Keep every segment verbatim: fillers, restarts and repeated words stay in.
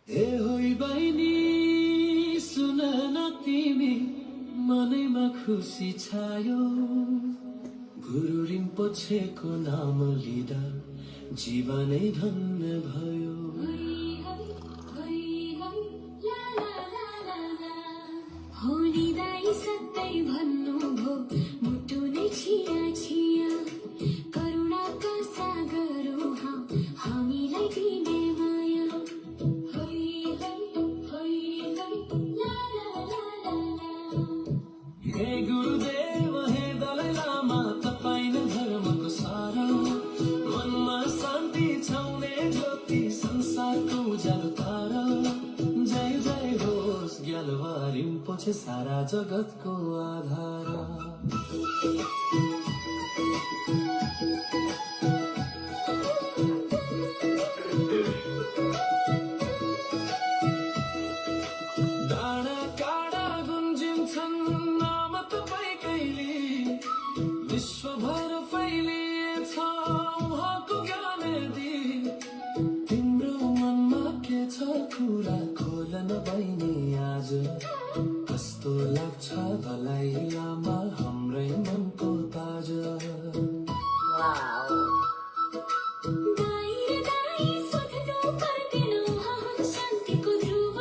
ए होइ बहिनी, सुन न तिमी, मनैमा खुसी छायो। गुरु रिम्पोछेको नाम लिँदा जीवनै धन्य भयो। होनी दाई सत्तै भन्नुभो, मुटु नै छिया छिया। करुणाका सागर उहाँ, हामीलाई दिने माया। होई, होई, होई, होई, ला, ला, ला, ला, ला। हे गुरुदेव, हे दलाई लामा, तपाईँ नै धर्मको सारा। मनमा शान्ति छाउने ज्योति, संसारको उज्यालो तारा। जय जय होस्, ग्याल्वा रिम्पोछे सारा जगतको आधार। डाँडा काँडा गुन्जिन्छन् नाम तपाईँकैले, विश्वभर फैलिएछ उहाँको ज्ञानदी। तिम्रो मनमा के छ कुरा, खोल न बहिनी आज। कस्तो लाग्छ दलाई लामा, हाम्रै मनको ताज। Wow. दाई र दाई सोध्नु पर्दैन, उहाँ हुन् शान्तिको ध्रुव।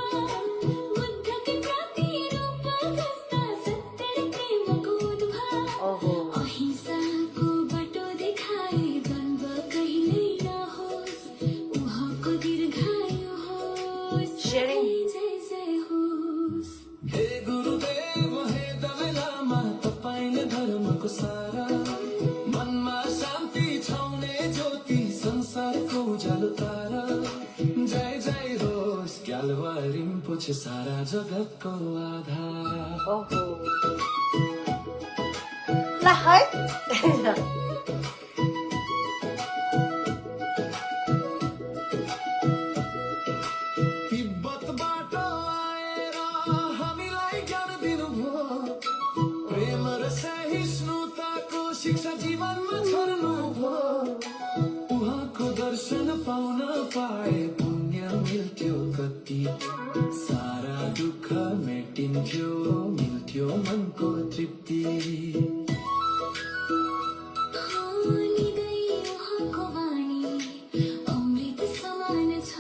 बुद्धकै प्रतिरूप जस्ता सत्य र प्रेमको उद्भव। ओहो। अहिंसाको बाटो देखाए, द्वन्द्व कहिल्यै नहोस्, उहाँको दीर्घायु होस्। Sharing. जय जय होस्। हे गुरुदेव, हे दलाई लामा, तपाईँ नै धर्मको सारा। मनमा शान्ति छाउने ज्योति, संसारको उज्यालो तारा। जय जय होस्, ग्याल्वा रिम्पोछे सारा जगतको आधार। ओहो। ल है। तिब्बतबाट आएर हामीलाई ज्ञान दिनुभयो। प्रेम र सहिष्णुताको शिक्षा जीवनमा छर्नुभयो। उहाँको दर्शन पाउन पाए पुण्य मिल्थ्यो कति। सारा दुःख मेटिन्थ्यो, मिल्थ्यो मनको तृप्ति। निदय उहाँको वाणी अमृत समान छ,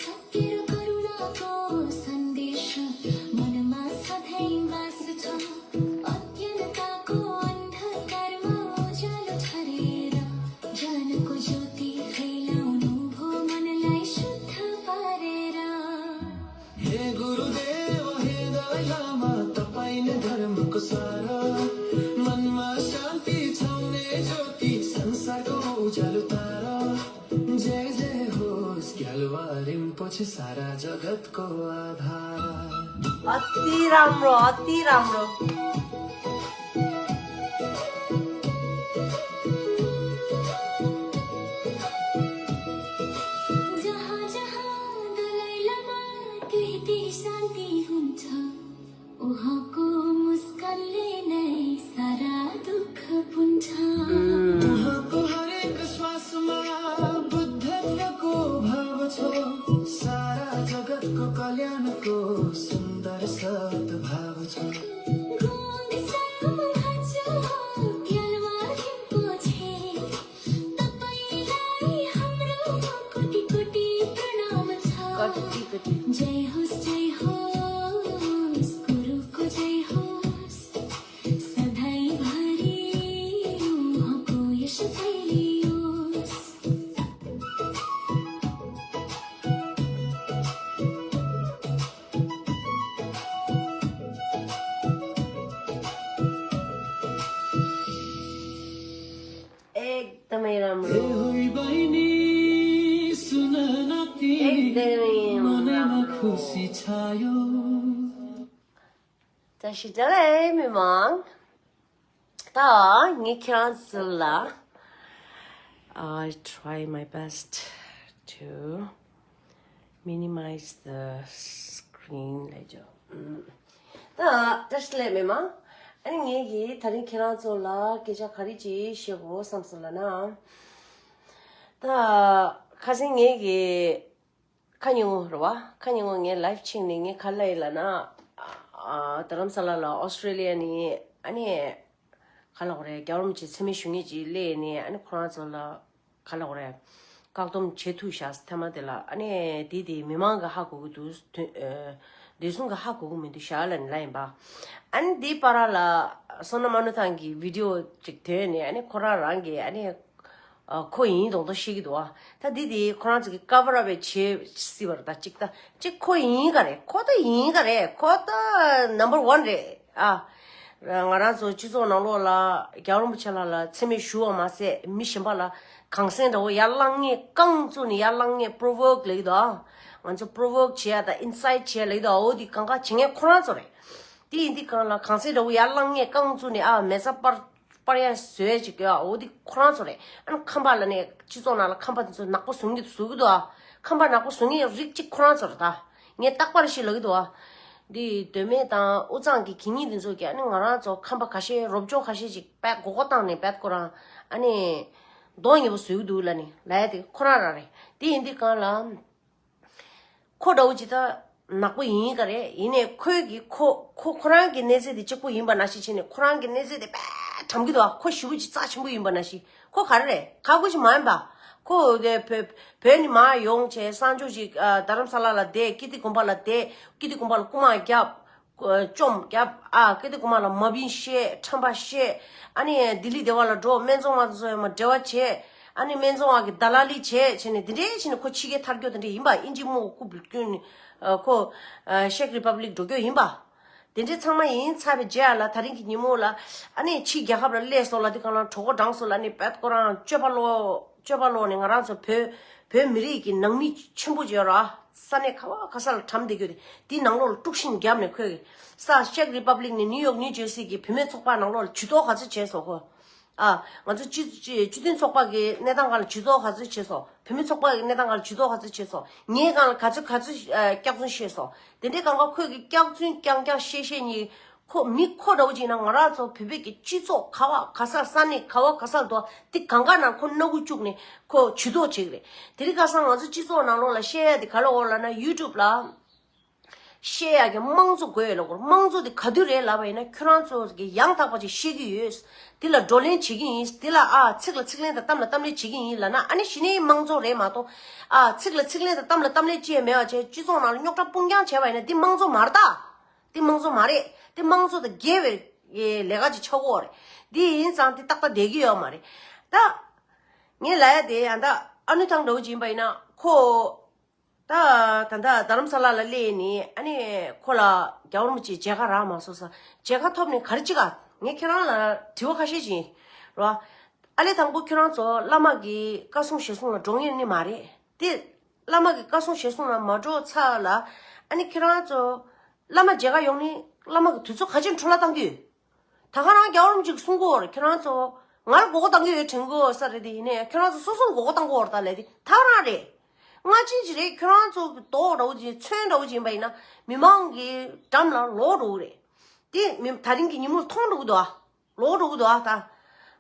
सत्य र करुणाको सन्देश मनमा सधैँ बास छ। अज्ञानताको अन्धकारमा उज्यालो छरेर, ज्ञानको ज्योति फैलाउनुभयो मनलाई शुद्ध पारेर। हे गुरुदेव, हे दलाई लामा, तपाईँ नै धर्मको सारा। मनमा शान्ति छाउने ज्योति, संसारको उज्यालो तारा। जय जय होस्, ग्याल्वा रिम्पोछे सारा जगतको आधार। अति राम्रो, अति राम्रो। जहाँ जहाँ दलाई लामा, त्यही त्यही शान्ति हुन्छ। उहाँको मुस्कानले नै सारा दुःख पुन्छ। उहाँको हरेक श्वासमा बुद्धत्वको भाव छ। सारा जगतको कल्याणको सुन्दर सद्भाव छ। गोविन्द साहब भाजु हो, ग्याल्वा रिम्पोछे। तपाईँलाई हाम्रो कोटि कोटि प्रणाम छ। कोटि कोटि। जय होस्, जय होस्, गुरुको जय होस्। सधैँभरि उहाँको यश फैलियोस्। एकदमै राम्रो। ए होइ बहिनी, सुन न तिमी, एकदमै मनैमा राम्रो। खुसी छायो। ད་ཞིག་ད་ལས་མི་མང་། ད་ངས་ཁྱེད་རང་ཚོ་ལ། I try my best to minimize the screen ལབ་ཅོ། ད་བཀྲ་ཤིས་བདེ་ལེགས་མི་མང་། ཨ་ནི་ངས་ཀྱིས་ད་རིང་ཁྱེད་རང་ཚོ་ལ་སྐད་ཆ་ག་རེ་ཅིག་བཤད་དགོས་བསམ་སོང་ལབ་ན། ད་ཁ་སང་ངས་ཀྱིས་ ཁ་ཉིན་མོ་རེད་བ། ཁ་ཉིན་མོ་ངའི་live་ཆིངས་ནས་ངས་ག་ལབ་ཡིན་ལབ་ན། ཨ་རྡ་རམ་ས་ལ་ལ་ཨོ་སི་ཊྲེ་ལི་ཡ་ནས་ཨ་ནི་ག་ལབ་དགོས་རེད། རྒྱལ་བ་རིན་པོ་ཆེ་མཚན་སྨད་ཞུ་མཁན་ཅིག་སླེབས་ནས་ཨ་ནི་ཁོ་རང་ཚོ་ལ་ག་ལབ་དགོས་རེད། བཀག་སྡོམ་བྱེད་ཐུབ་བཞག་ཐ་མ་དེ་ལ་ཨ་ནི་དེ་དེ་མི་མང་གི་ཧ་གོ་གི་འདུག་དོན་ཨ་བདེ་སྲུང་གི་ཧ་གོ་གི་མི་འདུག་བཞག་ལབ་ནས་ལབ་ཡིན་པ། ཨ་ནི་དེའི་བར་ལ་བསོད་ནམས་ཨ་ནུ་ཐང་གི་བི་ཌི་ཡོ་ཅིག་ཐོན་ནས་ཨ་ནི་ཁོ་རང་རང་གི་ཨ་ནི། ཨ་ཁོ་ཡིན་མདོག་མདོག་བཤད་ཀྱི་འདུག་ཨ། ད་འདི་དེ་ཁོ་རང་ཚོ་གི་cover up་བྱེད་སྲིད་པ་རེད། ད་གཅིག་ད་གཅིག་ཁོ་ཡིན་ག་རེད། ཁོ་ད་ཡིན་ག་རེད། ཁོ་ད་number one་རེད་ཨ། ང་རང་ཚོ་སྤྱི་ཚོགས་ནང་ལོགས་ལ་རྒྱལ་བ་རིན་པོ་ཆེ་ལགས་ལ་མཚན་སྨད་ཞུ་བ་མ་ཟད་མི་གཞན་པ་ལ་གངས་སེང་འདྲ་བོ་ཡར་བསླང་མཁན་རྐང་བཙུགས་ནས་ཡར་བསླང་མཁན་provoke་ལབ་ཀྱི་འདུག་ཨ། ང་ཚོ་provoke་བྱེད་ཡ་དང་incite་བྱེད་ཡ་ལབ་ཀྱི་འདུག་ཨ། འོ་འདི་གང་ག་བྱེད་མཁན་ཁོ་རང་ཚོ་རེད། དེ་ཡིན་དུས་གང་ལ་གངས་སེང་འདྲ་བོ་ཡར་བསླང་མཁན་རྐང་བཙུགས་ནས་ཨ་མེ་བཙའ་སྤར་པར་ཡ་བཟོས་ཅིག་ཡ། འོ་དེ་ཁོ་རང་ཚོ་རེད། ཨ་ནི་ཁམས་པ་ལ་ནས་སྤྱི་ཚོགས་ནང་ལ་ཁམས་པ་དེ་ཚོ་ནག་པོ་བཟོ་མཁན་བཟོ་གི་འདུག་ཨ། ཁམས་པ་ནག་པོ་བཟོ་མཁན་རིགས་གཅིག་ཁོ་རང་ཚོ་རེད་ད། ངས་རྟག་པར་ཞིག་ལབ་གི་འདུག་ཨ། འདི་མདོ་སྨད་དང་དབུས་གཙང་གི་གད་སྙིགས་དེ་ཚོ་གི་ཨ་ནི་ང་རང་ཚོ་ཁམས་པ་ཁ་ཤས་རོབ་ཅོ་ཁ་ཤས་ཅིག་པད་མགོ་སྐོར་བཏང་ནས་པད་ཁོ་རང་ཨ་ནི་མདོག་ཉེས་པོ་བཟོ་གི་འདུག་ལབ་ནས་ལབ་ཡ་དེ་ཁོ་རང་རང་རེད། དེ་ཡིན་དུས་གང་ལ། ཁོ་འདྲ་བོ་ཅིག་ད་ནག་པོ་ཡིན་ག་རེད། ཡིན་ནའི་ཁོས་གི་ཁོ་ཁོ་ཁོ་རང་གི་གནས་ཚད་དེ་གཅིག་པོ་ཡིན་པ་ནང་བཞིན་བྱས་ནས་ཁོ་རང་གི་གནས་ཚད་དེ་དཔེ་དྲན་གི་འདུག་ཁོ་ཞེ་པོ་ཅིག་རྩ་ཆེན་པོ་ཡིན་པ་ནང་བཞིན། ཁོ་ག་རེ་རེད། ཁག་པོ་ཅིག་མ་ཡིན་པ། ཁོ་དེ་བོད་བོད་ནས་མར་ཡོང་བྱས་གསང་སྤྱོད་ཅིག་ཨ་རྡ་རམ་ས་ལ་ལ་བསྡད། ཀིརྟི་དགོན་པ་ལ་བསྡད། ཀིརྟི་དགོན་པ་ལ་རྐུ་མ་བརྒྱབ། བཅོམ་བརྒྱབ། ཨ་ཀིརྟི་དགོན་པ་ལ་མ་བིན་བཤད། ཁྲམ་པ་བཤད། ཨ་ནི་ལྡི་ལི་སྡེ་བ་ལ་འགྲོ། སྨན་བཙོང་བ་ཚོ་ཡང་མ་འབྲེལ་བ་བྱས། ཨ་ནི་སྨན་བཙོང་བ་གི་ད་ལ་ལི་བྱས་བྱས་ནས་དེ་འདྲའི་བྱས་ནས་ཁོ་ཕྱི་རྒྱལ་ཐར་རྒྱུ་དེ་འདྲ་ཡིན་པ། དབྱིན་ཇི་མོ་ཁུ་བུ་ཀུན་ནི་ཁོ་ཤེག་རི་པབ་ལིག་འགྲོ་རྒྱུ་ཡིན་པ། དེ་འདྲའི་ཚང་མ་ཡིན་ཚར་བའི་རྗེས་ལ་ད་རིང་གི་ཉིན་མོ་ལ་ཨ་ནི་ཕྱི་རྒྱལ་ཁབ་ལ་སླེབས་སོང་ལ། དེ་གང་ལ་གྲོད་ཁོག་འགྲངས་སོང་ལ་ནི་བད་ཁོ་རང་སྤྱོད་པ་ལོག་སྤྱོད་པ་ལོག་ནས་ང་རང་ཚོ་བོད་བོད་མི་རིགས་ཀྱི་ནང་མི་ཆེན་པོ་ཅིག་ཡོད་ར། ས་གནས་ག་བ་ག་ས་ལ་གྲམ་བསྡད་རྒྱུ་དེ་དེའི་ནང་ལོགས་ལ་དཀྲུག་ཤིང་བརྒྱབ་ནས་ཁོས་ས་ཤེག་རི་པབ་ལིག་ནས་ནིའུ་ཡོག་ནིའུ་ཇར་སི་གི་བུད་མེད་ཚོགས་པ་ནང་ལོགས་ལ་ཇུས་གཏོགས་ག་ཚོད་བྱས་སོང་ཁོ། ཨ། ང་ཚོ་སྤྱི་སྤྱི་སྤྱི་མཐུན་ཚོགས་པ་གི་གནས་སྟངས་སྒང་ལ་ཇུས་གཏོགས་ག་ཚོད་བྱས་སོང་། བུད་མེད་ཚོགས་པ་གི་གནས་སྟངས་སྒང་ལ་ཇུས་གཏོགས་ག་ཚོད་བྱས་སོང་། ངའི་སྒང་ལ་ག་ཚོད་ག་ཚོད་ཨ་སྐྱག་རྫུན་བཤད་སོང་། དེ་འདྲའི་སྒང་ག་ཁོས་གི་སྐྱག་རྫུན་རྐྱང་རྐྱང་བཤད་བཤད་ནི་ཁོ་མི་ཁོ་འདྲ་བོ་ཅིག་ཡིན་ན་ང་རང་ཚོ་བོད་པའི་གི་སྤྱི་ཚོགས་ག་བ་ག་ས་ས་གནས་ག་བ་ག་ས་དུ་དེ་གང་ག་ནང་ཁོ་སྣ་ཁུག་བཅུག་ནས་ཁོ་ཇུས་གཏོགས་བྱེད་གི་རེད། དེ་རིང་ཁ་སང་ང་ཚོ་སྤྱི་ཚོགས་ནང་ལོགས་ལ་བཤད་ཡ་དེ་ག་ལ་འོ་ལབ་ན་ཡུ་ཊུབ་ལ། བཤད་ཡག་གི་དམངས་གཙོ་དགོས་ཡོད་ལ་གོ། དམངས་གཙོ་དེ་ག་དུས་རེད་ལབ་པ་ཡིན་ན་ཁྱོད་རང་ཚོ་གི་ཡང་དག་པ་ཅིག་བཤད་ཀྱི་ཡོད། དེ་ལ་བགྲོ་གླེང་བྱེད་ཀྱི་ཡིན། དེ་ལ་ཨ་ཚིག་ལ་ཚིག་ལན་དང་གཏམ་ལ་གཏམ་ལན་བྱེད་ཀྱི་ཡིན་ལབ་ན་ཨ་ནི་གཞི་ནས་དམངས་གཙོ་རེད་མ་གཏོགས། ཨ་ཚིག་ལ་ཚིག་ལན་དང་གཏམ་ལ་གཏམ་ལན་ཅི་ཡང་མེད་པ་བྱས་སྤྱི་ཚོགས་ནང་ལ་རྙོག་དྲ་སྤུངས་རྐྱང་བྱས་པ་ཡིན་ན་དེ་དམངས་གཙོ་མ་རེད་ད། དེ་དམངས་གཙོ་མ་རེད། དེ་དམངས་གཙོ་དང་འགལ་བའི་ལས་ཀ་ཅིག་ཆགས་ཀྱི་ཡོད་རེད། དེ་ཡིན་ཙང་དེ་ཏག་ཏག་བསྡད་ཀྱི་ཡོད་མ་རེད་ད། ངས་ལབ་ཡ་དེ་ཡང་ད་ཨ་ནུ་ཐང་འདྲ་བོ་ཅིག་ཡིན་པ་ཡིན་ན་ཁོ། ད་ད་ལྟ་རྡ་རམ་ས་ལ་ལ་སླེབས་ནས་ཨ་ནི་ཁོ་ལ་རྒྱལ་བ་རིན་པོ་ཆེའི་མཇལ་ཁ་རག་མ་སོང་ས། མཇལ་ཁ་ཐོབ་ནས་ག་རེ་བྱེད་ག་ངས་ཁྱེད་རང་ལ་དྲི་བ་ཁ་ཤས་ཅིག་ཡིན་རོ། ཨ་ལས་དང་པོ་ཁྱེད་རང་ཚོ་བླ་མ་གི་བཀའ་གསུང་ཞལ་གསུང་ལ་འགྲོ་མཁན་ནི་མ་རེད་དེ། བླ་མ་གི་བཀའ་གསུང་ཞལ་གསུང་ལ་མ་འགྲོ་ཚར་ལ་ཨ་ནི་ཁྱེད་རང་ཚོ་བླ་མ་མཇལ་ཁ་ཡོང་ནི་བླ་མ་གི་དུས་ཚོད་ག་ཅིག་འཕྲོ་བརླག་བཏང་གི་ཡོད། ད་ག་རང་རྒྱལ་བ་རིན་པོ་ཆེས་གསུང་གི་ཡོད་རེད། ཁྱོད་རང་ཚོ་ང་ལ་མགོ་སྐོར་བཏང་གི་ཡོད་དྲན་གི་ཡོད་ས་རེད། དེ་ཡིན་ནའི་ཁྱོད་རང་ཚོ་སོ་སོར་མགོ་སྐོར་བཏང་གི་ཡོད་རེད། ད་ལས་དེ་ད་ག་རང་རེད། སྔ་ཕྱི་ཅི་རེད། ཁྱོད་རང་ཚོ་གི་རྡོག་འདྲ་བོ་ཅིག་མཚོན་འདྲ་བོ་ཅིག་ཡིན་པ་ཡིན་ན་མི་མང་གི་འགྲམ་ལ་ལོག་འགྲོ་གི་རེད། དེ་མི་ད་རིང་གི་ཉིན་མོར་མཐོང་འགྲོ་གི་འདུག་ཨ། ལོག་འགྲོ་གི་འདུག་ཨ། ད་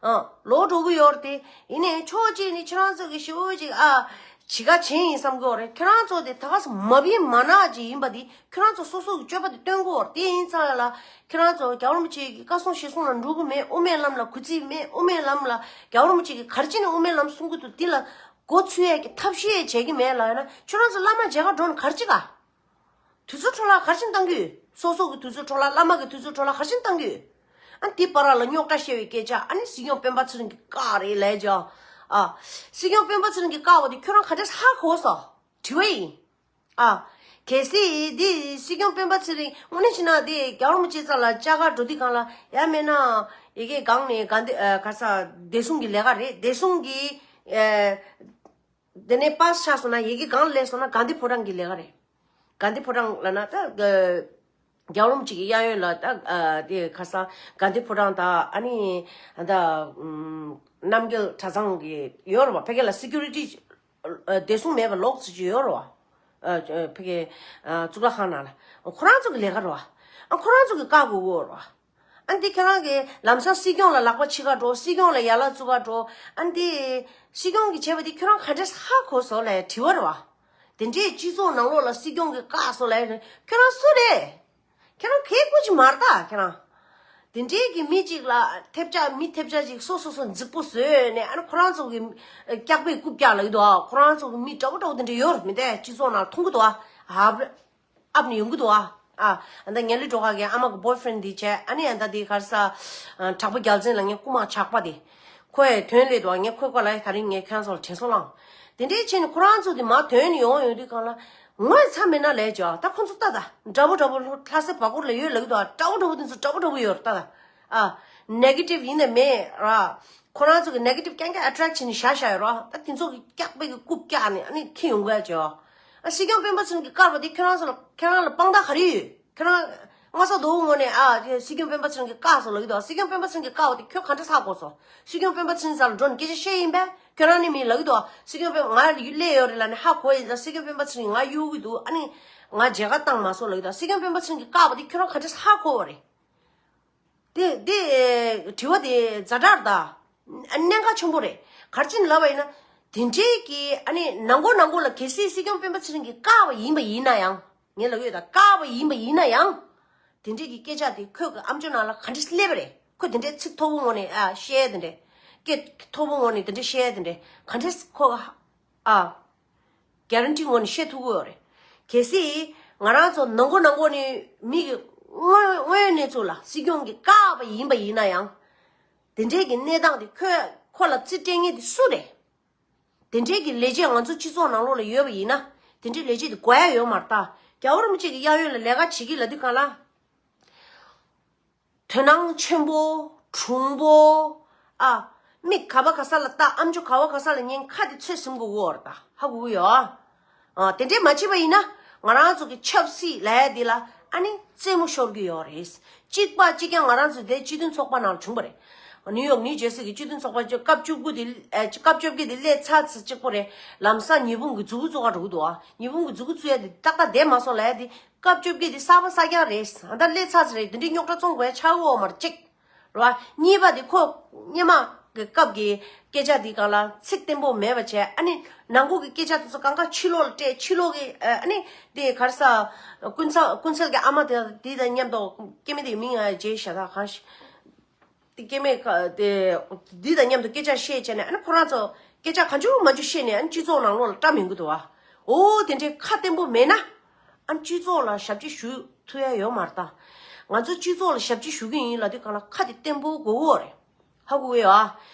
ཨ་ལོག་འགྲོ་གི་ཡོད་རེད། དེ་ཡིན་ནའི་ཕྱོགས་གཅིག་ནས་ཁྱོད་རང་ཚོ་གི་ཞེ་པོ་ཅིག་ཨ་བྱེད་ཀ་བྱེད་ཡིན་བསམ་གི་ཡོད་རེད། ཁྱོད་རང་ཚོ་དེ་ད་ག་སེ་མ་བིན་མ་ན་ཅིག་ཡིན་པ་དེ། ཁྱོད་རང་ཚོ་སོ་སོ་གི་སྤྱོད་པ་དེ་སྟོན་དགོས། དེ་ཡིན་ཙང་ལ་ཁྱོད་རང་ཚོ་རྒྱལ་བ་རིན་པོ་ཆེ་གི་བཀའ་གསུང་ཞལ་གསུང་ལ་འགྲོ་གི་མེད། དབུ་མའི་ལམ་ལ་གུས་བརྩི་མེད། དབུ་མའི་ལམ་ལ་རྒྱལ་བ་རིན་པོ་ཆེ་གི་ག་རེ་བྱས་ནས་དབུ་མའི་ལམ་གསུང་གི་འདུག་དེ་ལ་མགོ་ཚོས་ཡས་ཀྱི་ཐབས་ཤེས་བྱེད་ཀྱི་མེད་ལབ་ཡོད་ན་ཁྱོད་རང་ཚོ་བླ་མ་མཇལ་ཁ་འགྲོ་ནས་ག་རེ་བྱེད་ག་དུས་ཚོད་འཕྲོ་བརླག་ག་རེ་བྱས་ནས་བཏང་གི་ཡོད། སོ་སོ་གི་དུས་ཚོད་འཕྲོ་བརླག་བླ་མ་གི་དུས་ཚོད་འཕྲོ་བརླག་ག་རེ་བྱས་ནས་བཏང་གི་ཡོད། ཨ་འདི་བར་ལ་རྙོག་དྲ་བཤད་པའི་སྐད་ཆ་ཨ་ནི་སྲིད་སྐྱོང་སྤེན་པ་ཚེ་རིང་གི་བཀའ་རེད་ལབ་ཀྱང་། ཨ་སྲིད་སྐྱོང་སྤེན་པ་ཚེ་རིང་གི་བཀའ་བ་དེ་ཁྱོད་རང་ག་འདྲས་ཧ་གོ་སོང་། དྲི་བ་ཡིན། ཨ། གལ་སྲིད་འདི་སྲིད་སྐྱོང་སྤེན་པ་ཚེ་རིང་དངོས་གནས་བྱས་ན་དེ་རྒྱལ་བ་རིན་པོ་ཆེ་རྩ་ལ་བཅར་ག་འགྲོ་དུས་སྒང་ལ་ཡ་མེད་ན་ཡ་གི་སྒང་ནས་དགའ་ལྡན་ཨ་ག་ས་བདེ་སྲུང་གི་ལས་ཀ་རེད། བདེ་སྲུང་གི་ཨ་དེ་ནས་པཱ་སི་ཆགས་སོང་ན་ཡ་གི་སྒང་སླེབས་སོང་ན་དགའ་ལྡན་ཕོ་བྲང་གི་ལས་ཀ་རེད། དགའ་ལྡན་ཕོ་བྲང་ལབ་ན་ད་ཨ་རྒྱལ་བ་རིན་པོ་ཆེ་གི་གཡས་གཡོན་ལ་ད་ཨ་དེ་ག་ས་དགའ་ལྡན་ཕོ་བྲང་དང་ཨ་ནི་ད་ཨམ་རྣམ་རྒྱལ་གྲྭ་ཚང་གི་ཡོད་རེད་བ། ཕ་གི་ལ་སི་ཀུ་རི་ཊི་ཨ་བདེ་སྲུང་མེད་པ་ལོག་ཚུད་ཀྱི་ཡོད་རེད་བ། ཨ་ཨ་ཕ་གི་ཨ་གཙུག་ལག་ཁང་ནང་ལ་ཁོ་རང་ཚོ་གི་ལས་ཀ་རེད་བ། ཨ་ཁོ་རང་ཚོ་གི་བཀའ་བསྒོ་དགོས་རེད་བ། ཨ་འདི་ཁྱེད་རང་གི་ལམ་སང་སྲིད་སྐྱོང་ལ་ལག་པ་འཆི་ག་འགྲོ། སྲིད་སྐྱོང་ལ་ཡ་ལ་བཙུགས་ག་འགྲོ། ཨ་འདི་སྲིད་སྐྱོང་གི་བྱས་པ་འདི་ཁྱོད་རང་ག་འདྲས་ཧ་གོ་སོང་ལབ་དྲི་བ་རེད་བ། དེ་འདྲའི་སྤྱི་ཚོགས་ནང་ལོགས་ལ་སྲིད་སྐྱོང་གིས་བཀག་སོང་ལབ་ཡ་རེད། ཁྱོད་རང་སུ་རེད། ཁྱེད་རང་གའི་སྐུ་ཅིག་མ་རེད་ད་ཁྱེད་རང་། དེ་འདྲའི་གི་མི་གཅིག་ལ་ཐེབས་ཆག་མི་ཐེབས་ཆག་ཅིག་སོ་སོ་སོ་འཛིག་པོ་བཟོས་ནས་ཨ་ནི་ཁོ་རང་ཚོ་གི་སྐྱག་པའི་རྐུབ་བཀྱག་ལབ་ཀྱི་འདུག་ཨ། ཁོ་རང་ཚོ་གི་མི་འདྲ་པོ་འདྲ་པོ་དེ་འདྲ་ཡོད་རེད་མི་དེ་སྤྱི་ཚོགས་ནང་མཐོང་གི་འདུག་ཨ། ཨ་ཨབ་ནས་ཡོང་གི་འདུག་ཨ། ཨ་ཨ་ད་ངན་ལི་སྒྲོལ་དཀར་གི་ཨ་མ་གི་boyfriend་དེ་བྱས་ཨ་ནི་ཨ་ད་དེ་ག་རེ་ཟ། དྲག་པོ་རྒྱལ་མཚན་ལ་ངས་རྐུ་མ་ཆག་པ་དེ། ཁོས་དོན་ལས་འདུག་ཨ། ངས་ཁོའི་སྐོར་ལ་ད་རིང་ངས་ཁྱོད་ཚོ་ལ་དྲན་གསོ་བསླངས། དེ་འདྲའི་བྱས་ནས་ཁོ་རང་ཚོ་དེ་མ་དོན་ནས་ཡོང་ཡོང་དུས་གང་ལ། ངོ་ཚ་མེད་ན་ལས་ཀྱང་ད་ཁོ་ཚོ་ལྟ་ད། འདྲ་པོ་འདྲ་པོ་ལྷ་སའི་བར་སྐོར་ལ་ཡོད་ལབ་ཀྱི་འདུག་ཨ། འདྲ་པོ་འདྲ་པོ་དེ་ཚོ་འདྲ་པོ་འདྲ་པོ་ཡོད་རེད་ད་ད། ཨ། negative་ཡིན་ནས་མེད་ར། ཁོ་རང་ཚོ་གི་negative་རྐྱང་རྐྱང་attract་བྱས་ནས་བཞག་བཞག་ཡོད་ར། ད་དེ་ཚོ་གི་སྐྱག་པའི་གི་རྐུབ་བཀྱག་ནས་ཨ་ནི་འཁྱེར་ཡོང་དགོས་ཀྱི། ཨ་སྲིད་སྐྱོང་སྤེན་པ་ཚེ་རིང་གིས་བཀག་པ་དེ་ཁྱོད་རང་ཚོ་ལ་ཁྱོད་རང་ལ་དཔང་རྟགས་ག་རེ་ཡོད། ཁྱོད་རང་ངོ་ཚ་རྡོ་བོ་ངོ་ནས་ཨ་སྲིད་སྐྱོང་སྤེན་པ་ཚེ་རིང་གིས་བཀག་སོང་ལབ་ཀྱི་འདུག་སྲིད་སྐྱོང་སྤེན་པ་ཚེ་རིང་གིས་བཀག་པ་དེ་ཁྱོད་ག་འདྲས་ཧ་གོ་སོང་། སྲིད་སྐྱོང་སྤེན་པ་ཚེ་རིང་རྩ་ལ་འགྲོ་ནས་སྐད་ཆ་བཤད་ཡིན་པས་ཁྱོད་རང་ནི་མིན་ལབ་ཀྱི་འདུག་སྲིད་སྐྱོང་སྤེན་པ་ང་ལ་ཡུལ་སླེབས་ཡོད་རེད་ལབ་ནས་ཧ་གོ་ཡིན་ཙང་སྲིད་སྐྱོང་སྤེན་པ་ཚེ་རིང་ང་གཡུག་གི་འདུག་ཨ་ནི་ང་མཇལ་ཁ་བཏང་མ་སོང་ལབ་ཀྱི་འདུག་སྲིད་སྐྱོང་སྤེན་པ་ཚེ་རིང་གིས་བཀག་པ་དེ་ཁྱོད་རང་ག་འདྲས་ཧ་གོ་བ་རེད། དེ་དེ་དྲི་བ་དེ་ཛ་དྲག་རེད་ད། གནད་འགག་ཆེན་པོ་རེད། ག་རེ་བྱས་ནས་ལབ་པ་ཡིན་ན། དེ་འདྲའི་གི་ཨ་ནི་ནང་སྒོ་ནང་སྒོ་ལ་གལ་སྲིད་སྲིད་སྐྱོང་སྤེན་པ་ཚེ་རིང་གིས་བཀག་པ་ཡིན་པ་ཡིན་ན་ཡང་། ངས་ལབ་ཡོད་ད་བཀག་པ་ཡིན་པ་ཡིན་ན་ཡང་། དེ་འདྲའི་གི་སྐད་ཆ་དེ་ཁོས་གི་ཨམ་ཅོག་ནང་ལ་ག་འདྲས་སླེབས་པ་རེད། ཁོས་དེ་འདྲའི་ཚིག་མཐོ་པོ་ངོ་ནས་ཨ་བཤད་དེ་འདྲས། སྐད་མཐོ་པོ་ངོ་ནས་དེ་འདྲས་བཤད་དེ་འདྲས་ག་འདྲས་ཁོ་གི་ཨ། guarantee་ངོ་ནས་བཤད་ཐུབ་ཀྱི་ཡོད་རེད། གལ་སྲིད་ང་རང་ཚོ་ནང་སྒོ་ནང་སྒོ་ནས་མི་གི་དངོས་དངོས་གནས་ཚུལ་ལ་སྲིད་སྐྱོང་གིས་བཀག་པ་ཡིན་པ་ཡིན་ན་ཡང་། དེ་འདྲའི་གི་གནས་སྟངས་དེ་ཁོས་ཁོ་ལ་རྩིས་སྤྲད་མཁན་དེ་སུ་རེད། དེ་འདྲའི་གི་ལས་བྱེད་ང་ཚོ་སྤྱི་ཚོགས་ནང་ལོགས་ལ་ཡོད་པ་ཡིན་ན། དེ་འདྲའི་ལས་བྱེད་དེ་དགོས་ཡ་ཡོད་མ་རེད་ད། རྒྱལ་བ་རིན་པོ་ཆེ་གི་གཡས་གཡོན་ལ་ལས་ཀ་བྱེད་ཀྱི་ལབ་དུས་གང་ལ། དོ་སྣང་ཆེན་པོ། གྲུང་པོ། ཨ། མིག་ག་བ་ག་ས་ལ་ལྟ་ཨམ་ཅོག་ག་བ་ག་ས་ལ་ཉན་ཁ་དེ་ཚོས་ཟིན་དགོས་ཀྱི་ཡོད་རེད་ད། ཧ་གོ་གི་ཡོད་ཨ། ཨ། དེ་འདྲས་མ་བྱས་པ་ཡིན་ན་ང་རང་ཚོ་གི་ཆབ་སྲིད་ལབ་ཡ་འདི་ལ་ཨ་ནི་རྩེད་མོ་ཤོར་གི་ཡོད་རེད། གཅིག་པ་གཅིག་རྐྱང་ང་རང་ཚོ་དེ་སྤྱི་མཐུན་ཚོགས་པ་ནང་ལ་བྱུང་བ་རེད། ནིའུ་ཡོག་ནིའུ་ཇར་སི་གི་སྤྱི་མཐུན་ཚོགས་པ་སྐབས་བཅུ་དགུ་དེ་ཨ་སྐབས་བཅོ་བརྒྱད་དེ་སླེབས་ཚར་ཚར་གཅིག་པོ་རེད། ལམ་སང་ཉི་འབུམ་གི་མཛུ་གུ་བཙུགས་ག་འགྲོ་གི་འདུག་ཨ། ཉི་འབུམ་གི་མཛུ་གུ་བཙུགས་ཡ་དེ་ཏག་ཏག་བསྡད་མ་སོང་ལབ་ཡ་དེ། སྐབས་བཅོ་བརྒྱད་དེ་གསར་པ་གསར་རྐྱང་རེད། ད་སླེབས་ཚར་ཚར་རེད། དེ་འདྲའི་རྙོག་དྲ་བཙོང་དགོས་ཡ་ཆགས་ཀྱི་ཡོད་མ་རེད་གཅིག་རེད་བ། གཉིས་པ་དེ་ཁོ་སྔོན་མ་གི་སྐབས་ཀྱི་སྐད་ཆ་དེ་སྒང་ལ་ཚིག་བརྟན་པོ་མེད་པ་བྱས་ཨ་ནི་ནང་ཁུལ་གྱི་སྐད་ཆ་དེ་ཚོ་གང་ག་ཕྱི་ལོགས་ལ་སྤྲད། ཕྱི་ལོགས་ཀྱི་ཨ་ནི་དེ་ག་རེ་ཟ། ཀུན་གསལ་ཀུན་གསལ་གྱི་ཨ་མ་དེ་དེ་དང་མཉམ་དུ་སྐྱེ་དམན་དེ་མིང་ང་བརྗེད་ཤག་ད་གང་ཞིག་དེ་སྐྱེ་དམན་ཁ་དེ་འདི་དང་མཉམ་དུ་སྐད་ཆ་བཤད་བྱས་ནས་ཨ་ནི་ཁོ་རང་ཚོ་སྐད་ཆ་གང་བྱུང་མང་བྱུང་བཤད་ནས་ཨ་ནི་སྤྱི་ཚོགས་ནང་ལོགས་ལ་བཀྲམ་ཡོང་གི་འདུག་བ། འོ་དེ་འདྲའི་ཁ་བརྟན་པོ་མེད་ན་ཨ་ནི་སྤྱི་ཚོགས་ལ་ཞབས་ཕྱི་ཞུ་ཐུབ་ཡ་ཡོད་མ་རེད་ད། ང་ཚོ་སྤྱི་ཚོགས་ལ་ཞབས་ཕྱི་ཞུ་གི་ཡིན་ལབ་དུས་གང་ལ་ཁ་དེ་བརྟན་པོ་དགོས་ཀྱི་ཡོད་རེད། ཧ་གོ་གི་ཡོད་ཨ།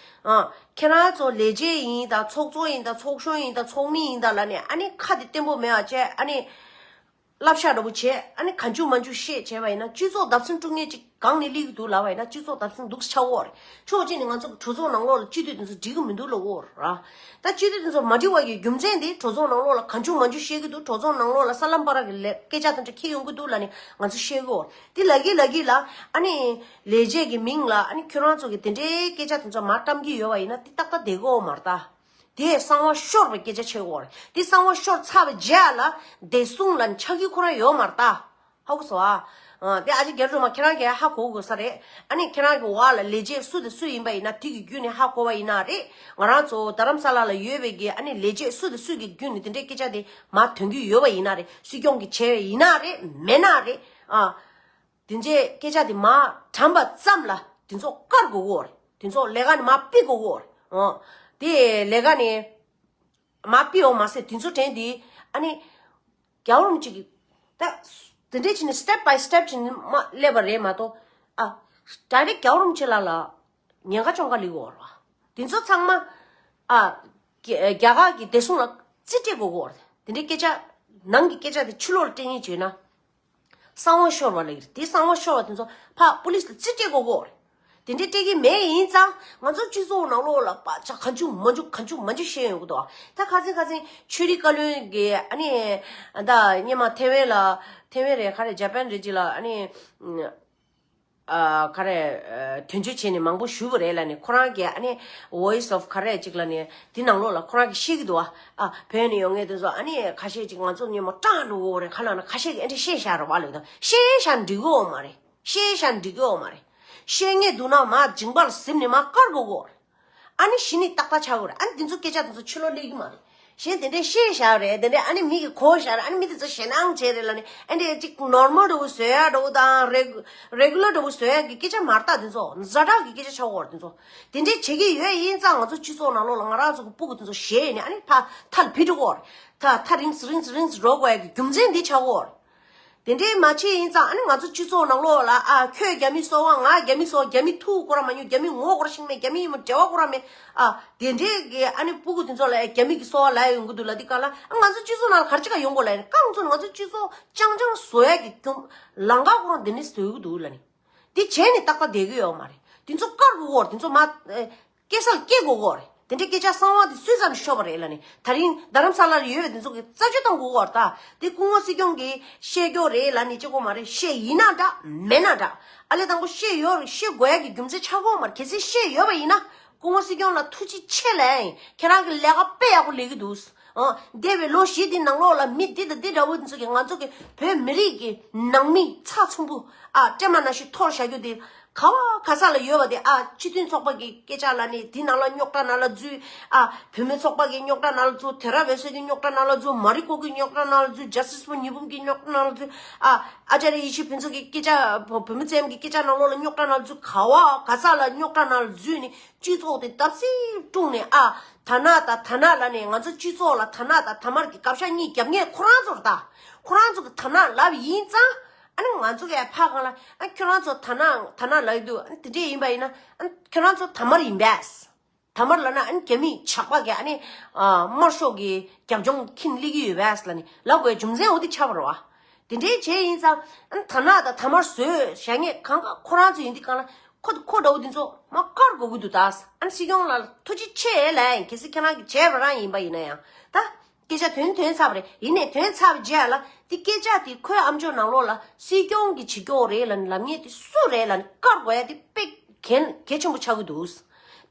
ཨ། ཁྱེད་རང་ཚོ་ལས་བྱེད་ཡིན་ད་ཚོགས་གཙོ་ཡིན་ད་ཚོགས་གཞོན་ཡིན་ད་ཚོགས་མི་ཡིན་ད་ལབ་ནས་ཨ་ནི་ཁ་དེ་བརྟན་པོ་མེད་པ་བྱས་ཨ་ནི། བསླབ་བྱ་འདྲ་པོ་བྱས་ཨ་ནི་གང་བྱུང་མང་བྱུང་བཤད་བྱས་པ་ཡིན་ན་སྤྱི་ཚོགས་བརྡབ་གསིག་སྤྲོད་མཁན་ཅིག་གང་ནས་སླེབས་ཀྱི་འདུག་ལབ་པ་ཡིན་ན་སྤྱི་ཚོགས་བརྡབ་གསིག་འདུག་ཆགས་ཀྱི་ཡོད་རེད། ཕྱོགས་གཅིག་ནས་ང་ཚོ་གྲོས་ཚོགས་ནང་ལོགས་ལ་སྤྱི་འཐུས་དེ་ཚོ་འགྲིག་གི་མི་འདུག་ལབ་ཀྱི་ཡོད་རེད། ད་སྤྱི་འཐུས་དེ་ཚོ་མ་འགྲིག་པ་ཡི་རྒྱུ་མཚན་དེ་གྲོས་ཚོགས་ནང་ལོགས་ལ་གང་བྱུང་མང་བྱུང་བཤད་ཀྱི་འདུག་གྲོས་ཚོགས་ནང་ལོགས་ལ་གསར་ལམ་བར་གྱི་ལས་སྐད་ཆ་དེ་འདྲ་འཁྱེར་ཡོང་གི་འདུག་ལབ་ནས་ང་ཚོ་བཤད་ཀྱི་ཡོད་རེད། དེ་ལབ་ཀྱི་ལབ་ཀྱི་ལ་ཨ་ནི་ལས་བྱེད་ཀྱི་མིང་ལ་ཨ་ནི་ཁྱོད་རང་ཚོ་གི་དེ་འདྲའི་སྐད་ཆ་དེ་ཚོ་མར་བཀྲམ་གྱི་ཡོད་པ་ཡིན་ན་དེ་ཏག་ཏག་བསྡད་ཀྱི་ཡོད་མ་རེད་ད། དེས་གསང་བ་ཤོར་བའི་སྐད་ཆ་བཤད་ཀྱི་ཡོད་རེད། དེ་གསང་བ་ཤོར་ཚར་བའི་རྗེས་ལ་བདེ་སྲུང་ལ་ཆགས་ཀྱི་ཁོ་རང་ཡོད་མ་རེད་ད། ཧ་གོ་སོང་ཨ། ཨ། དེ་ཨ་ཅེ་རྒྱ་རི་སྒྲོལ་མ་ཁྱེད་རང་གིས་ཧ་གོ་དགོས་ས་རེད། ཨ་ནི་ཁྱེད་རང་གི་འོག་ལ་ལས་བྱེད་སུ་དང་སུ་ཡིན་པ་ཡིན་ན་དེ་གི་བརྒྱུད་ནས་ཧ་གོ་བ་ཡིན་ན་རེད། ང་རང་ཚོ་རྡ་རམ་ས་ལ་ལ་ཡོད་པའི་གི་ཨ་ནི་ལས་བྱེད་སུ་དང་སུ་གི་བརྒྱུད་ནས་དེ་འདྲའི་སྐད་ཆ་དེ་མར་ཐོན་གྱི་ཡོད་པ་ཡིན་ན་རེད། སྲིད་སྐྱོང་གིས་བྱས་པ་ཡིན་ན་རེད་མེད་ན་རེད། ཨ། དེ་འདྲའི་སྐད་ཆ་དེ་མར་དྲངས་པ་ཙམ་ལ་དེ་ཚོ་བཀར་དགོས་ཀྱི་ཡོད་རེད། དེ་ཚོ་ལས་ཀ་ནས་མར་ཕུད་དགོས་ཀྱི་ཡོད་རེད། ཨོ། དེ་ལས་ཀ་ནས་མར་ཕུད་འོང་མ་ཟད་དེ་ཚོ་དྲན་དེ་ཨ་ནི་རྒྱལ་བ་རིན་པོ་ཆེ་གི་ད་དེ་འདྲའི་བྱས་ནས་step by step་བྱས་ནས་མར་སླེབས་པ་རེད་མ་གཏོགས་ཨ་direct་རྒྱལ་བ་རིན་པོ་ཆེ་ལགས་ལ་ཉེན་ཁ་བཅོ་ཁ་སླེབས་ཀྱི་ཡོད་རེད་བ། དེ་ཚོ་ཚང་མ་ཨ་རྒྱ་རྒྱ་གར་གྱི་བདེ་སྲུང་ལ་རྩིས་སྤྲད་དགོས་ཀྱི་ཡོད་རེད། དེ་འདྲའི་སྐད་ཆ་ནང་གི་སྐད་ཆ་དེ་ཕྱི་ལོགས་ལ་སྤྲད་མཁན་བྱས་ན། གསང་བ་ཤོར་བ་ལབ་ཀྱི་རེད། དེ་གསང་བ་ཤོར་བ་དེ་ཚོ་ཕར་པུ་ལིས་ལ་རྩིས་སྤྲད་དགོས་ཀྱི་ཡོད་རེད། དེ་འདྲའི་སྤྲད་ཀྱི་མེད་ཡིན་ཙང་ང་ཚོ་སྤྱི་ཚོགས་ནང་ལོགས་ལ་པ་ཆ་གང་བྱུང་མང་བྱུང་གང་བྱུང་མང་བྱུང་བཤད་ཡོང་གི་འདུག་ད་ཁ་སང་ཁ་སང་ཆོས་རིག་བཀའ་བློན་གྱིས་ཨ་ནི་ད་སྔོན་མ་ཐེ་ཝན་ལ་ཐེ་ཝན་རེད་ག་རེ་ཇ་པན་རེད་ཅིག་ལ་ཨ་ནི་ཨ་ག་རེ་ཨ་དོན་གཅོད་བྱས་ནས་མང་པོ་ཞུས་པ་རེད་ལབ་ནས་ཁོ་རང་གིས་ཨ་ནི་Voice of་ག་རེ་ཅིག་ལབ་ནས་དེ་ནང་ལོགས་ལ་ཁོ་རང་གིས་བཤད་ཀྱི་འདུག་ཨ་བོད་ནས་ཡོང་མཁན་དེ་ཚོ་ཨ་ནི་ཁ་ཤས་ཅིག་ང་ཚོ་སྔོན་མ་སྐྲག་འགྲོ་གི་རེད་ག་ལབ་ན་ཁ་ཤས་ཀྱིས་ཨ་འདྲ་བཤད་བཞག་རེད་བ་ལབ་ཀྱི་འདུག་བཤད་བཞག་འགྲིག་གི་ཡོད་མ་རེད། བཤད་བཞག་འགྲིག་གི་ཡོད་མ་རེད། བཤད་ངེས་འདུག་ན་མར་མཇིང་པ་ལ་གཟིམ་ནས་མར་བཀར་དགོས་ཀྱི་ཡོད་རེད། ཨ་ནི་གཞི་ནས་ཏག་ཏག་ཆགས་ཀྱི་ཡོད་རེད། ཨ་ནི་འདི་ཚོ་སྐད་ཆ་འདི་ཚོ་ཕྱི་ལོགས་སླེབས་ཀྱི་མ་རེད། གཞན་དེ་འདྲས་བཤད་བཞག་རེད། དེ་འདྲས་ཨ་ནི་མི་གིས་གོ་བཞག་རེད། ཨ་ནི་མི་དེ་ཚོ་ཞེད་སྣང་བྱས་རེད་ལབ་ནས། ཨ་འདྲས་ཅིག་ནོར་མལ་འདྲ་བོ་བཟོ་ཡ་འདྲ་བོ་དང་རེ་རེ་གུ་ལར་འདྲ་བོ་བཟོ་ཡ་གི་སྐད་ཆ་མ་རེད་ད། དེ་ཚོ་ཛ་དྲག་གི་སྐད་ཆ་ཆགས་ཀྱི་ཡོད་རེད། དེ་ཚོ་དེ་འདྲས་བྱེད་ཀྱི་ཡོད་ཡིན་ཙང་། ང་ཚོ་སྤྱི་ཚོགས་ནང་ལོགས་ལ་ང་རང་ཚོ་གི་སྤུ་གུ་དེ་ཚོ་ཞེད་ནས་ཨ་ནི་ཕར་ཐལ་ཕི་འགྲོ་གི་ཡོད་རེད། ད་ཐག་རིང་ཙམ་རིང་ཙམ་རིང་ཙམ་འགྲོ་དགོས་ཡ་གི་རྒྱུ་མཚན་འདི་ཆགས་ཀྱི་ཡོད་རེད། དེ་འདྲའི་མ་བྱས་ཡིན་ཙང་། ཨ་ནི་ང་ཚོ་སྤྱི་ཚོགས་ནང་ལོགས་ལ། ཨ། ཁྱོད་རྒྱ་མི་སོ་བ། ང་རྒྱ་མི་སོ། རྒྱ་མི་ཐུག་གོ་ར་མ་མྱོང་། རྒྱ་མི་ངོ་གོ་ར་ཤེས་མེད། རྒྱ་མི་ཡིན་མོ་འབྲེལ་བ་གོ་ར་མེད། ཨ། དེ་འདྲའི་གི་ཨ་ནི་སྤུ་གུ་དེ་ཚོ་ལ་རྒྱ་མི་གི་སོ་བ་ལབ་ཡོང་གི་འདུག་ལབ་དུས་སྒང་ལ། ཨ། ང་ཚོ་སྤྱི་ཚོགས་ནང་ལ་ག་རེ་བྱེད་ག་ཡོང་གོ་ལབ་ཡིན། རྐང་ཚོ་ང་ཚོ་སྤྱི་ཚོགས་རྐྱང་རྐྱང་བཟོ་ཡ་གི་རྒྱུ་ལམ་ཁ་ཁོ་རང་དེ་ནས་བཟོ་གི་འདུག་ལབ་ནི། དེ་བྱས་ནས་ཏག་ཏག་བསྡད་གི་ཡོད་མ་རེད། དེ་ཚོ་བཀག་དགོས་གོ་རེད། དེ་ཚོ་མ། ཨེ། སྐྱེལ་སར་སྐྱེལ་དགོས་གོ་རེད། དེ་འདྲའི་སྐད་ཆ་གསང་བ་དེ་སུས་རྩ་ནས་ཤོར་བ་རེད་ལབ་ནས། ད་རིང་རྡ་རམ་ས་ལ་ལ་ཡོད་པའི་དེ་ཚོ་གིས་རྩད་གཅོད་གཏོང་དགོས་གོ་རེད་ད། དེ་སྐུ་ངོ་སྲིད་སྐྱོང་གིས་བཤད་རྒྱུ་རེད་ལབ་ནས་བྱེད་དགོས་མ་རེད། བཤད་ཡིན་ན་འདྲ་མེད་ན་འདྲ། ཨ་ལས་དང་པོ་བཤད་ཡོད་རེད། བཤད་དགོས་ཡ་གི་རྒྱུ་མཚན་ཆགས་ཀྱི་ཡོད་མ་རེད། གལ་སྲིད་བཤད་ཡོད་པ་ཡིན་ན། སྐུ་ངོ་སྲིད་སྐྱོང་ལགས་ཐུགས་རྗེ་ཆེ་ལབ་ཡིན། ཁྱེད་རང་གི་ལས་ཀ་དཔེ་ཡག་པོ་ལས་ཀྱི་འདུག། ཨ། འདས་པའི་ལོ་བཞི་དེའི་ནང་ལོགས་ལ་མི་འདི་དང་འདི་འདྲ་བོ་འདི་ཚོ་གིས་ང་ཚོ་གི་བོད་མི་རིགས་ཀྱི་ནང་མི་ཚགས་ཚུད་པོ། ཨ། སྲན་མ་ནང་བཞིན་འཐོར་བཞག་རྒྱུ་དེ་ག་བ་ག་ས་ལ་ཡོད་པ་དེ། ཨ། སྤྱི་མཐུན་ཚོགས་པ་གི་སྐད་ཆ་ལབ་ནས་དེ་ནང་ལ་རྙོག་དྲ་ནང་ལ་འཛུལ། ཨ། བུད་མེད་ཚོགས་པ་གི་རྙོག་དྲ་ནང་ལ་འཛུལ། དོན་རབ་འོད་ཟེར་གི་རྙོག་དྲ་ནང་ལ་འཛུལ། མ་རི་ཀོ་གི་རྙོག་དྲ་ནང་ལ་འཛུལ། ཇ་སི་སི་པོ་ཉི་འབུམ་གི་རྙོག་དྲ་ནང་ལ་འཛུལ། ཨ། ཨ་ཅཱརྱ་ཡེ་ཤེས་ཕུན་ཚོགས་ཀྱི་སྐད་ཆ། བུ་བུད་མེད་ཚོའི་གི་སྐད་ཆ་ནང་ལོགས་ལ་རྙོག་དྲ་ནང་ལ་འཛུལ། ག་བ་ག་ས་ལ་རྙོག་དྲ་ནང་ལ་འཛུལ་ནས། སྤྱི་ཚོགས་དེ་བརྡབ་གསིག་དཀྲུགས་ནས། ཨ། ཐ་ན་ད་ཐ་ན་ལབ་ནས་ང་ཚོ་སྤྱི་ཚོགས་ལ་ཐ་ན་ད་ཐ་མར་གྱི་དགག་བཞག་གཉིས་རྒྱབ་མཁན་ཁོ་རང་ཚོ་རེད་ད། ཁོ་རང་ཚོ་གིས་ཐ་ན་ལབ་ཡིན་ཙང་། ཨ་ནི་ང་ཚོ་གིས་ཕར་སྒང་ལ། ཨ། ཁྱོད་རང་ཚོ་ཐ་ན་ཐ་ན་ལབ་ཀྱི་འདུག། ཨ་ནི་དེ་འདྲས་ཡིན་པ་ཡིན་ན། ཨ་ནི་ཁྱོད་རང་ཚོ་ཐ་མར་ཡིན་པས། ཐ་མར་ལབ་ན། ཨ་ནི་རྒྱ་མིའི་ཇག་པ་གིས། ཨ་ནི། ཨ། དམར་ཤོག་གི་རྒྱབ་ལྗོངས་ཁྱེར་སླེབས་ཀྱི་ཡོད་པས་ལབ་ནས་ལབ་དགོས་རྒྱུ་མཚན་འོ་དེ་ཆགས་པ་རེད་བ། དེ་འདྲའི་བྱས་ཡིན་ཙང་། ཨ་ནི་ཐ་ན་ད་ཐ་མར་བཟོས་བཞག་མཁན་གང་ག་ཁོ་རང་ཚོ་ཡིན་དུས་སྒང་ལ། ཁོ་ཁོ་འདྲ་བོ་དེ་ཚོ་མར་བཀག་དགོས་ཀྱི་འདུག་ད། ཨ་ནི་སྲིད་སྐྱོང་ལགས་ཐུགས་རྗེ་ཆེ་ལབ་ཡིན། གལ་སྲིད་ཁྱེད་རང་གིས་བྱས་པ་རང་ཡིན་པ་ཡིན་ན་ཡང་ད། སྐད་ཆ་དོན་དོན་ཚར་བ་རེད། ཡིན་ནའི་དོན་ཚར་བའི་རྗེས་ལ་དེ་སྐད་ཆ་དེ་ཁོའི་ཨ་མཆོག་ནང་ལོགས་ལ་སྲིད་སྐྱོང་གིས་བྱེད་ཀྱི་ཡོད་རེད་ལབ་ནས་ལབ་མཁན་དེ་སུ་རེད་ལབ་ནས་བཀག་དགོས་ཡ་དེ་དཔེ་གལ་གལ་ཆེན་པོ་ཆགས་ཀྱི་འདུག།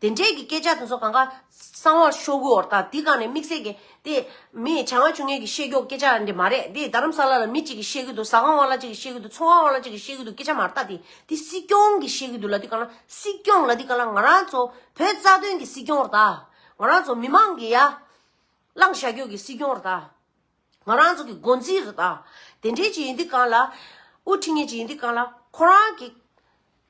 དེ་འདྲའི་གི་སྐད་ཆ་དེ་ཚོ་གང་ག་གསང་བ་ཤོར་གྱི་ཡོད་རེད་ད། དེ་སྒང་ནས་དམིགས་བསལ་གྱི་དེ་མི་བྱང་ཆུབ་ཉིད་ཀྱིས་བཤད་རྒྱུ་སྐད་ཆ་འདི་མ་རེད། དེ་རྡ་རམ་ས་ལ་ལ་མི་གཅིག་གིས་བཤད་ཀྱི་འདུག། ཟ་ཁང་བ་ལ་གཅིག་གིས་བཤད་ཀྱི་འདུག། ཚོང་ཁང་བ་ལ་གཅིག་གིས་བཤད་ཀྱི་འདུག། སྐད་ཆ་མ་རེད་ད། དེ་དེ་སྲིད་སྐྱོང་གིས་བཤད་ཀྱི་འདུག་ལབ་དུས་སྒང་ལ། སྲིད་སྐྱོང་ལབ་དུས་སྒང་ལ་ང་རང་ཚོ་བོད་རྩ་དོན་གྱི་སྲིད་སྐྱོང་རེད་ད། ང་རང་ཚོ་མི་མང་གི་ཡ་བླངས་བཞག་རྒྱུ་གི་སྲིད་སྐྱོང་རེད་ད། ང་རང་ཚོ་གི་འགོ་འཛིན་རེད་ད། དེ་འདྲའི་ཅིག་ཡིན་དུས་སྒང་ལ། དབུ་ཁྲིད་མཁན་ཅིག་ཡིན་དུས་སྒང་ལ། ཁོ་རང་གི་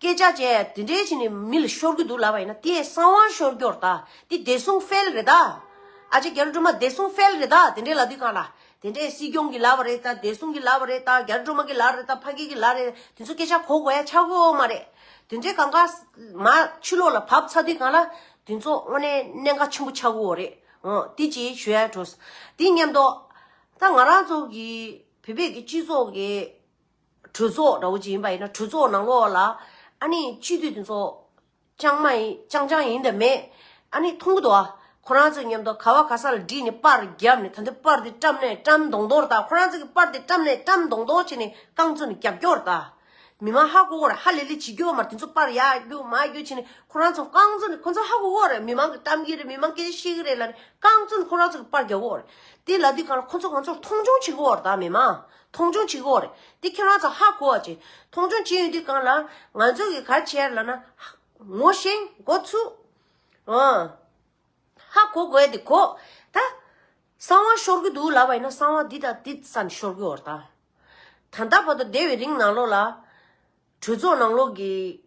སྐད་ཆ་བྱས་དེ་འདྲའི་བྱས་ནས་མི་ལ་ཤོར་གྱི་འདུག་ལབ་པ་ཡིན་ན། དེ་གསང་བ་ཤོར་རྒྱུ་རེད་ད། དེ་བདེ་སྲུང་ཕེལ་རེད་ད། ཨ་ཅེ་རྒྱ་རི་སྒྲོལ་མ་བདེ་སྲུང་ཕེལ་རེད་ད། དེ་འདྲའི་ལབ་དུས་སྒང་ལ། དེ་འདྲའི་སྲིད་སྐྱོང་གིས་ལབ་པ་རེད་ད། བདེ་སྲུང་གིས་ལབ་པ་རེད་ད། རྒྱ་རི་སྒྲོལ་མ་གིས་ལབ་པ་རེད་ད། ཕ་གི་གིས་ལབ་པ་རེད། དེ་ཚོ་སྐད་ཆ་གོ་དགོས་ཡ་ཆགས་ཀྱི་ཡོད་མ་རེད། དེ་འདྲའི་གང་ག་མར་ཕྱི་ལོགས་ལ་བབས་ཚར་དུས་སྒང་ལ། དེ་ཚོ་དངོས་གནས་གནད་འགག་ཆེན་པོ་ཆགས་ཀྱི་ཡོད་རེད། འོ། དེ་ཅིག་ཞུ་ཡ་འགྲོ། དེ་མཉམ་དུ་ད་ང་རང་ཚོ་གི་བོད་པའི་གི་སྤྱི་ཚོགས་ཀྱི་གྲོས་ཚོགས་འདྲ་བོ་ཅིག་ཡིན་པ་ཡིན་ན། གྲོས་ཚོགས་ནང་ལོགས་ལ་ཨ་ནི་སྤྱི་འཐུས་དེ་ཚོ་རྐྱང་མ་ཡིན། རྐྱང་རྐྱང་ཡིན་དང་མེད། ཨ་ནི་མཐོང་གི་འདུག་ཨ། ཁོ་རང་ཚོ་མཉམ་དུ་ག་བ་ག་ས་ལ་བསྒྲིགས་ནས་པར་བརྒྱབ་ནས། ད་འདི་པར་འདི་བཀྲམ་ནས་བཀྲམ་མདོག་མདོག་རེད་ད། ཁོ་རང་ཚོ་གི་པར་འདི་བཀྲམ་ནས་བཀྲམ་མདོག་མདོག་བྱས་ནས་རྐང་བཙུགས་ནས་རྒྱབ་སྐྱོར་རེད་ད། མི་མང་ཧ་གོ་གི་རེད། ཧ་ལས་ལས་བྱེད་རྒྱུ་མ་རེད། དེ་ཚོ་པར་ཡར་རྒྱུག་མར་རྒྱུག་བྱས་ནས་ཁོ་རང་ཚོ་རྐང་བཙུགས་ནས། ཁོ་ཚོ་ཧ་གོ་གི་རེད། མི་མང་གིས་བཀྲམ་གྱི་རེད། མི་མང་སྐད་ཆ་བཤད་ཀྱི་རེད་ལབ་ནས་རྐང་བཙུགས་ནས་ཁོ་རང་ཚོ་གིས་པར་རྒྱག་གི་རེད། དེ་ལབ་དུས་སྒང་ལ་ཁོ་ཚོ་ང་ཚོར་མཐོང་ཆུང་བྱེད་ཀྱི་རེད་ད། མི་མང་མཐོང་ཆུང་བྱེད་ཀྱི་རེད། དེ་ཁྱེད་རང་ཚོ་ཧ་གོ་བ་བྱེད། མཐོང་ཆུང་བྱེད་ཡོང་དུས་སྒང་ལ་ང་ཚོ་གིས་ག་རེ་བྱས་ལབ་ན། ངོ་ཤེས། མགོ་ཚོས། ཨ། ཧ་གོ་དགོས་དེ་གོ། ད་གསང་བ་ཤོར་གྱི་འདུག་ལབ་པ་ཡིན་ན། གསང་བ་འདི་དང་འདི་ཙམ་ཤོར་གྱི་ཡོད་རེད་ད། ད་ལྟ་བར་དུ་འདས་པའི་རིང་ནང་ལོགས་ལ། གྲོས་ཚོགས་ནང་ལོགས་ཀྱི་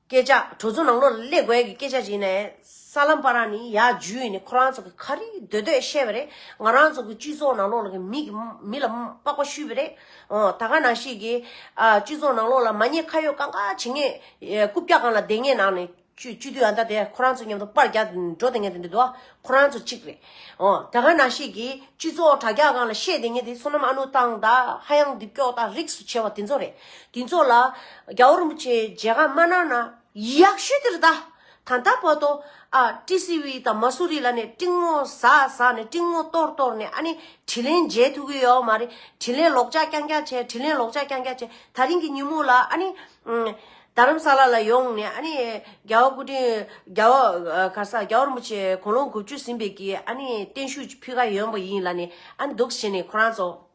སྐད་ཆ། གྲོས་ཚོགས་ནང་ལོགས་ལ་སླེབས་དགོས་ཀྱི་སྐད་ཆ་ཅིག་ཡིན་ནའི། ས་ལམ་བར་ནས་ཡར་འཇུས་ནས་ཁོ་རང་ཚོ་གིས་ག་རེ་འདོད་འདོད་བཤད་པ་རེད། ང་རང་ཚོ་གི་སྤྱི་ཚོགས་ནང་ལོགས་ལ་གི་མི་གི་མི་ལ་སྤག་པ་གཤུས་པ་རེད། ཨོ། ད་ག་ནང་བཞིན་གྱི། ཨ། སྤྱི་ཚོགས་ནང་ལོགས་ལ་མ་ཉེས་ཁ་གཡོགས་གང་ག་བྱེད་མཁན། ཨེ། རྐུབ་བཀྱག་སྒང་ལ་བསྡད་མཁན་ནང་ནས། སྤྱི་སྤྱི་འཐུས་ཨ་མདའ་དེ་ཁོ་རང་ཚོ་མཉམ་དུ་པར་རྒྱག་འགྲོ་བསྡད་མཁན་དེ་འདྲ་འདུག་ཨ། ཁོ་རང་ཚོ་གཅིག་རེད། ཨོ། ད་ག་ནང་བཞིན་གྱི་སྤྱི་ཚོགས་དྲ་རྒྱ་སྒང་ལ་བཤད་བསྡད་མཁན་དེ་བསོད་ནམས་ཨ་ནུ་ཏང་དང་ཧ་ཡང་རྡིབ་སྐྱོག་དང་རིགས་སུ་ཆེ་བ་དེ་ཚོ་རེད། དེ་ཚོ་ལ་རྒྱལ་བ་རིན་པོ་ཆེས་མཇལ་ཁ་མ་གནང་ན་ཡག་ཤོས་དེ་རེད་ད། ད་ལྟ་བར་དུ། ཨ། ཊི་སི་ཝི་དང་མ་སུ་རི་ལབ་ནས་ཏིང་ངོ་ཟ་ཟ་ནས། ཏིང་ངོ་གཏོར་གཏོར་ནས། ཨ་ནི་དྲིན་ལན་འཇལ་ཐུབ་ཀྱི་ཡོད་མ་རེད། དྲིན་ལན་ལོག་ལྕག་རྐྱང་རྐྱང་བྱས། དྲིན་ལན་ལོག་ལྕག་རྐྱང་རྐྱང་བྱས། ད་རིང་གི་ཉིན་མོ་ལ་ཨ་ནི། ཨུམ། རྡ་རམ་ས་ལ་ལ་ཡོང་ནས། ཨ་ནི་རྒྱལ་བ་སྐུ་ཕྲེང་། རྒྱལ་བ། ཨ། ག་ས། རྒྱལ་བ་རིན་པོ་ཆེ་དགུང་ལོ་དགུ་བཅུ་ཟིན་པའི་གི་ཨ་ནི་བརྟན་བཞུགས་ཕུལ་ག་ཡོང་བ་ཡིན་ལབ་ནས། ཨ་ནི་འདུག་བྱས་ནས་ཁོ་རང་ཚོ།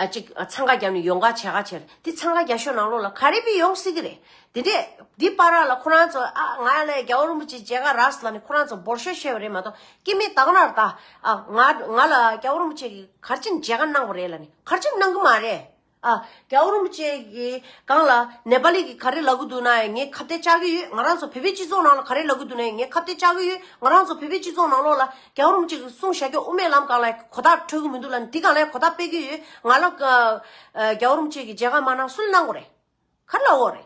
ཨ་ཅིག་ཨ་འཚང་ཁ་བརྒྱབ་ནས་ཡོང་ག་བྱེད་ག་བྱེད་རེད། དེ་འཚང་ཁ་རྒྱག་ཤོག་ནང་ལོགས་ལ་ག་རེ་བི་ཡོང་སྲིད་གི་རེད། དེ་འདྲས་འདི་པར་ལ་ཁོ་རང་ཚོ་ཨ་ང་ལ་རྒྱལ་བ་རིན་པོ་ཆེ་མཇལ་ག་རག་ལབ་ནས་ཁོ་རང་ཚོ་འབོར་ཤོག་བཤད་པ་རེད་མ་གཏོགས་སྐྱེ་དམན་དག་ན་ར་ད་ཨ་ང་ང་ལ་རྒྱལ་བ་རིན་པོ་ཆེ་གིས་ག་རེ་བྱས་ནས་མཇལ་ག་གནང་བ་རེད་ལབ་ནས་ག་རེ་བྱས་ནས་གནང་གི་མ་རེད། ཨ། རྒྱལ་བ་རིན་པོ་ཆེ་གི་སྒང་ལ་ནེ་པ་ལི་གི་ག་རེ་ལབ་གི་འདུག་ན་ངས་ཁ་གཏད་བཅག་གི་ཡོད། ང་རང་ཚོ་བོད་པའི་སྤྱི་ཚོགས་ནང་ལ་ག་རེ་ལབ་གི་འདུག་ན་ངས་ཁ་གཏད་བཅག་གི་ཡོད། ང་རང་ཚོ་བོད་པའི་སྤྱི་ཚོགས་ནང་ལོགས་ལ་རྒྱལ་བ་རིན་པོ་ཆེ་གི་གསུང་བཞག་རྒྱུ་དབུ་མའི་ལམ་སྒང་ལ་གོ་བརྡ་འཕྲོད་གི་མི་འདུག་ལབ་ནས་འདི་སྒང་ལ་གོ་བརྡ་སྤེལ་གི་ཡོད། ང་ལ་ཨ་རྒྱལ་བ་རིན་པོ་ཆེ་གི་མཇལ་ཁ་མ་གནང་སུ་ལ་གནང་དགོས་རེད། ག་རེ་ལབ་དགོས་རེད།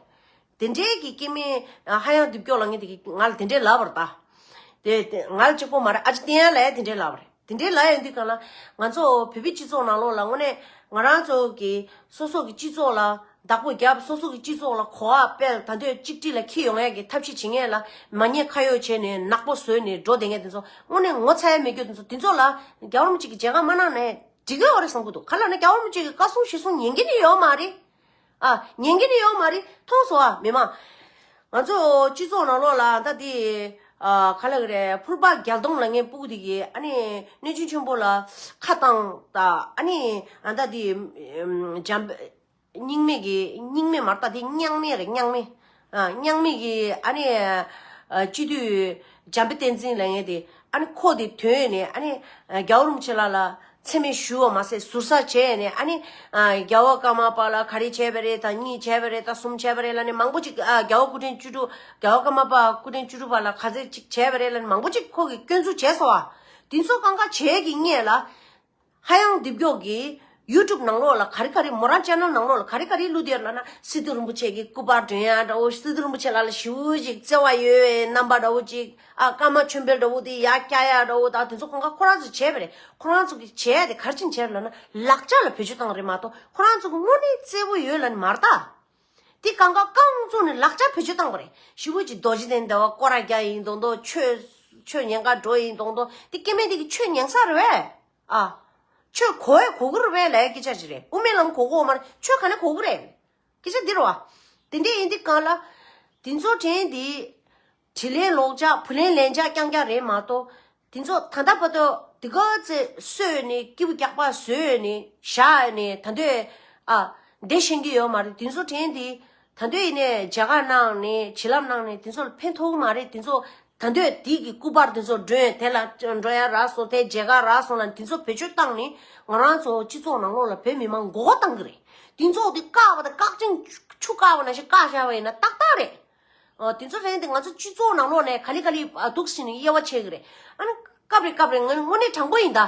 དེ་འདྲའི་གི་སྐྱེ་དམན་ཧ་ཡང་སྡུག་སྐྱོ་ལ་ངས་དེ་གི་ང་ལ་དེ་འདྲའི་ལབ་པ་རེད་ད། དེ་དེ་ང་ལ་གཅིག་པོ་མ་རེད། ཨ་ཅེ་བསྟན་ཡར་ལབ་ཡ་དེ་འདྲའི་ལབ་པ་རེད། དེ་འདྲའི་ལབ་ཡོང་དུས་སྒང་ལ་ང་ཚོ་བོད་པའི་སྤྱི་ཚོགས་ནང་ལོགས་ལ་དངོས་གནས་ང་རང་ཚོ་གི་སོ་སོ་གི་སྤྱི་ཚོགས་ལ་བདག་པོ་རྒྱབ། སོ་སོ་གི་སྤྱི་ཚོགས་ལ་གོ་བ་སྤེལ། ད་འདོད་གཅིག་སྒྲིལ་ལ་འཁྱེར་ཡོང་ཡ་གི་ཐབས་ཤེས་བྱེད་མཁན་ལ་མ་ཉེས་ཁ་གཡོགས་བྱས་ནས་ནག་པོ་བཟོས་ནས་འགྲོ་བསྡད་མཁན་དེ་ཚོ་དངོས་གནས་ངོ་ཚ་ཡ་མེད་རྒྱུ་དེ་ཚོ་དེ་ཚོ་ལ་རྒྱལ་བ་རིན་པོ་ཆེ་གི་མཇལ་ཁ་མ་གནང་ནས་འགྲིག་གི་ཡོད་རེད་བསམ་གི་འདུག་ག་ལབ་ན་རྒྱལ་བ་རིན་པོ་ཆེ་གི་བཀའ་གསུང་ཞལ་གསུང་ཉན་གི་ནི་ཡོད་མ་རེད། ཨ། ཉན་གི་ནི་ཡོད་མ་རེད། མཐོང་སོང་ཨ་མི་མང་། ང་ཚོ་སྤྱི་ཚོགས་ནང་ལོགས་ལ་ད་དེ་ཨ་ག་ལབ་གི་རེད། ཕུར་པ་རྒྱལ་གདོང་ལབ་མཁན་སྤུ་གུ་དེ་གིས་ཨ་ནི་གནས་ཆུང་ཆེན་པོ་ལ་ཁ་བཏང་ད། ཨ་ནི་ཨ་ད་དེ་འཇམ་རྙིང་མའི་གི་རྙིང་མའི་མ་རེད་ད། དེ་རྙིང་མའི་རེད། རྙིང་མའི་ཨ་རྙིང་མའི་གི་ཨ་ནི་ཨ་སྤྱི་འཐུས་འཇམ་དཔལ་བསྟན་འཛིན་ལབ་མཁན་དེ་ཨ་ནི་ཁོ་དེ་ཐོན་ནས་ཨ་ནི་རྒྱལ་བ་རིན་པོ་ཆེ་ལགས་ལ་མཚན་སྨད་ཞུ་བ་མ་ཟད་ཟུར་ཟ་བྱས་ནས་ཨ་ནི་ཨ་རྒྱལ་བ་ཀརྨ་པ་ལ་ག་རེ་བྱས་པ་རེད། ད་གཉིས་བྱས་པ་རེད། ད་གསུམ་བྱས་པ་རེད་ལབ་ནས་མང་པོ་ཅིག་ཨ་རྒྱལ་བ་སྐུ་ཕྲེང་བཅུ་དྲུག་རྒྱལ་བ་ཀརྨ་པ་སྐུ་ཕྲེང་བཅུ་དྲུག་པ་ལ་ག་ཚོད་ཅིག་བྱས་པ་རེད་ལབ་ནས་མང་པོ་ཅིག་ཁོ་གིས་སྐྱོན་འཛུགས་བྱས་སོང་བ། དེ་ཚོ་གང་ག་བྱས་ཀྱི་སྔས་ལ། ཧ་ཡང་སྡུག་སྐྱོ་གི་ཡུ་ཊུབ་ནང་ལོགས་ལ་ག་རེ་ག་རེ་མོ་རང་ཅེ་ནལ་ནང་ལོགས་ལ་ག་རེ་ག་རེ་བླུགས་བསྡད་ཡོད་ལབ་ན། སི་ཏུ་རིན་པོ་ཆེ་གི་སྐུ་པར་སྒྲོན་ཡ་འདྲ་བོ། སི་ཏུ་རིན་པོ་ཆེ་ལགས་ལ་ཞེ་པོ་ཅིག་བརྩེ་བ་ཡོད་པའི་རྣམ་པ་འདྲ་བོ་ཅིག་ཨ་ཀརྨ་ཆོས་འཕེལ་འདྲ་བོ་དེ་ཡར་བཀྱག་ཡ་འདྲ་བོ་དང་དེ་ཚོ་ཁོང་ཁ་ཁོ་རང་ཚོས་བྱས་པ་རེད། ཁོ་རང་ཚོ་གིས་བྱས་དེ་ག་རེ་བྱས་ནས་བྱས་ལབ་ན་ལག་ཆ་ལ་བེད་སྤྱོད་བཏང་བ་རེད་མ་གཏོགས་ཁོ་རང་ཚོ་གི་དངོས་གནས་བརྩེ་པོ་ཡོད་ལབ་ནི་མ་རེད་ད། དེ་གང་ག་རྐང་བཙུགས་ནས་ལག་ཆ་བེད་སྤྱོད་བཏང་བ་རེད། ཞེ་པོ་ཅིག་རྡོ་རྗེ་གདན་འདྲ་བོ་སྐོར་ར་རྒྱག་ཡིན་མདོག་མདོག་ཆོས་ཆོས་ཉན་ག་འགྲོ་ཡིན་མདོག་མདོག་དེ་སྐྱེ་དམན་དེ་གི་ཆོས་ཉན་ས་རེད་པས། ཨ། ཆོས་གོ་ཡ་གོ་གི་རེད་པས་ལབ་ཡ་སྐད་ཆ་ཅིག་རེད། དབུ་མའི་ལམ་གོ་གི་ཡོད་མ་རེད། ཆོས་ག་ནས་གོ་གི་རེད། སྐད་ཆ་འདི་རེད་པ། དེ་འདྲ་ཡིན་དུས་སྒང་ལ། དེ་ཚོ་དྲན་དེ། དྲིན་ལན་ལོག་འཇགས་བུ་ལོན་ལན་འཇགས་རྐྱང་རྐྱང་རེད་མ་གཏོགས། དེ་ཚོ་ད་ལྟ་བར་དུ་དེ་ག་ཚོད་གསོས་ནས་སྐྱིད་པོ་རྒྱག་པ་བཟོས་ནས་བཞག་ནས་ད་འདོད་ཨ་བདེ་ཤེས་ཀྱི་ཡོད་མ་རེད། དེ་ཚོ་དྲན་དེ་ད་འདོད་ཡིན་ནས་མཇལ་ཁ་གནང་ནས་བྱིན་རླབས་གནང་ནས་དེ་ཚོ་ལ་ཕན་ཐོགས་ཀྱི་མ་རེད། དེ་ཚོ་ད་འདོད་དེ་གི་སྐུ་པར་དེ་ཚོ་སྒྲོན་དེ་ལ་འགྲོ་ཡ་རག་སོང་། དེ་མཇལ་ཁ་རག་སོང་ལ་དེ་ཚོ་བེད་སྤྱོད་བཏང་ནས་ང་རང་ཚོ་སྤྱི་ཚོགས་ནང་ལོགས་ལ་བོད་མི་མང་མགོ་སྐོར་བཏང་གི་རེད། དེ་ཚོ་དེ་བཀག་པ་དང་བཀག་ཅིང་ཆུ་བཀག་པ་ནང་བཞིན་བཀག་བཞག་པ་ཡིན་ན་ཏག་ཏག་རེད། ཨ། དེ་ཚོ་རེད་དེ་ང་ཚོ་སྤྱི་ཚོགས་ནང་ལོགས་ནས་ག་ལེ་ག་ལེ་ཨ་འདུག་ཟེར་ནས་དབྱེ་བ་ཕྱེ་གི་རེད། ཨ་ནི་སྐབས་རེ་སྐབས་རེ་ང་དངོས་གནས་དྲང་པོ་ཡིན་ད།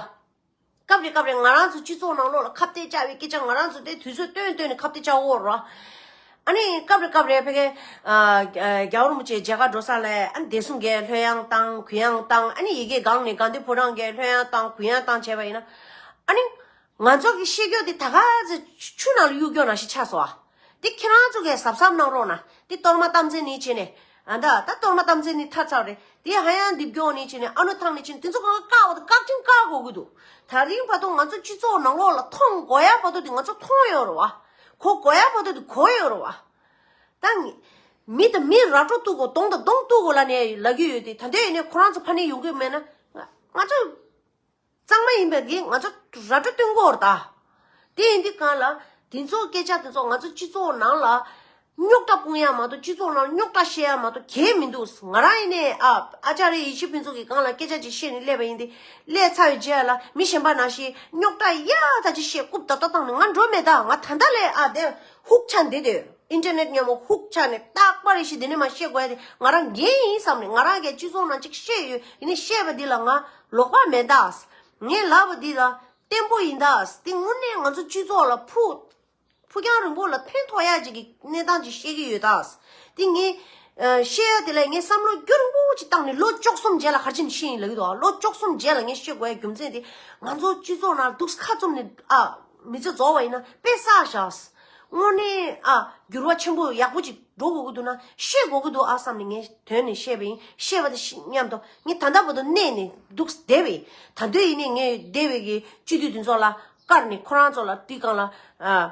སྐབས་རེ་སྐབས་རེ་ང་རང་ཚོ་སྤྱི་ཚོགས་ནང་ལོགས་ལ་ཁ་གཏད་བཅག་པའི་སྐད་ཆ་ང་རང་ཚོ་དེ་དུས་ཚོད་བཏོན་བཏོན་ནས་ཁ་གཏད་བཅག་འོ་རོ། ཨ་ནི་སྐབས་རེ་སྐབས་རེ་ཕ་གི་ཨ་རྒྱལ་བ་རིན་པོ་ཆེ་མཇལ་ཁ་འགྲོ་ས་ལ་ཨ་ནི་བདེ་སྲུང་གིས་ལྷོད་ཡངས་བཏང་གུ་ཡངས་བཏང་། ཨ་ནི་ཡི་གེ་སྒང་ནས་དགའ་ལྡན་ཕོ་བྲང་གིས་ལྷོད་ཡངས་བཏང་གུ་ཡངས་བཏང་བྱས་པ་ཡིན་ན། ཨ་ནི། ང་ཚོ་གི་བཤད་རྒྱུ་དེ་ད་ག་ཚོད་ཆུ་ནང་ལ་གཡུག་རྒྱུ་ནང་བཞིན་ཆགས་སོང་ཨ། དེ་ཁྱེད་རང་ཚོ་གིས་གཟབ་གཟབ་གནང་རོགས་གནང་། དེ་གཏོར་མ་དམ་བཙན་ནས་བྱས་ནས། ཨ་ད་ད་གཏོར་མ་དམ་བཙན་ནས་ཐར་ཚར་རེད། དེ་ཧ་ཡང་འདི་སྐྱོང་ནས་བྱས་ནས་ཨ་ནུ་ཐང་ནས་བྱས་ནས་དེ་ཚོ་གང་བཀག་པ་དང་བཀག་ཅིང་བཀག་དགོས་ཀྱི་འདུག་ད་རིང་བར་དུ་ང་ཚོ་སྤྱི་ཚོགས་ནང་ལོགས་ལ་མཐོང་དགོས་ཡ་བར་དུ་དེ་ང་ཚོ་མཐོང་ཡོད་རེད་བ། གོ་དགོས་ཡ་བར་དུ་དེ་གོ་ཡོད་རེད་བ། ད་ངས་མི་དང་མི་ར་སྤྲོད་གཏུག་དགོས། གདོང་དང་གདོང་གཏུག་དགོས་ལབ་ནས་ལབ་ཀྱི་ཡོད་དེ། ད་ལྟ་ཡིན་ནའི་ཁོ་རང་ཚོ་ཕ་ནས་ཡོང་གི་མེད་ན་ང་ང་ཚོ། གཙང་མ་ཡིན་པའི་གི་ང་ཚོ་ར་སྤྲོད་སྟོན་གོ་ར་ད། དེ་ཡིན་དུས་གང་ལ་དེ་ཚོ་སྐད་ཆ་དེ་ཚོ་ང་ཚོ་སྤྱི་ཚོགས་ནང་ལ་རྙོག་དྲ་སྤུངས་ཡ་མ་གཏོགས། སྤྱི་ཚོགས་ནང་རྙོག་དྲ་བཤད་ཡ་མ་གཏོགས་གལ་མི་འདུག་ང་རང་ཡིན་ནའི་ཨ་ཨ་ཅཱརྱ་ཡེ་ཤེས་ཕུན་ཚོགས་ཀྱི་སྒང་ལ་སྐད་ཆ་ཅིག་བཤད་ནས་སླེབས་པ་ཡིན་ཏེ། སླེབས་ཚར་བའི་རྗེས་ལ་མི་གཞན་པ་ནང་བཞིན་རྙོག་དྲ་ཡག་ཐག་ཅིག་བཤད། རྐུབ་རྡབ་རྡབ་བཏང་ནས་ང་འགྲོ་མེད། ད་ང་ད་ལྟ་ལས་ཨ་དེ་ཧུག་ཆ་འདི་དེ། ཨིན་ཊར་ནེཊ་མཉམ་པོ་ཧུག་ཆགས་ནས་རྟག་པར་རེ་ཞིག་འདི་ནས་མར་བཤད་དགོས་ཡ་དེ་ང་རང་འགན་ཡིན་བསམ་ནས། ང་རང་གིས་སྤྱི་ཚོགས་ནང་ཅིག་བཤད་ཡོད། ཡིན་ནའི་བཤད་པ་འདི་ལ་ང་ལོག་པ་མེད་ད། ངས་ལབ་པ་འདི་ལ་བརྟན་པོ་ཡིན་ད། དེ་དངོས་གནས་ང་ཚོ་སྤྱི་ཚོགས་ལ་ཕུགས་ཕུགས་རྒྱང་རིང་པོ་ལ་ཕན་ཐོགས་ཡ་ཅིག་གི་གནས་སྟངས་ཅིག་བཤད་ཀྱི་ཡོད་ད། དེ་ངས་ཨ་བཤད་ཡ་དེ་ལ་ངས་བསམ་བློ་རྒྱུན་རིང་པོ་ཅིག་བཏང་ནས་ལོ་བཅུ་གསུམ་རྗེས་ལ་ག་རེ་བྱས་ནས་བཤད་ཡིན་ལབ་ཀྱི་འདུག་ལོ་བཅུ་གསུམ་རྗེས་ལ་ངས་བཤད་དགོས་ཡ་རྒྱུ་མཚན་དེ་ང་ཚོ་སྤྱི་ཚོགས་ནང་ལ་འདུག་ཁ་བཙུམ་ནས་ཨ། མི་ཚེ་རྫོགས་པ་ཡིན་ན་དཔེ་བསགས་བཞག་དངོས་གནས་ཨ་འགྱུར་བ་ཆེན་པོ་ཡག་པོ་ཅིག་འགྲོ་དགོས་ཀྱི་འདུག་ན་བཤད་དགོས་ཀྱི་འདུག་ཨ་བསམ་ནས་ངས་དོན་ནས་བཤད་པ་ཡིན། བཤད་པ་དང་མཉམ་དུ་ངས་ད་ལྟ་བར་དུ་གནས་ནས་འདུག་བསྡད་པས། ད་དུང་ཡིན་ནའི་ངས་སྡེ་བའི་གི་སྤྱི་འཐུས་དེ་ཚོ་ལ་བཀར་ནས་ཁོ་རང་ཚོ་ལ་དེའི་སྒང་ལ་ཨ།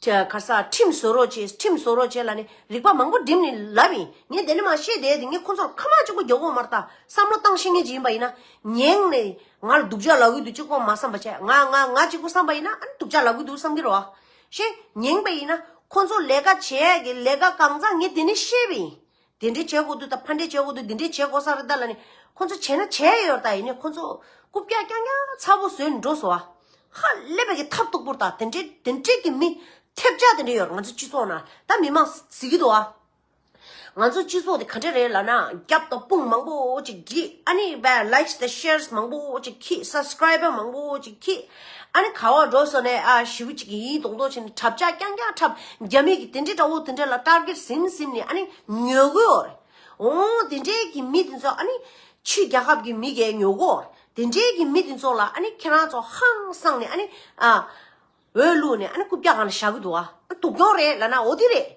ཁ་ས་ཁྲིམས་བཟོ་རོགས་བྱེད། ཁྲིམས་བཟོ་རོགས་བྱེད་ལབ་ནས་རིག་པ་མང་པོ་བསྒྲིམས་ནས་ལབ་ཡིན། ངས་དེ་ནས་མ་བཤད་བསྡད་དེ། ངས་ཁོ་ཚོར་ཁ་མ་གཅིག་པོ་རྒྱག་གོ་མ་རེད། ད་བསམ་བློ་བཏང་ཤེས་མཁན་ཅིག་ཡིན་པ་ཡིན་ན། ཉན་ནས་ང་ལ་སྡུག་ཅག་ལབ་གི་འདུག་གཅིག་པོ་མ་བསམ་པ་བྱས། ང་ང་ང་གཅིག་པོ་བསམ་པ་ཡིན་ན། ཨ་ནི་སྡུག་ཅག་ལབ་གི་འདུག་བསམ་གི་རེད་བ། ཤེས་ཉན་པ་ཡིན་ན། ཁོ་ཚོ་ལས་ཀ་བྱེད་ཡ་གི་ལས་ཀ་གང་ཚང་ངས་དེ་ནས་བཤད་པ་ཡིན། དེ་འདྲས་བྱེད་དགོས་འདུག་ད་ཕ་འདྲས་བྱེད་དགོས་འདུག་འདི་འདྲས་བྱེད་དགོས་ས་རེད་ད་ལབ་ནས། ཁོ་ཚོ་བྱས་ན་བྱས་ཡོད་རེད། ད་ཡིན་ནའི་ཁོ་ཚོ་རྐུབ་བཀྱག་རྐྱང་རྐྱང་ཚ་པོ་བཟོས་ནས་འགྲོ་སོང་བ། ཧ་ལས་པའི་གི་ཐབས་སྡུག་པོ་རེད། ད་དེ་འདྲས་དེ་འདྲས་ཀྱི་མི་ཐེབས་ཆག་དེ་འདྲས་ཡོད་རེད། ང་ཚོ་སྤྱི་ཚོགས་ནང་ད་མི་མང་ཟེར་གི་འདུག་ཨ། ང་ཚོ་སྤྱི་ཚོགས་དེ་ག་འདྲས་རེད་ལབ་ན། རྒྱབ་དང་དཔུང་མང་པོ་ཅིག་བརྒྱུད། ཨ་ནི་བས་ལའིཀ་དང་ཤེར་མང་པོ་ཅིག་ཁྱེར། སབ་སི་ཀ་རའི་བར་མང་པོ་ཅིག་ཁྱེར། ཨ་ནི་ག་བ་འགྲོ་སོང་ནས་ཨ་ཞེ་པོ་ཅིག་ཡིན་མདོག་མདོག་བྱས་ནས་འཁྲབ་ཆག་རྐྱང་རྐྱང་འཁྲབ། རྒྱ་མི་གི་དེ་འདྲས་འདྲ་བོ་དེ་འདྲས་ལ་ཊར་གེཊ་ཟིན་ཟིན་ནས་ཨ་ནི་ཉོ་གི་ཡོད་རེད། འོ་དེ་འདྲས་ཀྱི་མི་དེ་ཚོ་ཨ་ནི་ཕྱི་རྒྱལ་ཁབ་ཀྱི་མི་གིས་ཉོ་གི་ཡོད་རེད། དེ་འདྲས་ཀྱི་མི་དེ་ཚོ་ལ་ཨ་ནི་ཁྱེད་རང་ཚོ་ཧང་སངས་ནས་ཨ་ནི་ཨ། འོས་བླུགས་ནས་ཨ་ནི་རྐུབ་བཀྱག་སྒང་ལ་བཞག་གི་འདུག་བ། སྡུག་གྱོང་རེད་ལབ་ན་འོ་དེ་རེད།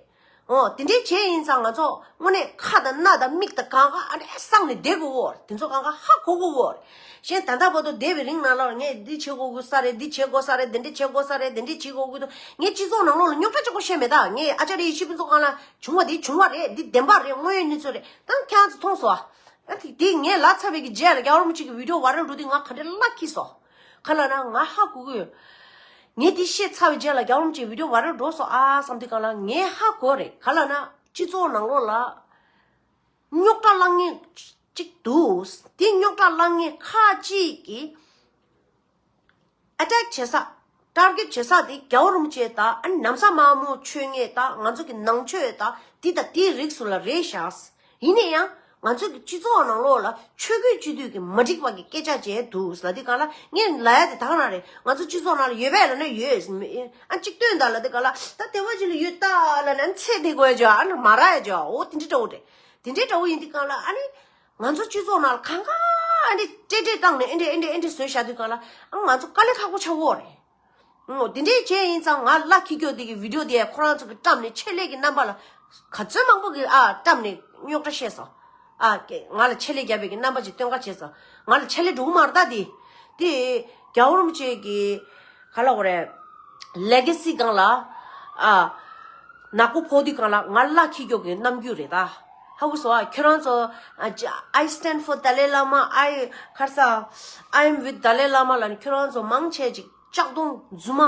འོ་དེ་འདྲས་བྱས་ཡིན་ཙང་ང་ཚོ་དངོས་གནས་ཁ་དང་སྣ་དང་མིག་དང་གང་ག་ཨ་ནི་སངས་ནས་བསྡད་དགོས་འོ། དེ་ཚོ་གང་ག་ཧ་གོ་དགོས་འོ། གཞན་ད་ལྟ་བར་དུ་བསྡད་པའི་རིང་ནང་ལོགས་ངས་འདི་བྱེད་དགོས་ཀྱི་ས་རེད། འདི་བྱེད་དགོས་ས་རེད། འདི་འདྲས་བྱེད་དགོས་ས་རེད། འདི་འདྲས་བྱེད་དགོས་ཀྱི་འདུག་ངས་སྤྱི་ཚོགས་ནང་ལོགས་ལ་རྙོག་དྲ་གཅིག་པོ་བཤད་མེད། ད་ངས་ཨ་ཅར་ཡེ་ཤེས་ཕུན་ཚོགས་སྒང་ལ་བྱུང་བ་དེ་བྱུང་བ་རེད། འདི་བདེན་པ་རེད། དངོས་ཡོད་གནས་ཚུལ་རེད། ད་ཁྱེད་རང་ཚོ་མཐོང་སོང་ཨ། ཨ་དེ་དེ་ངས་ལབ་ཚར་བའི་གི་རྗེས་ལ་རྒྱལ་བ་རིན་པོ་ཆེ་གི་བི་ཌིའོ་ཝའི་རལ་འགྲོ་དུས་ང་ག་འདྲས་བླ་འཁྱིལ་སོང་། ག་ལབ་ན་ང་ཧ་གོ་གི་ཡོད། ངས་དེ་བཤད་ཚར་བའི་རྗེས་ལ་རྒྱལ་བ་རིན་པོ་ཆེ་བི་ཌིའོ་ཝའི་རལ་འགྲོ་སོང་ཨ་བསམ་དུས་སྒང་ལ་ངས་ཧ་གོ་རེད། ག་ལབ་ན་སྤྱི་ཚོགས་ནང་ལོགས་ལ་རྙོག་དྲ་བསླང་མཁན་གཅིག་འདུག་དེ་རྙོག་དྲ་བསླང་མཁན་ཁག་ཅིག་གིས་ཨ་ཊེག་བྱེད་ས། ཊར་གེཊ་བྱེད་ས་དེ་རྒྱལ་བ་རིན་པོ་ཆེ་དང་ཨ་ནི་ན་བཟའ་དམར་མོ་མཆོད་མཁན་དང་ང་ཚོ་གི་ནང་ཆོས་དང་དེ་དང་དེའི་རིགས་སུ་ལ་རེད་ཤག་ཡིན་ན་ཡང་ང་ཚོ་གི་སྤྱི་ཚོགས་ནང་ལོགས་ལ་ཆོས་གོས་སྤྱི་འཐུས་ཀྱི་མ་འགྲིག་པ་གི་སྐད་ཆ་བྱས་འདུག་ལབ་དུས་སྒང་ལ་ངས་ལབ་ཡ་དེ་ད་ག་རང་རེད། ང་ཚོ་སྤྱི་ཚོགས་ནང་ལ་ཡོད་པས་ལབ་ན་ཡོད། ཨ་གཅིག་སྟོན་དང་ལབ་དུས་སྒང་ལ་ད་དེ་བ་ཅིག་ལ་ཡོད་ད་ལབ་ན་ཚེ་དེ་དགོས་ཡ་ཅོ་ཨ་ནི་མ་རག་ཡ་ཅོ། འོ་དེ་འདྲའི་འདྲ་བོ་རེད། དེ་འདྲའི་འདྲ་བོ་ཡིན་དུས་སྒང་ལ་ཨ་ནི། ང་ཚོ་སྤྱི་ཚོགས་ནང་ལ་གང་ག་ཨ་འདྲས་ཏྲེ་ཏྲེ་བཏང་ནས་ཨེ་འདྲས་ཨེ་འདྲས་ཨེ་འདྲས་བཟོས་བཞག་དུས་སྒང་ལ་ཨ་ང་ཚོ་དཀའ་ལས་ཁག་པོ་ཆགས་ཀྱི་ཡོད་རེད། ཨོ་དེ་འདྲས་བྱས་ཡིན་ཙང་ང་བླ་འཁྱིལ་སྐྱོ་དེ་གི་བི་ཌིའོ་དེ་ཁོ་རང་ཚོ་གི་བཀྲམ་ནས་ཆེད་ལས་ཀྱི་རྣམ་པ་ལ་ག་ཚོད་མང་པོ་གི་ཨ་བཀྲམ་ནས་རྙོག་དྲ་བཤད་སོང་། ཨ་ཀེ་ང་ལ་ཆེད་ལས་རྒྱབ་པའི་གི་རྣམ་པ་ཅིག་སྟོན་ག་བྱས་སོང་། ང་ལ་ཆེད་ལས་འགྲོ་གི་མ་རེད་ད་དེ། དེ་རྒྱལ་བ་རིན་པོ་ཆེ་གི་ག་ལ་འོ་རེད། ལེ་གེ་སི་སྒང་ལ་ཨ་ནག་པོ་ཕོག་དུས་སྒང་ལ་ང་བླ་འཁྱིལ་སྐྱོ་གི་རྣམ་འགྱུར་རེད་ད། ཧ་གོ་སོང་ཨ། ཁྱོད་རང་ཚོ་ཨ་ཅི་I stand for Dalai Lama. I ཁ་ས་I am with Dalai Lama ལབ་ནས་ཁྱོད་རང་ཚོ་མང་ཆེ་ཅིག་ལྕགས་གདོང་རྫུན་མ་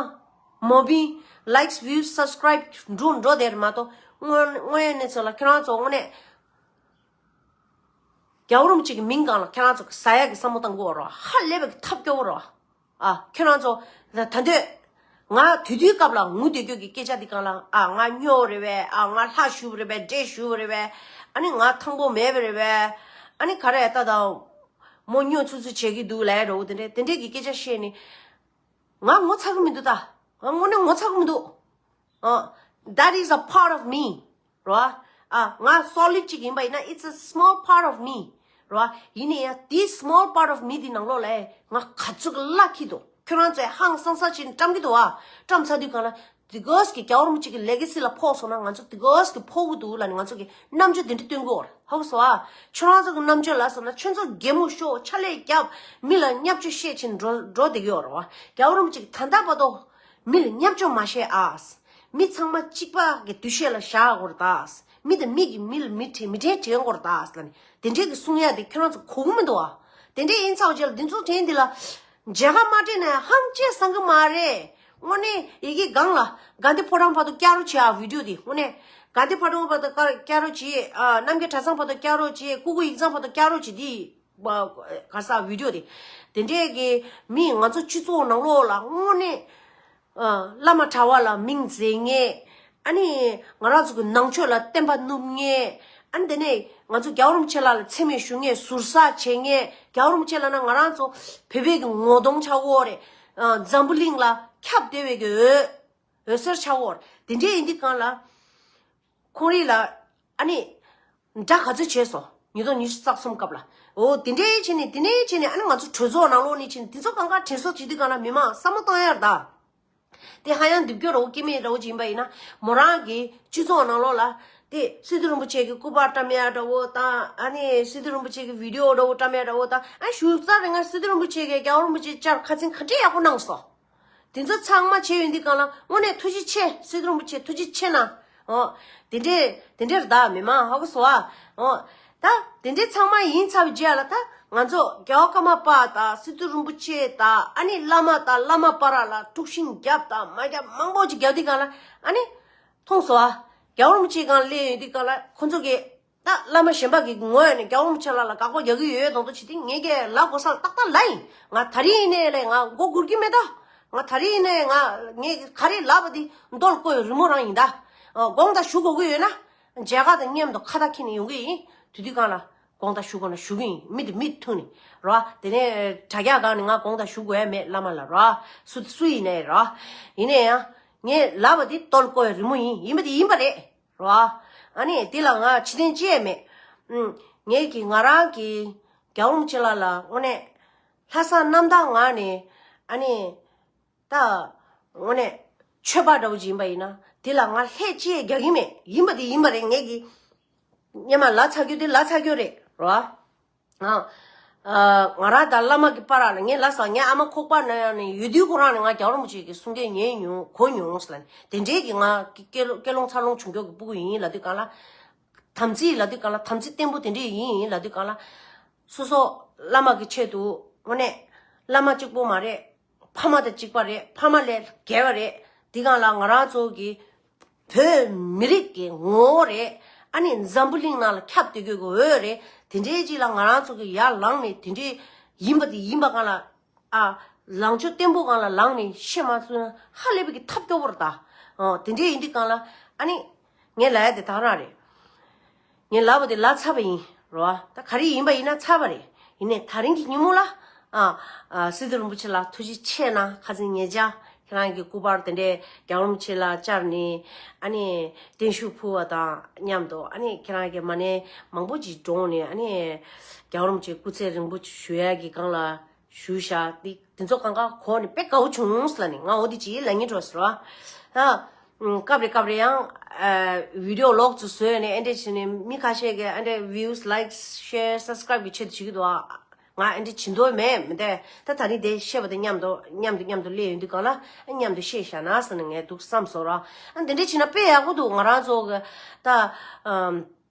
མོ་བི་ལའིཀ་བིའུ་སབ་སི་ཀ་རའིབ་འགྲོ་འགྲོ་དེར་མ་གཏོགས་དངོས་དངོས་ཡོད་གནས་ཚུལ་ལ་ཁྱོད་རང་ཚོ་དངོས་གནས་རྒྱལ་བ་རིན་པོ་ཆེ་གི་མིང་སྒང་ལ་ཁྱེད་རང་ཚོ་ཟ་ཡག་གི་བསམ་བློ་བཏང་དགོས་རོགས། ཧ་ལས་པའི་ཐབས་སྐྱོ་བོ་རོགས། ཨ་ཁྱོད་རང་ཚོ་ད་ད་འདོད་ང་དུས་དུས་སྐབས་ལ་ངུ་སྡོད་རྒྱུ་གི་སྐད་ཆ་འདི་སྒང་ལ་ཨ་ང་སྨྱོ་རེད་པས། ཨ་ང་ལྷ་ཞུ་རེད་པས། འདྲེ་ཞུ་རེད་པས། ཨ་ནི་ང་ཐང་པོ་མེད་པ་རེད་པས། ཨ་ནི་ག་རེ་ད་ད་མོ་སྨྱོ་ཚུ་ཚུ་བྱེད་ཀྱི་འདུག་ལབ་ཡ་འདྲ་བོ་དེ་འདྲས་དེ་འདྲས་ཀྱི་སྐད་ཆ་བཤད་ནི་ང་ངོ་ཚ་གི་མི་འདུག་ད། ང་དངོས་གནས་ངོ་ཚ་གི་མི་འདུག་ཨ། That is a part of me. རོ། ཨ་ང་སོ་ལིཌ་ཅིག་ཡིན་པ་ཡིན་ན། It's a small part of me. རོ། ཡིན་ནའི་ཡང་དེ་small part of me དེ་ནང་ལོགས་ལ་ང་ག་ཚོད་ཀྱི་བླ་འཁྱིལ་འདུག་ཁྱོད་རང་ཚོས་ཧང་སང་ས་བྱས་ནས་བཀྲམ་གྱི་འདུག་ཨ། བཀྲམ་ཚར་དུས་སྒང་ལ་དེ་གོས་ཀྱི་རྒྱལ་བ་རིན་པོ་ཆེ་གི་ལེ་གེ་སི་ལ་ཕོག་སོང་ན་ང་ཚོ་དེ་གོས་ཀྱི་ཕོག་གི་འདུག་ལབ་ནས་ང་ཚོ་གི་རྣམ་དཔྱོད་དེ་འདྲ་སྟོན་གྱི་ཡོད་རེད། ཧ་གོ་སོང་ཨ། ཁྱོད་རང་ཚོ་གི་རྣམ་དཔྱོད་ལ་སོང་ན་ཁྱོད་ཚོ་གད་མོ་ཤོར། ཕྱག་ལས་རྒྱབ། མི་ལ་བརྙས་བཅོས་བཤད་བྱས་ནས་འགྲོ་འགྲོ་བསྡད་ཀྱི་ཡོད་རེད་བ། རྒྱལ་བ་རིན་པོ་ཆེ་གི་ད་ལྟ་བར་དུ། མི་ལ་བརྙས་བཅོས་མ་བྱེད་ཨ། མི་ཚང་མ་གཅིག་པ་གི་འདུ་ཤེས་ལ་བཞག་དགོས་རེད་ད། མི་དང་མི་གིས་མི་ལ་མི་དྲན་མི་དྲན་དྲན་དགོས་རེད་ད་ལབ་ནས་དེ་འདྲས་ཀྱི་གསུང་ཡ་དེ་ཁྱོད་རང་ཚོ་གོ་གི་མི་འདུག་ཨ། དེ་འདྲས་ཡིན་ཚར་བ་རྗེས་ལ་འདི་ཚོ་དྲན་འདི་ལ་མཇལ་ཁ་མ་སྤྲད་ན་ཧང་ཅེ་སང་གི་མ་རེད། དངོས་གནས་ཡི་གེ་སྒང་ལ་གྷན་དྷི་ཕོ་བྲང་བར་དུ་བསྐྱལ་རོགས་བྱེད་ཨ། བི་ཌིའོ་དེ་དངོས་གནས་གྷན་དྷི་ཕོ་བྲང་བར་དུ་བསྐྱལ་རོགས་བྱེད་ཨ། རྣམ་རྒྱལ་གྲྭ་ཚང་བར་དུ་བསྐྱལ་རོགས་བྱེད། ཀུ་ཀུ་ཡིག་ཚང་བར་དུ་བསྐྱལ་རོགས་བྱེད་དེ། ག་ས་བི་ཌིའོ་དེ། དེ་འདྲས་ཀྱི་མི་ང་ཚོ་སྤྱི་ཚོགས་ནང་ལོགས་ལ་དངོས་གནས། ཨ། བླ་མ་གྲྭ་བ་ལ་མིང་འཛིན་མཁན། ཨ་ནི་ང་རང་ཚོ་གི་ནང་ཆོས་ལ་བསྟན་པ་བསྣུབ་མཁན། ཨ་ནི་དེ་ནས་ང་ཚོ་རྒྱལ་བ་རིན་པོ་ཆེ་ལགས་ལ་མཚན་སྨད་ཞུ་མཁན། ཟུར་ཟ་བྱེད་མཁན། རྒྱལ་བ་རིན་པོ་ཆེ་ལབ་ན་ང་རང་ཚོ་བོད་པའི་གི་ངོ་གདོང་ཆགས་ཀྱི་ཡོད་རེད། ཨ། འཛམ་བུ་གླིང་ལ་ཁྱབ་བསྡད་པའི་གི་འོད་འོད་ཟེར་ཆགས་ཀྱི་ཡོད་རེད། དེ་འདྲས་ཡིན་དུས་སྒང་ལ། ཁོང་རང་ལ་ཨ་ནི་དགྲ་ག་ཚོད་བྱས་སོང་། ཉིས་སྟོང་ཉི་ཤུ་རྩ་གསུམ་སྐབས་ལ། འོ་དེ་འདྲའི་བྱས་ནས་དེ་ནས་བྱས་ནས་ཨ་ནི་ང་ཚོ་གྲོས་ཚོགས་ནང་ལོགས་ནས་བྱས་ནས་དེ་ཚོ་གང་ག་དྲན་གསོ་བྱེད་དུས་སྒང་ལ་མི་མང་བསམ་བློ་བཏང་ཡར་གདའ། དེ་ཧ་ཡང་སྡུག་སྐྱོ་ར་བོ་སྐྱེ་དམན་ར་བོ་ཅིག་ཡིན་པ་ཡིན་ན་མོ་རང་གི་སྤྱི་ཚོགས་ནང་ལོགས་ལ་དེ་སི་ཏུ་རིན་པོ་ཆེ་གི་སྐུ་པར་བཀྲམ་ཡ་འདྲ་བོ་དང་། ཨ་ནི་སི་ཏུ་རིན་པོ་ཆེ་གི་བི་ཌིའོ་འདྲ་བོ་བཀྲམ་ཡ་འདྲ་བོ་དང་། ཨ་ཞུ་རྩ་རེ་ང་སི་ཏུ་རིན་པོ་ཆེ་གི་རྒྱལ་བ་རིན་པོ་ཆེ་བཅར་ཁ་སང་ག་འདྲས་ཡག་པོ་གནང་སོང་། དེ་ཚོ་ཚང་མ་བྱས་ཡོང་དུས་སྒང་ལ་དངོས་གནས་ཐུགས་རྗེ་ཆེ། སི་ཏུ་རིན་པོ་ཆེ་ཐུགས་རྗེ་ཆེ་གནང་། ཨོ། དེ་འདྲས་དེ་འདྲས་རེད་ད། མི་མང་ཧ་གོ་སོང་ཨ། ཨོ། ད་དེ་འདྲས་ཚང་མ་ཡིན་ཚར་བའི་རྗེས་ལ་ད་ང་ཚོ་རྒྱལ་བ་ཀརྨ་པ་དང་སི་ཏུ་རིན་པོ་ཆེ་དང་ཨ་ནི་བླ་མ་དང་བླ་མ་བར་ལ་དཀྲུག་ཤིང་རྒྱབ་དང་མ་རྒྱབ་མང་པོ་ཅིག་རྒྱབ་དུས་སྒང་ལ་ཨ་ནི་མཐོང་སོང་ཨ། རྒྱལ་བ་རིན་པོ་ཆེ་སྒང་སླེབས་ཡོང་དུས་སྒང་ལ་ཁོ་ཚོ་གིས། ད་བླ་མ་གཞན་པ་གི་ངོས་ནས་རྒྱལ་བ་རིན་པོ་ཆེ་ལགས་ལ་དགག་པ་རྒྱག་གི་ཡོད་མདོག་མདོག་བྱེད་དེ། ངས་ཀྱི་ལབ་དགོས་ས་ཏག་ཏག་ལབ་ཡིན། ང་ད་རིང་ཡིན་ནའི་ལས་ང་མགོ་སྒུར་གྱི་མེད་ད། ང་ད་རིང་ཡིན་ནའི་ང་ངས་ག་རེ་ལབ་པ་དེ་རྡོལ་བརྐོས་རི་མོ་རང་ཡིན་ད། དགོངས་དག་ཞུ་དགོས་ཀྱི་ཡོད་ན་མཇལ་ཁ་དང་མཉམ་དུ་ཁ་བརྡ་འཁྱེར་ནས་ཡོང་གི་ཡིན། དེ་དུས་སྒང་ལ་དགོངས་དག་ཞུ་དགོས་ན་ཞུ་གི་ཡིན། མི་དེ་མི་ཐུག་ནས་རོ། དེ་ནས་དྲ་རྒྱ་སྒང་ནས་ང་དགོངས་དག་ཞུ་དགོས་ཡ་མེད། བླ་མ་ལ་རོ། སུ་སུ་ཡིན་ནའི་རོ། ཡིན་ནའི་ཡང་ངས་ལབ་པ་དེ་རྡོལ་བརྐོས་རི་མོ་ཡིན། ཡིན་པ་དེ་ཡིན་པ་རེད། རོ། ཨ་ནི་དེ་ལ་ང་ཕྱི་ཐེན་ཅི་ཡང་མེད། ཨུམ། ངས་ཀྱི་ང་རང་གི་རྒྱལ་བ་རིན་པོ་ཆེ་ལགས་ལ་དངོས་གནས་ལྷག་བསམ་རྣམ་དག་ངང་ནས་ཨ་ནི་ད་དངོས་གནས་ཆོས་པ་འདྲ་བོ་ཅིག་ཡིན་པ་ཡིན་ན་དེ་ལ་ང་ལྷད་ཅི་ཡང་རྒྱག་གི་མེད། ཡིན་པ་དེ་ཡིན་པ་རེད། ངས་ཀྱི་སྔོན་མ་ལབ་ཚར་རྒྱུ་དེ་ལབ་ཚར་རྒྱུ་རེད་རོ། ཨ། ཨ། ང་རང་དང་བླ་མ་གི་བར་ལ་ངས་ལབ་སོང་། ངའི་ཨ་མ་ཁོག་པ་ན་ནས་ཡོད་དུས་ཁོ་རང་ནས་ང་རྒྱལ་བ་རིན་པོ་ཆེ་གི་གསུང་སྐད་ཉན་མྱོང་གོ་མྱོང་ཟེར་ལབ་ནས། དེ་འདྲའི་གི་ང་སྐད་སློང་སྐད་སློང་འཚར་ལོངས་བྱུང་མཁན་གི་སྤུ་གུ་ཡིན་ལབ་དུས་སྒང་ལ། དམ་ཚིག་ལབ་དུས་སྒང་ལ་དམ་ཚིག་བརྟན་པོ་དེ་འདྲས་ཡིན་ལབ་དུས་སྒང་ལ། སོ་སོ་བླ་མ་གི་ཆེད་དུ་དངོས་གནས་བླ་མ་གཅིག་པོ་མ་རེད། ཕ་མ་དང་གཅིག་པ་རེད། ཕ་མ་ལས་བརྒལ་བ་རེད། དེ་སྒང་ལ་ང་རང་ཚོ་གི་བོད་མི་རིགས་ཀྱི་ངོ་བོ་རེད། ཨ་ནི་འཛམ་བུ་གླིང་ནང་ལ་ཁྱབ་བསྡད་དགོས་ཀྱི་འོས་རེད། དེ་འདྲའི་ཅིག་ལ་ང་རང་ཚོ་གི་ཡར་ལངས་ནས་དེ་འདྲའི་ཡིན་པ་དེ་ཡིན་པ་སྒང་ལ། ཨ། ལངས་ཕྱོགས་བརྟན་པོ་སྒང་ལ་ལངས་ནས་བཤད་མ་ཚུགས་ན་ཧ་ལས་པའི་གི་ཐབས་སྐྱོ་བོ་རེད་ད། ཨོ། དེ་འདྲའི་ཡིན་དུས་སྒང་ལ་ཨ་ནི་ངས་ལབ་ཡ་དེ་ད་ག་རང་རེད། ངས་ལབ་པ་དེ་ལབ་ཚར་བ་ཡིན་རོ། ད་ག་རེ་ཡིན་པ་ཡིན་ན་ཚར་བ་རེད། ཡིན་ནའི་ད་རིང་གི་ཉིན་མོ་ལ། ཨ། ཨ། སི་ཏུ་རིན་པོ་ཆེ་ལགས་ཐུགས་རྗེ་ཆེ་གནང་། ཁ་སང་ཉེ་ཆར་ཁྱེད་རང་གི་སྐུ་པར་དེ་འདྲའི་རྒྱལ་བ་རིན་པོ་ཆེ་ལ་བཅར་ནས་ཨ་ནི་བརྟན་བཞུགས་ཕུལ་བ་དང་མཉམ་དུ། ཨ་ནི་ཁྱེད་རང་གི་མ་ཎི་མང་པོ་ཅིག་བགྲངས་ནས། ཨ་ནི་རྒྱལ་བ་རིན་པོ་ཆེ་སྐུ་ཚེ་རིང་པོ་ཞུ་ཡ་གི་སྒང་ལ་ཞུ་བཞག་དེ་དེ་ཚོ་གང་ག་གོ་ནས་དཔེ་དགའ་བོ་བྱུང་ལབ་ནས། ང་འོ་དེ་ཅིག་ལབ་སྙིང་བྲོ་ཟེར་བ། ད། ཨུམ། སྐབས་རེ་སྐབས་རེ་ཡང་། ཨ། བི་ཌི་ཡོ་ལོག་ཙམ་བཟོས་ནས་ཨེ་འདྲས་བྱས་ནས་མི་ཁ་ཤས་ཀྱིས་ཨེ་འདྲས་views, likes, share, subscribe གི་ཆེད་དུ་བྱེད་ཀྱི་འདུག་ཨ། ང་ཨེ་འདྲས་བྱེད་འདོད་མེད། མི་འདྲ་ད་ད་རིང་དེ་བཤད་པ་དང་མཉམ་དུ་མཉམ་དུ་མཉམ་དུ་སླེབས་ཡོང་དུས་སྒང་ལ་མཉམ་དུ་བཤད་བཞག་ན་ཟེར་ནས་ངས་འདུག་བསམ་སོང་ར། ཨ། འདི་འདྲས་བྱས་ན་དཔེ་ཡག་པོ་འདུག་ང་རང་ཚོ་གི་ད། ཨམ།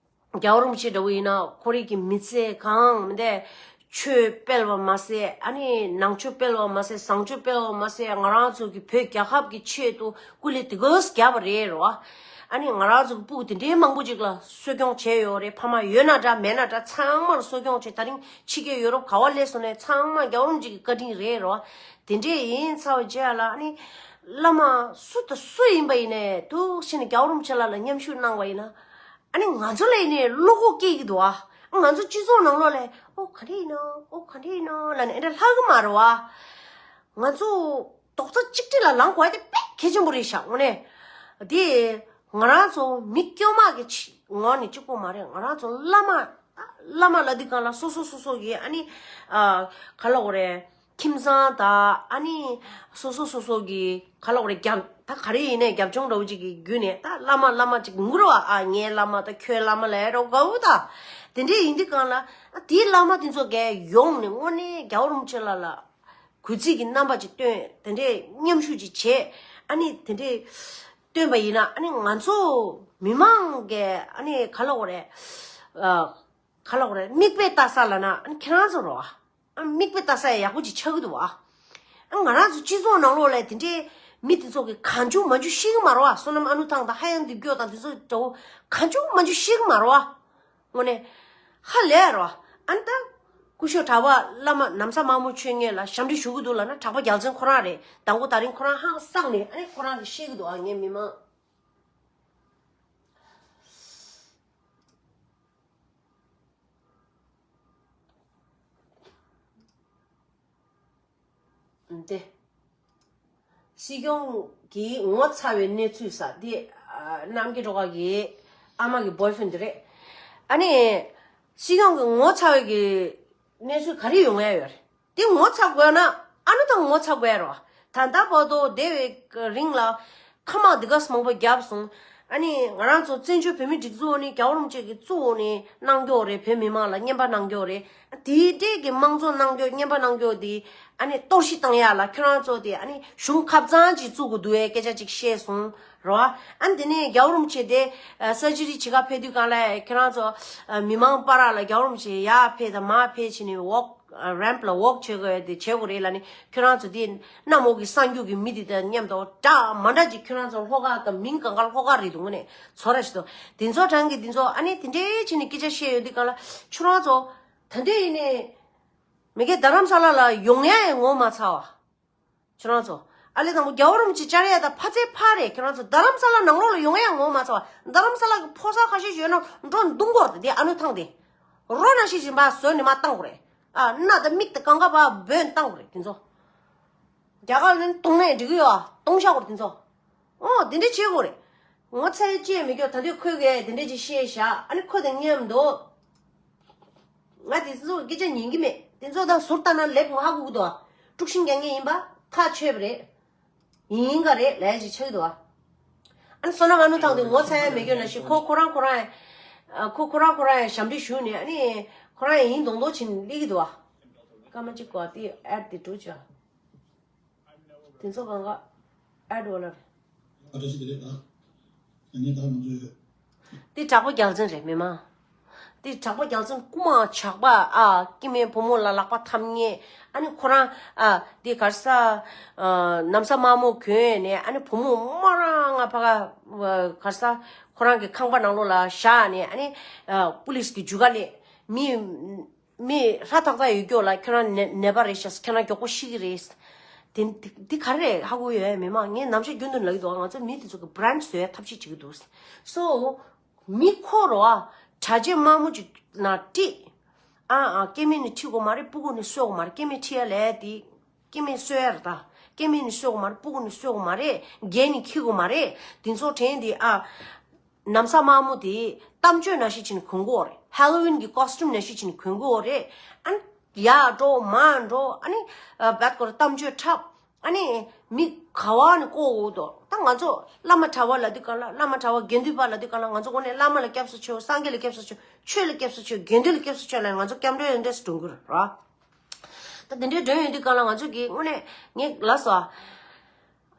རྒྱལ་བ་རིན་པོ་ཆེ་འདྲ་བོ་ཡིན་ན་ཁོ་རང་གི་མི་ཚེ་གང་མི་འདྲ་ཆོས་སྤེལ་བ་མ་ཟད། ཨ་ནི་ནང་ཆོས་སྤེལ་བ་མ་ཟད། བཟང་སྤྱོད་སྤེལ་བ་མ་ཟད། ང་རང་ཚོ་གི་བོད་རྒྱལ་ཁབ་ཀྱི་ཆེད་དུ་སྐུ་ལས་དེ་གོས་བརྒྱབ་པ་རེད་རོ། ཨ་ནི་ང་རང་ཚོ་གི་སྤུ་གུ་དེ་འདྲའི་མང་པོ་ཅིག་ལ་གསོ་སྐྱོང་བྱས་ཡོད་རེད། ཕ་མ་ཡོད་ན་འདྲ་མེད་ན་འདྲ་ཚང་མར་གསོ་སྐྱོང་བྱས། ད་རིང་ཕྱི་རྒྱལ་ཡོ་རོབ་ག་བ་སླེབས་སོང་ནས་ཚང་མ་རྒྱལ་བ་རིན་པོ་ཆེ་གི་བཀའ་དྲིན་རེད་རོ། དེ་འདྲས་ཡིན་ཚར་བའི་རྗེས་ལ་ཨ་ནི་བླ་མ་སུ་དང་སུ་ཡིན་པ་ཡིན་ནའི་འདུག་ཕྱིན་ནས་རྒྱལ་བ་རིན་པོ་ཆེ་ལགས་ལ་མཉམ་ཞུགས་གནང་བ་ཡིན་ན། ཨ་ནི་ང་ཚོ་ལ་ཡིན་ནའི་བློ་ཁོག་སྐྱེ་གི་འདུག་ཨ། ང་ཚོ་སྤྱི་ཚོགས་ནང་ལོགས་ལ་ཨོ་ག་འདྲ་ཡིན་ནོ། ཨོ་ག་འདྲ་ཡིན་ནོ་ལབ་ནས་ཨེ་འདྲ་ལྷག་གི་མ་རེད་བ། ང་ཚོ་རྡོག་རྩ་གཅིག་སྒྲིལ་ལ་ལངས་དགོས་ཡ་དེ་དཔེ་གལ་ཆེན་པོ་རེད་ཤག་དངོས་གནས། དེ་ང་རང་ཚོ་མི་དཀྱུས་མ་གི་ཆ་ངོས་ནས་གཅིག་པོ་མ་རེད། ང་རང་ཚོ་བླ་མ། བླ་མ་ལབ་དུས་སྒང་ལ་སོ་སོ་སོ་སོ་གི་ཨ་ནི། ཨ། ག་ལབ་དགོས་རེད། ཁྱིམ་ཚང་དང་ཨ་ནི་སོ་སོ་སོ་སོ་གི་ག་ལབ་དགོས་རེད། རྒྱབ་ད་ག་རེ་ཡིན་ནའི་རྒྱབ་ལྗོངས་འདྲ་བོ་ཅིག་གི་བརྒྱུད་ནས་ད་བླ་མ་བླ་མ་ཅིག་ངུ་རོ། ཨ། ངའི་བླ་མ་དང་ཁྱོའི་བླ་མ་ལབ་རོ་དགའ་བོ་ད། དེ་འདྲས་ཡིན་དུས་སྒང་ལ་ཨ་དེའི་བླ་མ་དེ་ཚོ་གས་ཡོང་ནས་དངོས་གནས་རྒྱལ་བ་རིན་པོ་ཆེ་ལགས་ལ་གུས་བརྩི་གི་རྣམ་པ་ཅིག་སྟོན། དེ་འདྲས་མཉམ་ཞུགས་ཅིག་བྱས། ཨ་ནི་དེ་འདྲས་སྟོན་པ་ཡིན་ན་ཨ་ནི་ང་ཚོ་མི་མང་གི་ཨ་ནི་ག་ལབ་དགོས་རེད། ཨ། ག་ལབ་དགོས་རེད། མིག་དཔེ་ལྟ་ས་ལབ་ན་ཨ་ནི་ཁྱེད་རང་ཚོ་རེད་བ། ཨ། མིག་དཔེ་ལྟ་ས་ཡག་པོ་ཅིག་ཆགས་ཀྱི་འདུག་བ། ཨ། ང་རང་ཚོ་སྤྱི་ཚོགས་ནང་ལོགས་ལ་དེ་འདྲའི་མི་དེ་ཚོ་གིས་གང་བྱུང་མང་བྱུང་བཤད་ཀྱི་མ་རེད་བ། བསོད་ནམས་ཨ་ལུ་ཐང་དང་ཧ་ཡང་འདེབས་སྐྱོ་དང་དེ་ཚོ་འདྲ་བོ་གང་བྱུང་མང་བྱུང་བཤད་ཀྱི་མ་རེད་བ། དངོས་གནས་ཧ་ལས་རེད་བ། ཨ་ནི་ད་སྐུ་ཞབས་གྲགས་པ་བླ་མ་ན་བཟའ་དམར་མོ་མཆོད་མེ་ལ་ཞབས་འདྲེན་ཞུ་གི་འདུག་ལབ་ན་གྲགས་པ་རྒྱལ་མཚན་ཁོ་རང་རེད། མདང་དགོང་ད་རིང་ཁོ་རང་ཧང་སངས་ནས་ཨ་ནི་ཁོ་རང་གིས་བཤད་ཀྱི་འདུག་ཨ། ངའི་མི་མང་། འདི། སྲིད་སྐྱོང་གིས་ངོ་ཚ་བའི་གནས་ཚུལ་ཟེར་འདི། ཨ། རྣམ་རྒྱལ་སྒྲོལ་དཀར་གྱི་ཨ་མ་གི་བོའི་ཕྲེན་འདི་རེད། ཨ་ནི། སྲིད་སྐྱོང་གིས་ངོ་ཚ་བའི་གི་གནས་ཚུལ་ག་རེ་ཡོང་ཡ་ཡོད་རེད། དེ་ངོ་ཚ་དགོས་ན་ཨ་ནུ་དང་ངོ་ཚ་དགོས་རོ། ད་ལྟ་བར་དུ་འདས་པའི་རིང་ལ་ཁ་དམག་འདི་ག་ཙམ་མང་པོ་བརྒྱབ་སོང་། ཨ་ནི་ང་རང་ཚོ་བཙན་བྱོལ་བོད་མི་སྒྲིག་འཛུགས་ནི་རྒྱལ་བ་རིན་པོ་ཆེ་གི་གཙོ་བོ་ནི་གནང་རྒྱུ་རེད། བོད་མི་མང་ལ་རྔན་པ་གནང་རྒྱུ་རེད། དེའི་འབྲས་ཀྱི་དམངས་གཙོ་གནང་རྒྱུ་རྔན་པ་གནང་རྒྱུ་དེ་ཨ་ནི་གཏོར་བཤིག་བཏང་ཡ་ལ་ཁྱོད་རང་ཚོ་དེ་ཨ་ནི་གཞུང་ཁབ་གཙང་ཅིག་བཙུགས་དགོས་འདུག་ཨེ་སྐད་ཆ་ཅིག་བཤད་སོང་རོ། ཨ་ནི་དེ་ནས་རྒྱལ་བ་རིན་པོ་ཆེ་དེ་ཨ་སར་ཇི་རི་བྱེད་ག་ཕེབས་དུས་སྒང་ལ་ཁྱོད་རང་ཚོ་ཨ་མི་མང་བར་ལ་རྒྱལ་བ་རིན་པོ་ཆེ་ཡར་ཕེབས་དང་མར་ཕེབས་བྱས་ནས་ཝོག་རེམ་པ་ལ་ཝོག་བྱེད་དགོས་དེ་བྱེད་དགོས་རེད་ལབ་ནས་ཁྱོད་རང་ཚོ་དེ་གནམ་འོག་གི་གསར་འགྱུར་གྱི་མི་དེ་དང་མཉམ་དུ་འདྲ་མ་འདྲ་ཅིག་ཁྱོད་རང་ཚོ་ལྷོ་ཁ་དང་མིང་གང་ག་ལྷོ་ཁ་རེད་འདུག་ནས་ཚོ་ར་ཞིག་འདུག་དེ་ཚོ་གྲངས་ཀྱི་དེ་ཚོ་ཨ་ནི་དེ་འདྲའི་ཕྱིན་ནས་སྐད་ཆ་བཤད་ཡོད་དུས་སྒང་ལ་ཁྱོད་རང་ཚོ་ད་འདྲའི་ཡིན་ནས་མི་སྒེར་རྡ་རམ་ས་ལ་ལ་ཡོང་ཡ་ཡང་ངོ་མ་ཚ་བ། ཁྱོད་རང་ཚོ། ཨ་ལེ་དང་པོ་རྒྱལ་བ་རིན་པོ་ཆེ་བཅར་ཡ་དང་ཕ་ཚའི་ཕ་རེད། ཁྱོད་རང་ཚོ་རྡ་རམ་ས་ལ་ནང་ལོགས་ལ་ཡོང་ཡ་ངོ་མ་ཚ་བ། རྡ་རམ་ས་ལ་གི་ཕོ་གསར་ཁ་ཤས་ཡོད་ན་འགྲོ་འདུག་གོ་རེད་དེ། ཨ་ནུ་ཐང་དེ་རོ་ན་ཤི་བཞིན་པ་བཟོས་ནས་མ་བཏང་གོ་རེད། ཨ་སྣ་དང་མིག་དང་གང་ག་པ་བོན་བཏང་གོ་རེད་དེ་ཚོ། རྒྱ་གར་ནས་གཏོང་ནས་འགྲིག་གི་ཡོད། གཏོང་ཤ་གོ་རེད་དེ་ཚོ། ཨོ་དེ་འདྲ་བྱེད་དགོས་རེད། ངོ་ཚ་ཡ་ཅི་ཡང་མི་སྐྱོ། ད་དུས་ཁོས་གས་དེ་འདྲ་ཅིག་བཤད་བཞག་ཨ་ནི་ཁོ་དང་མཉམ་དུ། ང་དེ་ཚོ་སྐད་ཆ་ཉན་གི་མེད། དེ་ཚོ་ད་ཟུར་ལྟ་ན་ལེབ་ང་ཧ་གོ་གི་འདུག་དཀྲུག་ཤིང་རྒྱག་མཁན་ཡིན་པ་ཐག་ཆོད་པ་རེད། ཡིན་ག་རེད་ལས་ཅིག་ཆགས་གི་འདུག་ཨ་ནི་བསོད་ནམས་ཨ་ནུ་ཐང་དུ་ངོ་ཚ་ཡ་མེད་སྐྱོ་ན་ཞིག་ཁོ་ཁོ་རང་ཁོ་རང་ཡང་ཁོ་ཁོ་རང་ཁོ་རང་ཡང་ཞབས་འདྲེན་ཞུས་ནས་ཨ་ནི་ཁོ་རང་ཡང་ཡིན་མདོག་མདོག་བྱས་ནས་སླེབས་ཀྱི་འདུག་སྐར་མ་གཅིག་གོ་དེ་ཨེ་ཌི་དེ་འགྲོ་བྱ། དེ་ཚོ་གང་ག་ཨེ་ཌི་ཝ་ལ་རེད། ཨ་འདྲ་ཞིག་དེ་རེད་ཨ། ཨ་ནི་ད་ང་ཚོའི། དེ་དྲག་པོ་རྒྱལ་མཚན་རེད་མི་མང་། དེ་དྲག་པོ་རྒྱལ་མཚན་རྐུ་མ་ཇག་པ་ཨ་སྐྱེ་དམན་བུ་མོ་ལ་ལག་པ་འཐམ་མཁན། ཨ་ནི་ཁོ་རང་ཨ་དེ་ག་རེ་ཟ་ཨ་ན་བཟའ་དམར་མོ་གྱོན་ནས་ཨ་ནི་བུ་མོ་མོ་རང་ང་ཕ་ག་ག་རེ་ཟ་ཁོ་རང་གི་ཁང་པ་ནང་ལོགས་ལ་བཞག་ནས་ཨ་ནི་ཨ་པུ་ལིས་ཀྱི་རྒྱུག་ཁ་སླེབས་མི། མི་ཧྲ་ཐག་ཐག་ཡོད་སྐྱོ་ལ་ཁྱོད་རང་ནད་ནད་པ་རེད་ཤག་ཁྱོད་རང་མགྱོགས་པོ་ཤི་གི་རེད། དེ་དེ་དེ་ག་རེ་རེད་ཧ་གོ་ཡོད་མི་མང་ངས་ནམ་ཞག་རྒྱུན་དུ་ལབ་ཀྱི་འདུག་ང་ཚོ་མི་དེ་ཚོ་གི་བྷི་རེན་བཟོ་ཡ་ཐབས་ཤེས་བྱེད་ཀྱི་འདུག་སོ། མི་ཁོ་རོ་ཨ་གྲྭ་ཆས་དམར་མོ་ཅིག་ན་ཁྲིད། ཨ་ཨ་སྐྱེ་དམན་ནི་ཁྲིད་དགོས་མ་རེད། སྤུ་གུ་ནི་གསོ་དགོས་མ་རེད། སྐྱེ་དམན་ཁྲིད་ཡ་ལས་དེ། སྐྱེ་དམན་གསོ་ཡ་རེད་ད། སྐྱེ་དམན་ནི་གསོ་དགོས་མ་རེད། སྤུ་གུ་ནི་གསོ་དགོས་མ་རེད། རྒྱན་ནི་འཁྱེར་དགོས་མ་རེད། དེ་ཚོ་དྲན་དེ་ཨ། ན་བཟའ་དམར་མོ་དེ་གཏམ་བརྗོད་ནང་བཞིན་བྱས་ནས་གོན་དགོས་རེད། ཧེ་ལོ་ཝིན་གྱི་ཀོ་སི་ཊུམ་ནང་བཞིན་བྱས་ནས་གོན་དགོས་རེད། ཨ་ནི་ཡར་འགྲོ་མར་འགྲོ་ཨ་ནི་བད་ཀོར་གཏམ་བརྗོད་འཁྲབ། ཨ་ནི་མི་ག་བ་ནས་བཀོག་འོག་ཏོ། ད་ང་ཚོ་བླ་མ་གྲྭ་བ་ལབ་དུས་གང་ལ་བླ་མ་གྲྭ་བ་དགེ་འདུན་པ་ལབ་དུས་གང་ལ་ང་ཚོ་དངོས་གནས་བླ་མ་ལ་སྐྱབས་སུ་མཆིའོ། སངས་རྒྱས་ལ་སྐྱབས་སུ་མཆིའོ། ཆོས་ལ་སྐྱབས་སུ་མཆིའོ། དགེ་འདུན་ལ་སྐྱབས་སུ་མཆིའོ་ལབ་ང་ཚོ་སྐྱབས་འགྲོའི་འདྲེས་སུ་འགྲོ་གི་རེད་ར། ད་དེ་འདྲའི་མགྲོན་ཡོང་དུས་གང་ལ་ང་ཚོ་གིས་དངོས་གནས་ངས་ལབ་སོང་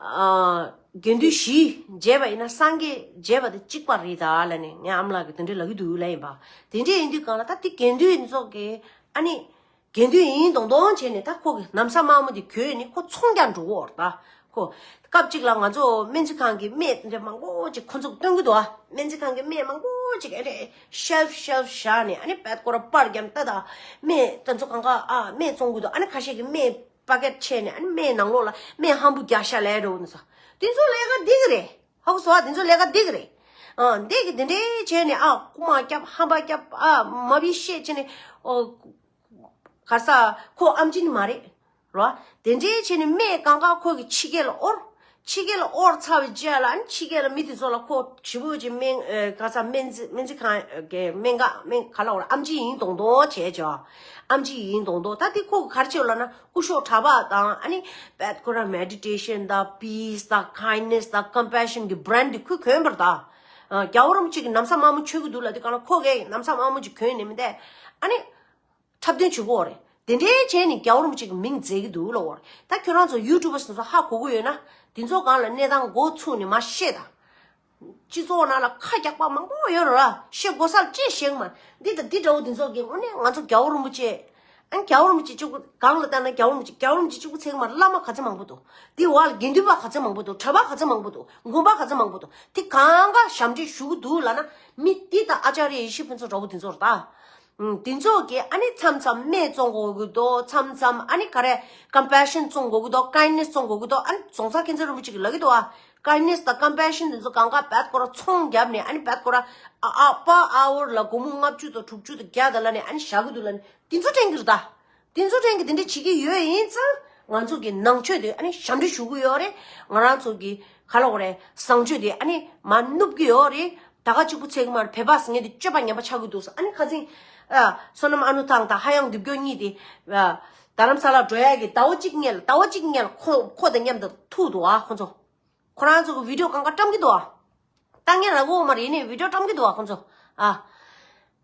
ཨ། དགེ་འདུན་བཞི་བྱས་པ་ཡིན་ན་སངས་རྒྱས་བྱས་པ་དང་གཅིག་པ་རེད་ད་ལབ་ནས་ངའི་ཨ་མ་ལགས་ཀྱིས་དེ་འདྲ་ལབ་ཀྱི་འདུག་ལབ་ཡིན་པ། དེ་འདྲ་ཡིན་དུས་གང་ལ་ད་དེ་དགེ་འདུན་ཚོ་གིས་ཨ་ནི་དགེ་འདུན་ཡིན་མདོག་མདོག་བྱས་ནས་ད་ཁོ་གི་ན་བཟའ་དམར་མོ་དེ་གྱོན་ནས་ཁོ་ཚོང་རྒྱག་འགྲོ་གི་ཡོད་རེད་ད། ཁོ། སྐབས་གཅིག་ལ་ང་ཚོ་སྨན་རྩིས་ཁང་གི་སྨན་དེ་འདྲ་མང་པོ་ཅིག་ཁོ་ཚོ་གིས་སྟོན་གྱི་འདུག་ཨ། སྨན་རྩིས་ཁང་གི་སྨན་མང་པོ་ཅིག་ཨ་རེ་ཤེལ་ཕ་ཤེལ་ཕ་བཞག་ནས་ཨ་ནི་བད་ཀོ་ར་པར་རྒྱབ་ལྟ་ད། སྨན་དེ་ཚོ་གང་ག་ཨ་སྨན་བཙོང་གི་འདུག་ཨ་ནི་ཁ་ཤས་ཀྱིས་སྨན་པ་ཀེ་ཊི་ཕྱེ་ནས་ཨ་ནི་སྨན་ནང་ལོགས་ལ་སྨན་ཧམ་བུ་རྒྱག་ཤ་ལས་འགྲོ་གི་འདུག་ས། དེ་ཚོ་ལས་ཀ་འགྲིག་གི་རེད། ཧ་གོ་སོང་ཨ། དེ་ཚོ་ལས་ཀ་འགྲིག་གི་རེད། ཨ་འདི་གི་དེ་འདྲའི་བྱས་ནས་ཨ་རྐུ་མ་རྒྱབ་ཧམ་པ་རྒྱབ་ཨ་མ་བི་ཤེད་བྱས་ནས་ཨོ། ག་རེ་ཟ། ཁོ་ཨམ་ཆི་ནི་མ་རེད། རོ། དེ་འདྲའི་བྱས་ནས་སྨན་གང་ག་ཁོ་གི་ཕྱི་རྒྱལ་ལ་དབོར། ཕྱི་རྒྱལ་ལ་དབོར་ཚར་བའི་རྗེས་ལ་ཨ་ནི་ཕྱི་རྒྱལ་ལ་མི་དེ་ཚོ་ལ་ཁོ་ཞེ་པོ་ཅིག་སྨན་ཨེ་ག་རེ་ཟ་སྨན་རྩིས་སྨན་རྩིས་ཁང་གི་སྨན་ཁང་སྨན་ག་ལ་དབོར་ཨམ་ཆི་ཡིན་མདོག་མདོག་བྱས་བྱས། ཨམ་ཆི་ཡིན་མདོག་མདོག་ད་དེ་ཁོ་གི་ག་རེ་བྱས་ལབ་ན་སྐུ་ཞབས་གྲྭ་པ་དང་ཨ་ནི་བད་ཀོ་ར་མེ་ཌི་ཊེ་ཤན་དང་པི་སི་དང་ཀའིན་ཌི་ནེ་སི་དང་ཀམ་པེ་ཤན་གི་བྷི་རེན་ཌི་དེ་ཁོས་གྱོན་པ་རེད་ད། རྒྱལ་བ་རིན་པོ་ཆེ་གི་ན་བཟའ་དམར་མོ་མཆོད་ཀྱི་འདུག་ལབ་དུས་གང་ལ་ཁོ་གིས་ན་བཟའ་དམར་མོ་ཅིག་གྱོན་ནས་མི་འདུག་ཨ་ནི། འཁྲབ་སྟོན་བྱེད་ཀྱི་ཡོད་རེད། དེ་འདྲའི་བྱས་ནས་རྒྱལ་བ་རིན་པོ་ཆེ་གི་མིང་འཛད་ཀྱི་འདུག་ལབ་ཡོད་རེད། ད་ཁྱོད་རང་ཚོ་ཡུ་ཊུབ་པ་ཚོ་ཧ་གོ་གི་ཡོད་ན་དེ་ཚོ་སྒང་ལ་གནས་སྟངས་འགོ་ཚུགས་ནས་མར་བཤད་དང་། སྤྱི་ཚོགས་ནང་ལ་ཁ་རྒྱག་པ་མང་པོ་ཡོད་རེད་ར། བཤད་དགོས་སར་ཅི་བཤད་གི་མ་རེད། འདི་དང་འདི་འདྲ་བོ་དེ་ཚོ་གི་དངོས་གནས་ང་ཚོ་རྒྱལ་བ་རིན་པོ་ཆེ། ཨ་ནི་རྒྱལ་བ་རིན་པོ་ཆེ་གཅིག་པུ་སྒང་ལ་བལྟས་ན་རྒྱལ་བ་རིན་པོ་ཆེ་རྒྱལ་བ་རིན་པོ་ཆེ་གཅིག་པུ་ཚད་གི་མ་རེད། བླ་མ་ག་ཚད་མང་པོ་འདུག་དེ་བར་ལ་དགེ་འདུན་པ་ག་ཚད་མང་པོ་འདུག་གྲྭ་པ་ག་ཚད་མང་པོ་འདུག་དགོན་པ་ག་ཚད་མང་པོ་འདུག་དེ་གང་ག་ཞབས་འདྲེན་ཞུ་གི་འདུག་ལབ་ན་མི་འདི་དང་ཨ་ཅཱརྱ་ཡེ་ཤེས་ཕུན་ཚོགས་འདྲ་བོ་དེ་ཚོ་རེད་ད། ཨུམ། དེ་ཚོ་གིས་ཨ་ནི་མཚམས་མཚམས་སྨན་བཙོང་དགོས་ཀྱི་འདུག་མཚམས་མཚམས་ཨ་ནི་ག་རེ་ཀམ་པེ་ཤན་བཙོང་དགོས་ཀྱི་འདུག་ཀའིན་ཌི་ནེ་སི་བཙོང་དགོས་ཀྱི་འདུག་ཨ་ནི་རྫོང་སར་མཁྱེན་བརྩེ་རིན་པོ་ཆེ་གིས་ལབ་ཀྱི་འདུག་ཨ། ཀའིན་ཌི་ནེ་སི་དང་ཀམ་པེ་ཤན་དེ་ཚོ་གང་ག་བད་ཀོ་ར་ཚོང་བརྒྱབ་ནས་ཨ་ནི་བད་ཀོ་ར་ཨ་ཨ་པར་ཨ་ཝར་ལ་སྒོར་མོ་ལྔ་བཅུ་དང་དྲུག་ཅུ་དང་བརྒྱ་དང་ལབ་ནས་ཨ་ནི་བཞག་གི་འདུག་ལབ་ནས་དེ་ཚོ་དྲན་གྱི་རེད་ད། དེ་ཚོ་དྲན་གྱི་དེ་འདྲ་བྱེད་ཀྱི་ཡོད་ཡིན་ཙང་ང་ཚོ་གི་ནང་ཆོས་དེ་ཨ་ནི་ཞབས་འདྲེན་ཞུ་གི་ཡོད་རེད། ང་རང་ཚོ་གི་ག་ལབ་དགོས་རེད། བཟང་སྤྱོད་དེ་ཨ་ནི་མར་ནུབ་ཀྱི་ཡོད་རེད། ད་ག་གཅིག་པུ་ཚད་ཀྱི་མ་རེད། བོད་པ་ཟེར་མཁན་དེ་སྤྱོད་པ་ངན་པ་ཆགས་ཀྱི་འདུག་ཟེར། ཨ་ནི་ཁ་སང་ཨ་བསོད་ནམས་ཨ་ནུ་ཐང་དང་ཧ་ཡང་འདི་བརྒྱོད་གཉིས་དེ་ཨ་རྡ་རམ་ས་ལ་འགྲོ་ཡ་གི་ཟླ་བ་གཅིག་སྔོན་ལ་ཟླ་བ་གཅིག་སྔོན་ལ་ཁོ་ཁོ་དང་མཉམ་དུ་ཐུག་འདུག་ཨ། ཁོ་ཚོ་ཁོ་རང་ཚོ་གི་བི་ཌི་ཡོ་གང་ག་བཀྲམ་གྱི་འདུག་ཨ། ལྟ་ངན་ར་གོ་མ་རེད། ནི་བི་ཌིའོ་བཀྲམ་གི་འདུག་བ་ཁོང་ཚོ། ཨ།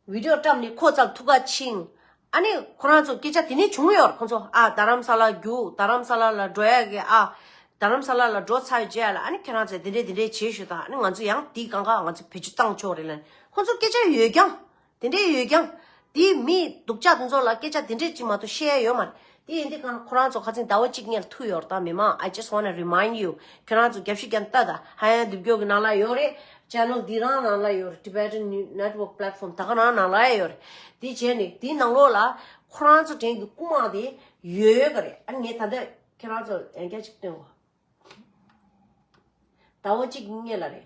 བི་ཌིའོ་བཀྲམ་ནི་ཁོ་ཚབ་ཐུག་ག་ཕྱིན། ཨ་ནི་ཁོ་རང་ཚོ་སྐད་ཆ་དེ་ནས་བྱུང་ཡོད་རེད། ཁོང་ཚོ་ཨ་རྡ་རམ་ས་ལ་རྒྱུག་རྡ་རམ་ས་ལ་ལ་འགྲོ་ཡ་གི་ཨ། རྡ་རམ་ས་ལ་ལ་འགྲོ་ཚར་བའི་རྗེས་ལ་ཨ་ནི་ཁྱེད་རང་ཚོས་དེ་འདྲས་དེ་འདྲས་བྱེད་ཤོག་དང་། ཨ་ནི་ང་ཚོ་ཡང་དེའི་སྒང་ག་ང་ཚོ་བེད་སྤྱོད་བཏང་ཆོག་རེད་ལ། ཁོང་ཚོ་སྐད་ཆ་ཡོད་ཀྱང་། དེ་འདྲས་ཡོད་ཀྱང་། དེའི་མི་སྡུག་ཅག་དེ་ཚོ་ལ་སྐད་ཆ་དེ་འདྲས་ཅིག་མ་གཏོགས་བཤད་ཡ་ཡོད་མ་རེད། དེ་ཡིན་དུས་གང་ཁོ་རང་ཚོ་ཁ་སང་ཟླ་བ་གཅིག་སྔོན་ལ་ཐུག་ཡོད་རེད། ད་མི་མང་། I just wanna remind you. ཁྱོད་རང་ཚོ་རྒྱབ་ཤིག་ཀྱང་ལྟ་ད། ཧ་ཡང་རྡེབ་སྐྱོར་གྱི་ནང་ལ་ཡོད་རེད། ཅེ་ནལ་འདི་རང་ནང་ལ་ཡོད་རེད། Tibetan Network Platform ད་ག་རང་ནང་ལ་ཡོད་རེད། དེ་བྱས་ནས་དེའི་ནང་ལོགས་ལ་ཁོ་རང་ཚོ་དྲན་གྱི་རྐུ་མ་དེ་ཡོད་ཡོད་ག་རེད། ཨ་ངས་ད་ལྟ་ཁྱེད་རང་ཚོ་ཡང་བསྐྱར་ཅིག་སྟོན་གོ། ཟླ་བ་གཅིག་སྔོན་ལ་རེད།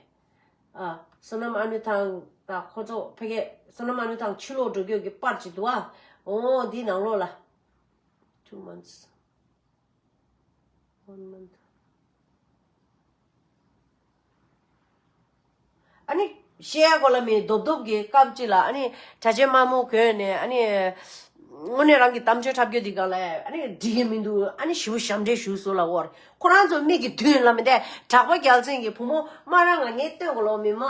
ཨ། བསོད་ནམས་ཨ་ནུ་ཐང་དང་ཁོ་ཚོ་ཕ་གི་བསོད་ནམས་ཨ་ནུ་ཐང་ཕྱིར་ལོག་འགྲོ་རྒྱུ་གི་པར་ཅིག་འདུག་ཨ། འོ་འདི་ནང་ལོགས་ལ། Two months. One month. ཨ་ནི་བཤད་ཡ་གོ་ལ་མི་རྡོབ་རྡོབ་ཀྱི་སྐབས་ཅིག་ལ་ཨ་ནི་གྲྭ་ཆས་དམར་མོ་གོན་ནས་ཨ་ནི་དངོས་གནས་རང་གི་གཏམ་བརྗོད་འཁྲབ་རྒྱུ་འདི་ག་ལ་ཨ་ནི་འགྲིག་གི་མི་འདུག་ཨ་ནི་ཞེ་པོ་ཞབས་འདྲེན་ཞུ་སོང་ལ་འོར། ཁོ་རང་ཚོ་མིག་གི་མདུན་ལ་མི་འདས་གྲགས་པ་རྒྱལ་མཚན་གྱི་བུ་མོ་སྨ་ར་ང་ངས་སྟོན་གོ་ལོ་མི་མ།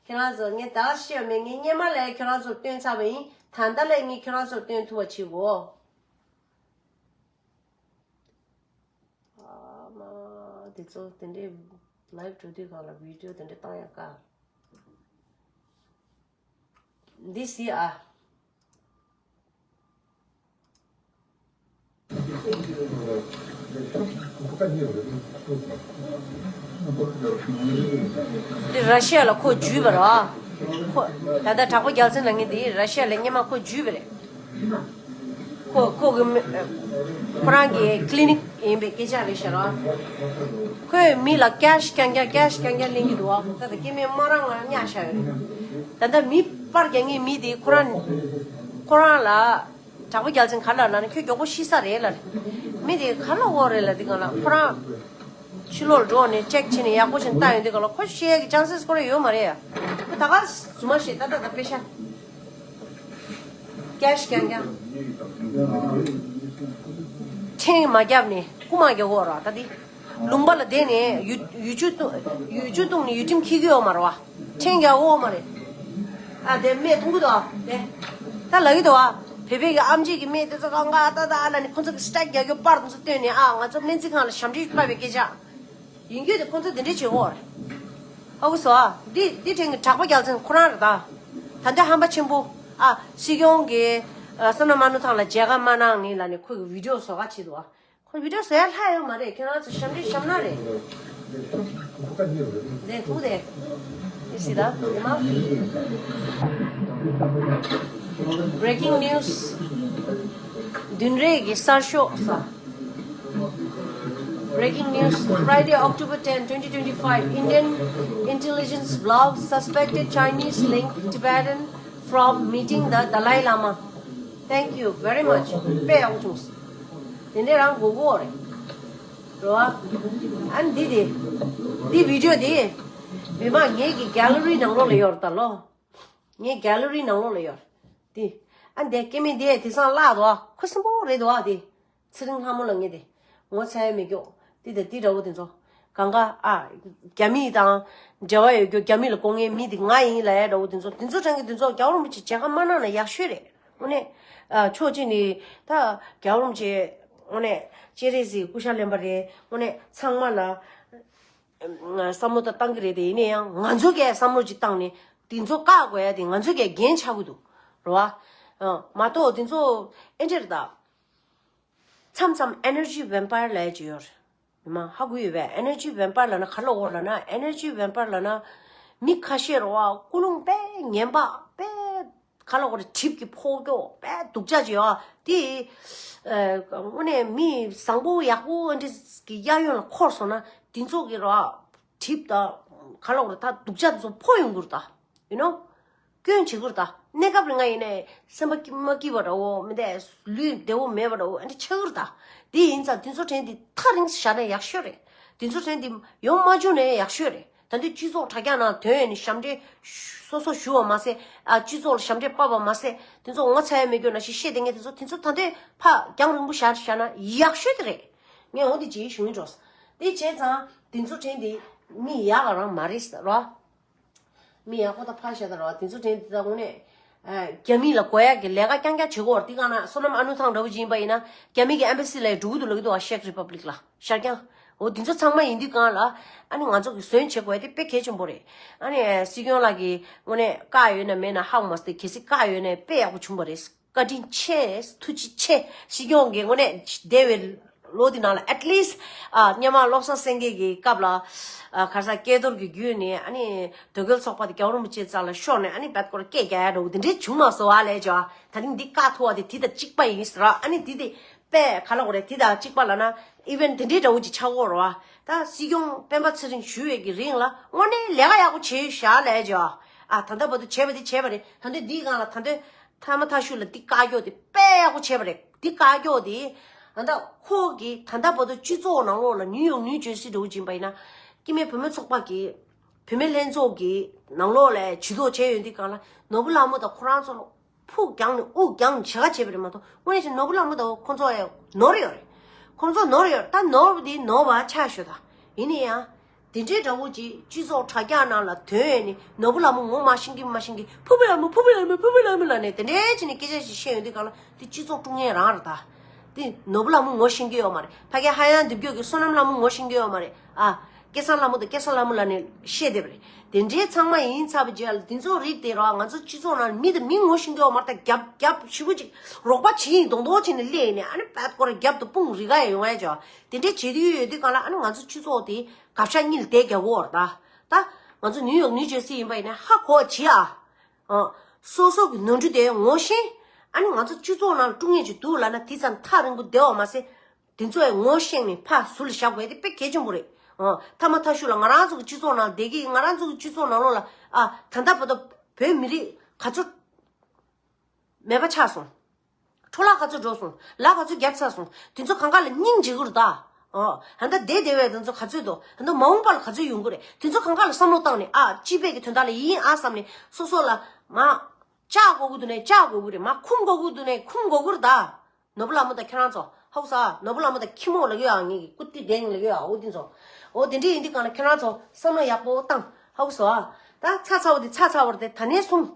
ཁྱེད་རང་ཚོ་ངས་ད་བཤད་མེད། ངས་སྔོན་མ་ལས་ཁྱེད་རང་ཚོར་སྟོན་ཚར་བ་ཡིན། ད་ལྟ་ལས་ངས་ཁྱེད་རང་ཚོར་སྟོན་ཐུབ་པ་བྱེད་གོ། ཨ་མ། དེ་ཚོ་དེ་འདྲའི་ལའིབ་འགྲོ་དུས་སྒང་ལ་བི་ཌིའོ་དེ་འདྲ་བཏང་ཡག་དཀའ། འདི་སི་ཨ། འདི་ར་ཤི་ཡ་ལ་ཁོ་འཇུས་པ་རེད། ཁོ་ད་ལྟ་དྲག་པོ་རྒྱལ་མཚན་ལ་ངས་འདི་ར་ཤི་ཡ་ལ་སྔོན་མ་ཁོ་འཇུས་པ་རེད། ཁོ་ཁོ་གི་མི་ཁོ་རང་གི་ཀི་ལི་ནིག་ཡིན་པའི་སྐད་ཆ་རེད་ཤག་ར། ཁོས་མི་ལ་ཀེ་ཤི་རྐྱང་རྐྱང་ཀེ་ཤི་རྐྱང་རྐྱང་ལེན་གྱི་འདུག་བ། ད་ལྟ་སྐྱེ་དམན་སྨ་ར་ང་གཉའ་ཤག་ཡོད་རེད། ད་ལྟ་མི་པར་རྒྱག་མཁན་མི་དེ་ཁོ་རང་ཁོ་རང་ལ་དྲག་པོ་རྒྱལ་མཚན་ག་ལ་ལ་ནི་ཁྱོད་མགྱོགས་པོ་ཤི་ས་རེད་ལ། མི་དེ་ག་ལ་འོ་རེད་ལ། དེ་ག་ལ་ཁོ་རང་ཕྱི་ལོགས་འགྲོ་ནས་ཅེག་བྱས་ནས་ཡག་པོ་བྱས་ནས་བཏང་ཡོང་དུས་ག་ལ་ཁོ་ཤི་ཡས་ཀྱི་ཅན་སེས་ཁོ་རང་ཡོད་མ་རེད་ཡ། ཁོ་ད་ག་རྫུན་མ་བཤད། ད་ད་ད་དཔེ་ཤ། ཀེ་ཤི་རྐྱང་རྐྱང་། ཕྲེང་མ་བརྒྱབ་ནས་རྐུ་མ་རྒྱག་གོ་ར་ད་དེ། ལུང་པ་ལ་བསྡད་ནས་ཡུ་ཡུ་ཆུ་བཏུང་ཡུ་ཆུ་བཏུང་ནས་ཡུལ་ཁྲིམས་འཁྱེར་གྱི་ཡོད་མ་རེད་བ། ཕྲེང་རྒྱག་གོ་མ་རེད། ཨ་དེ་སྨན་འཐུང་གི་འདུག་ཨ་དེ། ད་ལབ་ཀྱི་འདུག་ཨ། བོད་པའི་གི་ཨམ་ཆི་གི་སྨན་དེ་ཚོ་གང་ག་ད་ད་ཨ་ལ་ནི་ཁོ་ཚོ་གི་སི་ཊེག་རྒྱག་རྒྱུ་པར་དེ་ཚོ་བཏོན་ནས་ཨ་ང་ཚོ་སྨན་རྩིས་ཁང་ལ་ཞབས་འདྲེན་བཏབ་པའི་སྐད་ཆ། ཡིན་རྒྱུ་དེ་ཁོང་ཚོ་དེ་འདྲས་བྱེད་འོར། ཧ་གོ་སོང་ཨ། འདི་འདི་དྲན་གི་དྲག་པོ་རྒྱལ་མཚན་ཁོ་རང་རེད་ད། ད་འདི་ཧམ་པ་ཆེན་པོ། ཨ་སྲིད་སྐྱོང་གི་ཨ་བསོད་ནམས་མ་ནུ་ཐང་ལ་མཇལ་ཁ་མ་གནང་ནི་ལ་ནི་ཁོ་གི་བི་ཌིའོ་བཟོ་ག་བྱེད་འདུག་ཨ། ཁོ་བི་ཌིའོ་བཟོ་ཡ་ལྷག་ཡོད་མ་རེད། ཁྱེད་རང་ཚོ་ཞབས་འདྲེན་ཞབས་ན་རེད། དེ་ཐུག་དེ། You see that? Breaking news. བདུན་རེ་གི་གསར་ཤོག་ས། Breaking news, Friday, October ten, twenty twenty-five, Indian intelligence blogs suspected Chinese link Tibetan from meeting the Dalai Lama. Thank you very much. དཔེ་ཡག་པོ་བྱུང་། དེ་འདྲས་རང་གོ་གོ་རེད། རོ། ཨ་འདི་དེ། འདི་བི་ཌིའོ་དེ། མི་མང་ངེད་ཀྱི་གེ་ལ་རི་ནང་ལོགས་ལ་ཡོད་རེད་ད་ལོ། ངའི་གེ་ལ་རི་ནང་ལོགས་ལ་ཡོད་རེད། དེ། ཨ་འདི་སྐྱེ་དམན་དེ་དེང་སང་བརླག་འདུག་ཨ། ཁུ་སིམ་པོ་རེད་འདུག་ཨ་དེ། ཚེ་རིང་ལྷ་མོ་ལ་ངེས་ཏེ། ངོ་ཚ་ཡ་མེད་རྒྱུ། འདི་དང་འདི་འདྲ་བོ་དེ་ཚོ། གང་ག་ཨ། རྒྱ་མི་དང་འབྲེལ་བ་ཡོད་རྒྱུ། རྒྱ་མི་ལ་སྐུ་ངལ་མི་དེ་ང་ཡིན་ལབ་ཡ་འདྲ་བོ་དེ་ཚོ། དེ་ཚོ་དྲན་གི་དེ་ཚོ་རྒྱལ་བ་རིན་པོ་ཆེ་མཇལ་ཁ་མ་གནང་ན་ཡག་ཤོས་རེད། དངོས་གནས། ཨ་ཕྱོགས་གཅིག་ནས་ད་རྒྱལ་བ་རིན་པོ་ཆེ་དངོས་གནས་སྤྱན་རས་གཟིགས་སྐུ་ཤ་ལེན་པ་རེད། དངོས་གནས་ཚང་མ་ལ་བསམ་བློ་ད་བཏང་གི་རེད་དེ། ཡིན་ན་ཡང་ང་ཚོ་གས་བསམ་བློ་ཅིག་བཏང་ནས་དེ་ཚོ་བཀག་དགོས་ཡ་དེ་ང་ཚོ་གས་འགན་ཆགས་ཀྱི་འདུག་རེད་བ། མ་གཏོགས་དེ་ཚོ་ཨེ་འདྲ་རེད་ད། མཚམས་མཚམས་energy vampire ལབ་ཡ་ཅིག་ཡོད་རེད། མི་མང་ཧ་གོ་ཡོད་པས། energy vampire ལབ་ན་ག་ལ་འོར་ལབ་ན། energy vampire ལབ་ན་མི་ཁ་ཤས་རེད་བ། ཀུན་སློང་དཔེ་ངན་པ། དཔེ་ག་ལ་འོར། གྲིབ་ཀྱི་ཕོ་རྒྱོ་དཔེ་སྡུག་ཅག་ཅིག་ཡོད་དེ། དངོས་གནས་མི་བཟང་པོ་ཡག་པོ་འདྲ་གི་གཡས་གཡོན་ལ་འཁོར་སོང་ན་དེ་ཚོ་གི་རེད་བ། གྲིབ་དང་ག་ལ་འོར། ད་སྡུག་ཅག་དེ་ཚོ་འཕོ་ཡོང་གི་རེད་ད། you know། སྐྱོན་བྱེད་ཀྱི་རེད་ད། གནས་སྐབས་རིང་ང་ཡིན་ནའི་སེམས་པ་སྐྱིད་མ་སྐྱིད་པ་འདྲ་བོ་མི་འདུག་ལུས་བདེ་བོ་མེད་པ་འདྲ་བོ་ཨ་འདྲ་ཆགས་ཀྱི་རེད་ད། དེ་ཡིན་ཙང་དེ་ཚོ་དྲན་དེ་ཐག་རིང་བཞག་ན་ཡག་ཤོས་རེད། དེ་ཚོ་དྲན་དེ་ཡོང་མ་བཅུག་ན་ཡག་ཤོས་རེད། ད་དུང་སྤྱི་ཚོགས་དྲ་རྒྱ་ནང་ཐོན་ནས་ཞབས་འདྲེན་སོ་སོ་ཞུ་བ་མ་ཟད། ཨ་སྤྱི་ཚོགས་ལ་ཞབས་འདྲེན་པ་བ་མ་ཟད། དེ་ཚོ་ངོ་ཚ་ཡ་མེད་རྒྱུ་ནང་བཞིན་བཤད་བསྡད་མཁན་དེ་ཚོ་དེ་ཚོ་ད་དུང་ཕར་རྒྱང་རིང་པོ་བཞག་བཞག་ན་ཡག་ཤོས་དེ་རེད། ངས་འོ་དེ་ཅིག་ཞུ་ཡིན་འགྲོ། དེ་བྱས་ཙང་དེ་ཚོ་དྲན་དེ་མི་ཡག་ག་རང་མ་རེད་ཟེར་རོ། མི་ཡག་པོ་ད་ཕར་བཞག་ད་ར་བ། དེ་ཚོ་དྲན་དེ་ད་དངོས་གནས། ཨ། རྒྱ་མི་ལ་གོ་ཡག་གི་ལས་ཀ་རྐྱང་རྐྱང་བྱེད་དགོས་ར། དེ་ག་ན་བསོད་ནམས་ཨ་ནུ་ཐང་འདྲ་བོ་ཅིག་ཡིན་པ་ཡིན་ན། རྒྱ་མི་གི་ཨེམ་བྷ་སི་ལ་འགྲོ་གི་འདུག་ལབ་ཀྱི་འདུག་ཨ། ཤེག་རི་པབ་ལིག་ལ་ཤར་རྐྱང་། འོ་དེ་ཚོ་ཚང་མ་ཡིན་དུས་གང་ལ། ཨ་ནི་ང་ཚོ་གི་ཟོན་བྱེད་དགོས་ཡ་དེ་དཔེ་གལ་ཆེན་པོ་རེད། ཨ་ནི་སྲིད་སྐྱོང་ལགས་ཀྱི་དངོས་གནས་བཀའ་ཡོད་ན་མེད་ན་ཧ་གོ་མ་སོང་། དེ་གལ་སྲིད་བཀའ་ཡོད་ན་དཔེ་ཡག་པོ་བྱུང་བ་རེད། བཀའ་དྲིན་ཆེ། ཐུགས་རྗེ་ཆེ། སྲིད་སྐྱོང་གི་དངོས་གནས་འདས་པའི་ལོ་འདི་ནང་ལ་at least ཨ། སྔོན་མ་བློ་བཟང་སེང་གེ་གི་སྐབས་ལ། ཨ། ཁ་སང་སྐལ་རྡོར་གྱི་བརྒྱུད་ནས་ཨ་ནི་དོལ་རྒྱལ་ཚོགས་པ་དེ་རྒྱལ་བ་རིན་པོ་ཆེ་རྩ་ལ་ཤོར་ནས། ཨ་ནི་བད་ཀོར་སྐད་རྒྱག་ཡ་འདྲ་བོ་དེ་འདྲའི་བྱུང་མ་སོང་བ་ལས་ཀྱང་། ད་ཐེངས་འདི་བཀག་ཐུབ་པ་དེ་དེ་དང་གཅིག་པ་ཡིན་ཟེར་ར། ཨ་ནི་དེ་དེ་དཔེ་ག་ལ་གོ་རེད། དེ་དང་གཅིག་པ་ལབ་ན་even དེ་འདྲའི་འདྲ་བོ་ཅིག་ཆགས་ཀྱི་ཡོད་རེད་བ། ད་སྲིད་སྐྱོང་སྤེན་པ་ཚེ་རིང་བཞུགས་པའི་གི་རིང་ལ་དངོས་གནས་ལས་ཀ་ཡག་པོ་བྱས་ཤག་ལབ་ཀྱང་། ཨ། ད་ལྟ་བར་དུ་བྱས་པ་དེ་བྱས་པ་རེད། ད་དུང་འདིའི་སྒང་ལ་ད་དུང་མཐའ་མ་མཐའ་གཞུག་ལ་འདི་བཀག་ཀྱོག་དེ་དཔེ་ཡག་པོ་བྱས་པ་རེད། འདི་བཀག་ཀྱོག་དེ། ད་ལྟ་ཁོ་གི་ད་ལྟ་བར་དུ་སྤྱི་ཚོགས་ནང་ལོགས་ལ་ནིའུ་ཡོག་ནིའུ་ཇར་སི་འདྲ་བོ་ཅིག་ཡིན་པ་ཡིན་ན། སྐྱེ་དམན་བུད་མེད་ཚོགས་པ་གི་བུད་མེད་ལྷན་ཚོགས་ཀྱི་ནང་ལོགས་ལ་ཇུས་གཏོགས་བྱས་ཡོད་དུས་སྒང་ལ། ནོར་བུ་ལྷ་མོ་དང་ཁོ་རང་ཚོ་ལ་ཕུགས་རྒྱང་ནས་དབུགས་རྒྱང་ནས་བྱེད་ཀ་བྱས་པ་རེད་མ་གཏོགས། དངོས་གནས་ཀྱི་ནོར་བུ་ལྷ་མོ་དང་ཁོ་ཚོ་ཡང་ནོར་ཡོད་རེད། ཁོ་ཚོ་ནོར་ཡོད། ད་ནོར་བ་དེ་ནོར་བ་ཆགས་ཤོག་ད། ཡིན་ན་ཡང་། དེ་འདྲའི་འདྲ་བོ་ཅིག་སྤྱི་ཚོགས་དྲ་རྒྱ་ནང་ལ་ཐོན་ནས། ནོར་བུ་ལྷ་མོ་ངོ་མ་ཤེས་ཀྱི་མ་ཤེས་ཀྱི། ཕུར་བུ་ལྷ་མོ། ཕུར་བུ་ལྷ་མོ། ཕུར་བུ་ལྷ་མོ་ལབ་ནས་དེ་འདྲའི་བྱས་ནས་སྐད་ཆ་ཞིག་བཤད་ཡོང་དུས་སྒང་ལ། དེ་སྤྱི་ཚོགས་དཀྲུག་མཁན་རང་རེད་ད། དེ་ནོར་བུ་ལྷ་མོ་ངོ་ཤེས་ཀྱི་ཡོད་མ་རེད། ཕ་གི་ཧ་ཡང་འདེབས་རྒྱུ་གི་བསོད་ནམས་ལྷ་མོ་ངོ་ཤེས་ཀྱི་ཡོད་མ་རེད། ཨ། སྐལ་བཟང་ལྷ་མོ་དང་སྐལ་བཟང་ལྷ་མོ་ལབ་ནས་བཤད་བསྡད་པ་རེད། དེ་འདྲའི་ཚང་མ་ཡིན་ཚར་བའི་རྗེས་ལ། དེ་ཚོ་རིགས་དེ་ར་ང་ཚོ་སྤྱི་ཚོགས་ནང་མི་དང་མི་ངོ་ཤེས་ཀྱི་ཡོད་མ་རེད། ད་རྒྱབ་རྒྱབ་ཞེ་པོ་ཅིག་རོགས་པ་བྱེད་ཡིན་མདོག་མདོག་བྱས་ནས་སླེབས་ནས། ཨ་ནི་བད་ཀོར་རྒྱབ་ཏུ་དཔུང་རིག་ག་ཡོང་ཡ་ཅོ། དེ་འདྲའི་བྱེད་དུས་ཡོད་དུས་སྒང་ལ། ཨ་ནི་ང་ཚོ་སྤྱི་ཚོགས་དེ་དགག་བྱ་གཉིས་ལ་དེ་རྒྱག་གོ་ར་ད། ད་ང་ཚོ་ནིའུ་ཡོག་ནིའུ་ཇར་སི་ཡིན་པ་ཡིན་ན་ཧ་གོ་བྱེད་ཨ། ཨ། སོ་སོ་གི་ནོར་འཁྲུལ་དེ་ངོ་ཤེས། ཨ་ནི་ང་ཚོ་སྤྱི་ཚོགས་ནང་ལ་དཀྲུག་མཁན་ཅིག་འདུག་ལབ་ན་དེ་ཙམ་ཐག་རིང་པོ་བསྡད་པ་མ་ཟད། དེ་ཚོ་ཡང་ངོ་ཤེས་ནས་ཕར་ཟུར་ལ་བཞག་དགོས་དེ་དཔེ་གལ་ཆེན་པོ་རེད། ཨ། མཐའ་མ་མཐའ་གཞུག་ལ་ང་རང་ཚོ་གི་སྤྱི་ཚོགས་ནང་བསྡད་ཀྱི། ང་རང་ཚོ་གི་སྤྱི་ཚོགས་ནང་ལོགས་ལ། ཨ། ད་ལྟ་བར་དུ་བོད་མི་རིགས་ག་ཚོད་མེད་པ་ཆགས་སོང་། འཕྲོ་བརླག་ག་ཚོད་འགྲོ་སོང་། ལག་ག་ཚོད་བརྒྱབ་ཚར་སོང་། དེ་ཚོ་གང་ག་ལ་སྙིང་རྗེ་གི་རེད་ད། ཨོ། ད་ལྟ་བསྡད་བསྡད་པའི་དེ་ཚོ་ག་ཚོད་འདུག་ད་ལྟ་མ་འོངས་པ་ལ་ག་ཚོད་ཡོང་གི་རེད། དེ་ཚོ་གང་ག་ལ་བསམ་བློ་བཏང་ནས། ཨ། སྤྱི་པའི་གི་དོན་དག་ལ་ཡིན་ཨ་བསམ་ནས། སོ་སོ་ལ་མར་བཅག་དགོས་ཀྱི་འདུག་ནའི་བཅག་དགོས་ཀྱི་རེད། མར་འཁུམ་དགོས་ཀྱི་འདུག་ནའི་འཁུམ་དགོས་ཀྱི་རེད་ད། ནོར་བུ་ལྷ་མོ་དང་ཁྱེད་རང་ཚོ་ཧ་གོ་སོང་ཨ། ནོར་བུ་ལྷ་མོ་དང་ཁྱི་མོ་ལབ་ཀྱི་ཡོད་ཨ། ངེད་ཀྱི་ཀུ་ཏི་ལྡན་ལབ་ཀྱི་ཡོད་ཨ། འོ་དེ་ཚོ། འོ་དེ་འདྲ་ཡིན་དུས་སྒང་ལ་ཁྱེད་རང་ཚོ་བསམ་བློ་ཡག་པོ་བཏང་། ཧ་གོ་སོང་ཨ། ད་ཚར་ཚར་བ་དེ་ཚར་ཚར་བ་རེད་དེ། ད་ནས་བཟུང་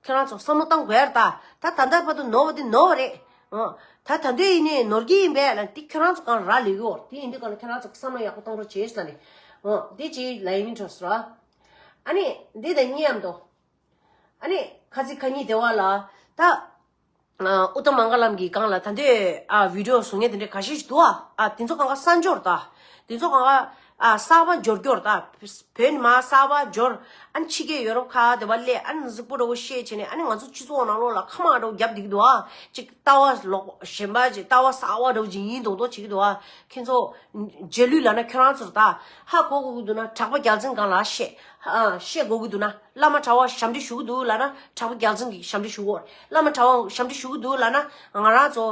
ཁྱེད་རང་ཚོ་བསམ་བློ་བཏང་དགོས་ཡ་རེད་ད། ད་ད་ལྟ་བར་དུ་ནོར་བ་དེ་ནོར་བ་རེད། ཨོ། ད་ད་དུང་ཡིན་ནའི་ནོར་གྱི་ཡིན་པས་ལབ་དེ་ཁྱེད་རང་ཚོ་སྒང་ལ་རག་ལས་ཀྱི་ཡོད་རེད། དེ་ཡིན་དུས་སྒང་ལ་ཁྱེད་རང་ཚོ་བསམ་བློ་ཡག་པོ་བཏང་རོགས་བྱེད་ཟེར་ནས། ཨོ། དེ་ཅིག་ལབ་ཡིན་འགྲོ་སོང་ཨ། ཨ་ནི་འདི་དང་མཉམ་དུ། ཨ་ནི་ཁ་ཚིག་ཁ་ཉིན་དེ་བ་ལ། ད། ཨ། ཨུ་ཏམ་མང་ག་ལམ་གྱི་སྒང་ལ་ད་ལྟའི། ཨ། བི་ཌི་ཡོ་བཟོ་མཁན་དེ་འདྲ་ཁ་ཤས་ཤིག་འདུག་ཨ། ཨ། དེ་ཚོ་གང་ག་གསར་འབྱོར་ད། དེ་ཚོ་གང་ག་ཨ། གསར་པ་འབྱོར་འབྱོར་ད། བོད་ནས་མར་གསར་པ་འབྱོར། ཨ་ནི་ཕྱི་རྒྱལ་ཡོ་རོབ་ཁག་དེ་བ་སླེབས། ཨ་ནི་གཟུགས་པོ་འདྲ་བོ་ཤེས་བྱས་ནས། ཨ་ནི་ང་ཚོ་སྤྱི་ཚོགས་ནང་ལོགས་ལ་ཁ་མང་འདྲ་བོ་བརྒྱབ་བསྡད་ཀྱི་འདུག་ཨ། ཅིག་ལྟ་བ་ལོག་གཞན་པ་ཅིག་ལྟ་བ་གསར་པ་འདྲ་བོ་ཅིག་ཡིན་མདོག་མདོག་བྱེད་ཀྱི་འདུག་ཨ། ཁྱེད་ཚོ་རྗེས་ལུས་ལབ་ན་ཁྱེད་རང་ཚོར་ད། ཧ་གོ་དགོས་ཀྱི་འདུག་ན་གྲགས་པ་རྒྱལ་མཚན་སྒང་ལ་བཤད། ཨ། བཤད་དགོས་ཀྱི་འདུག་ན། བླ་མ་གྲྭ་པ་ཞབས་འདྲེན་ཞུ་གི་འདུག་ལབ་ན་གྲགས་པ་རྒྱལ་མཚན་གྱིས་ཞབས་འདྲེན་ཞུ་གི་ཡོད་རེད། བླ་མ་གྲྭ་པ་ཞབས་འདྲེན་ཞུ་གི་འདུག་ལབ་ན། ང་རང་ཚོ་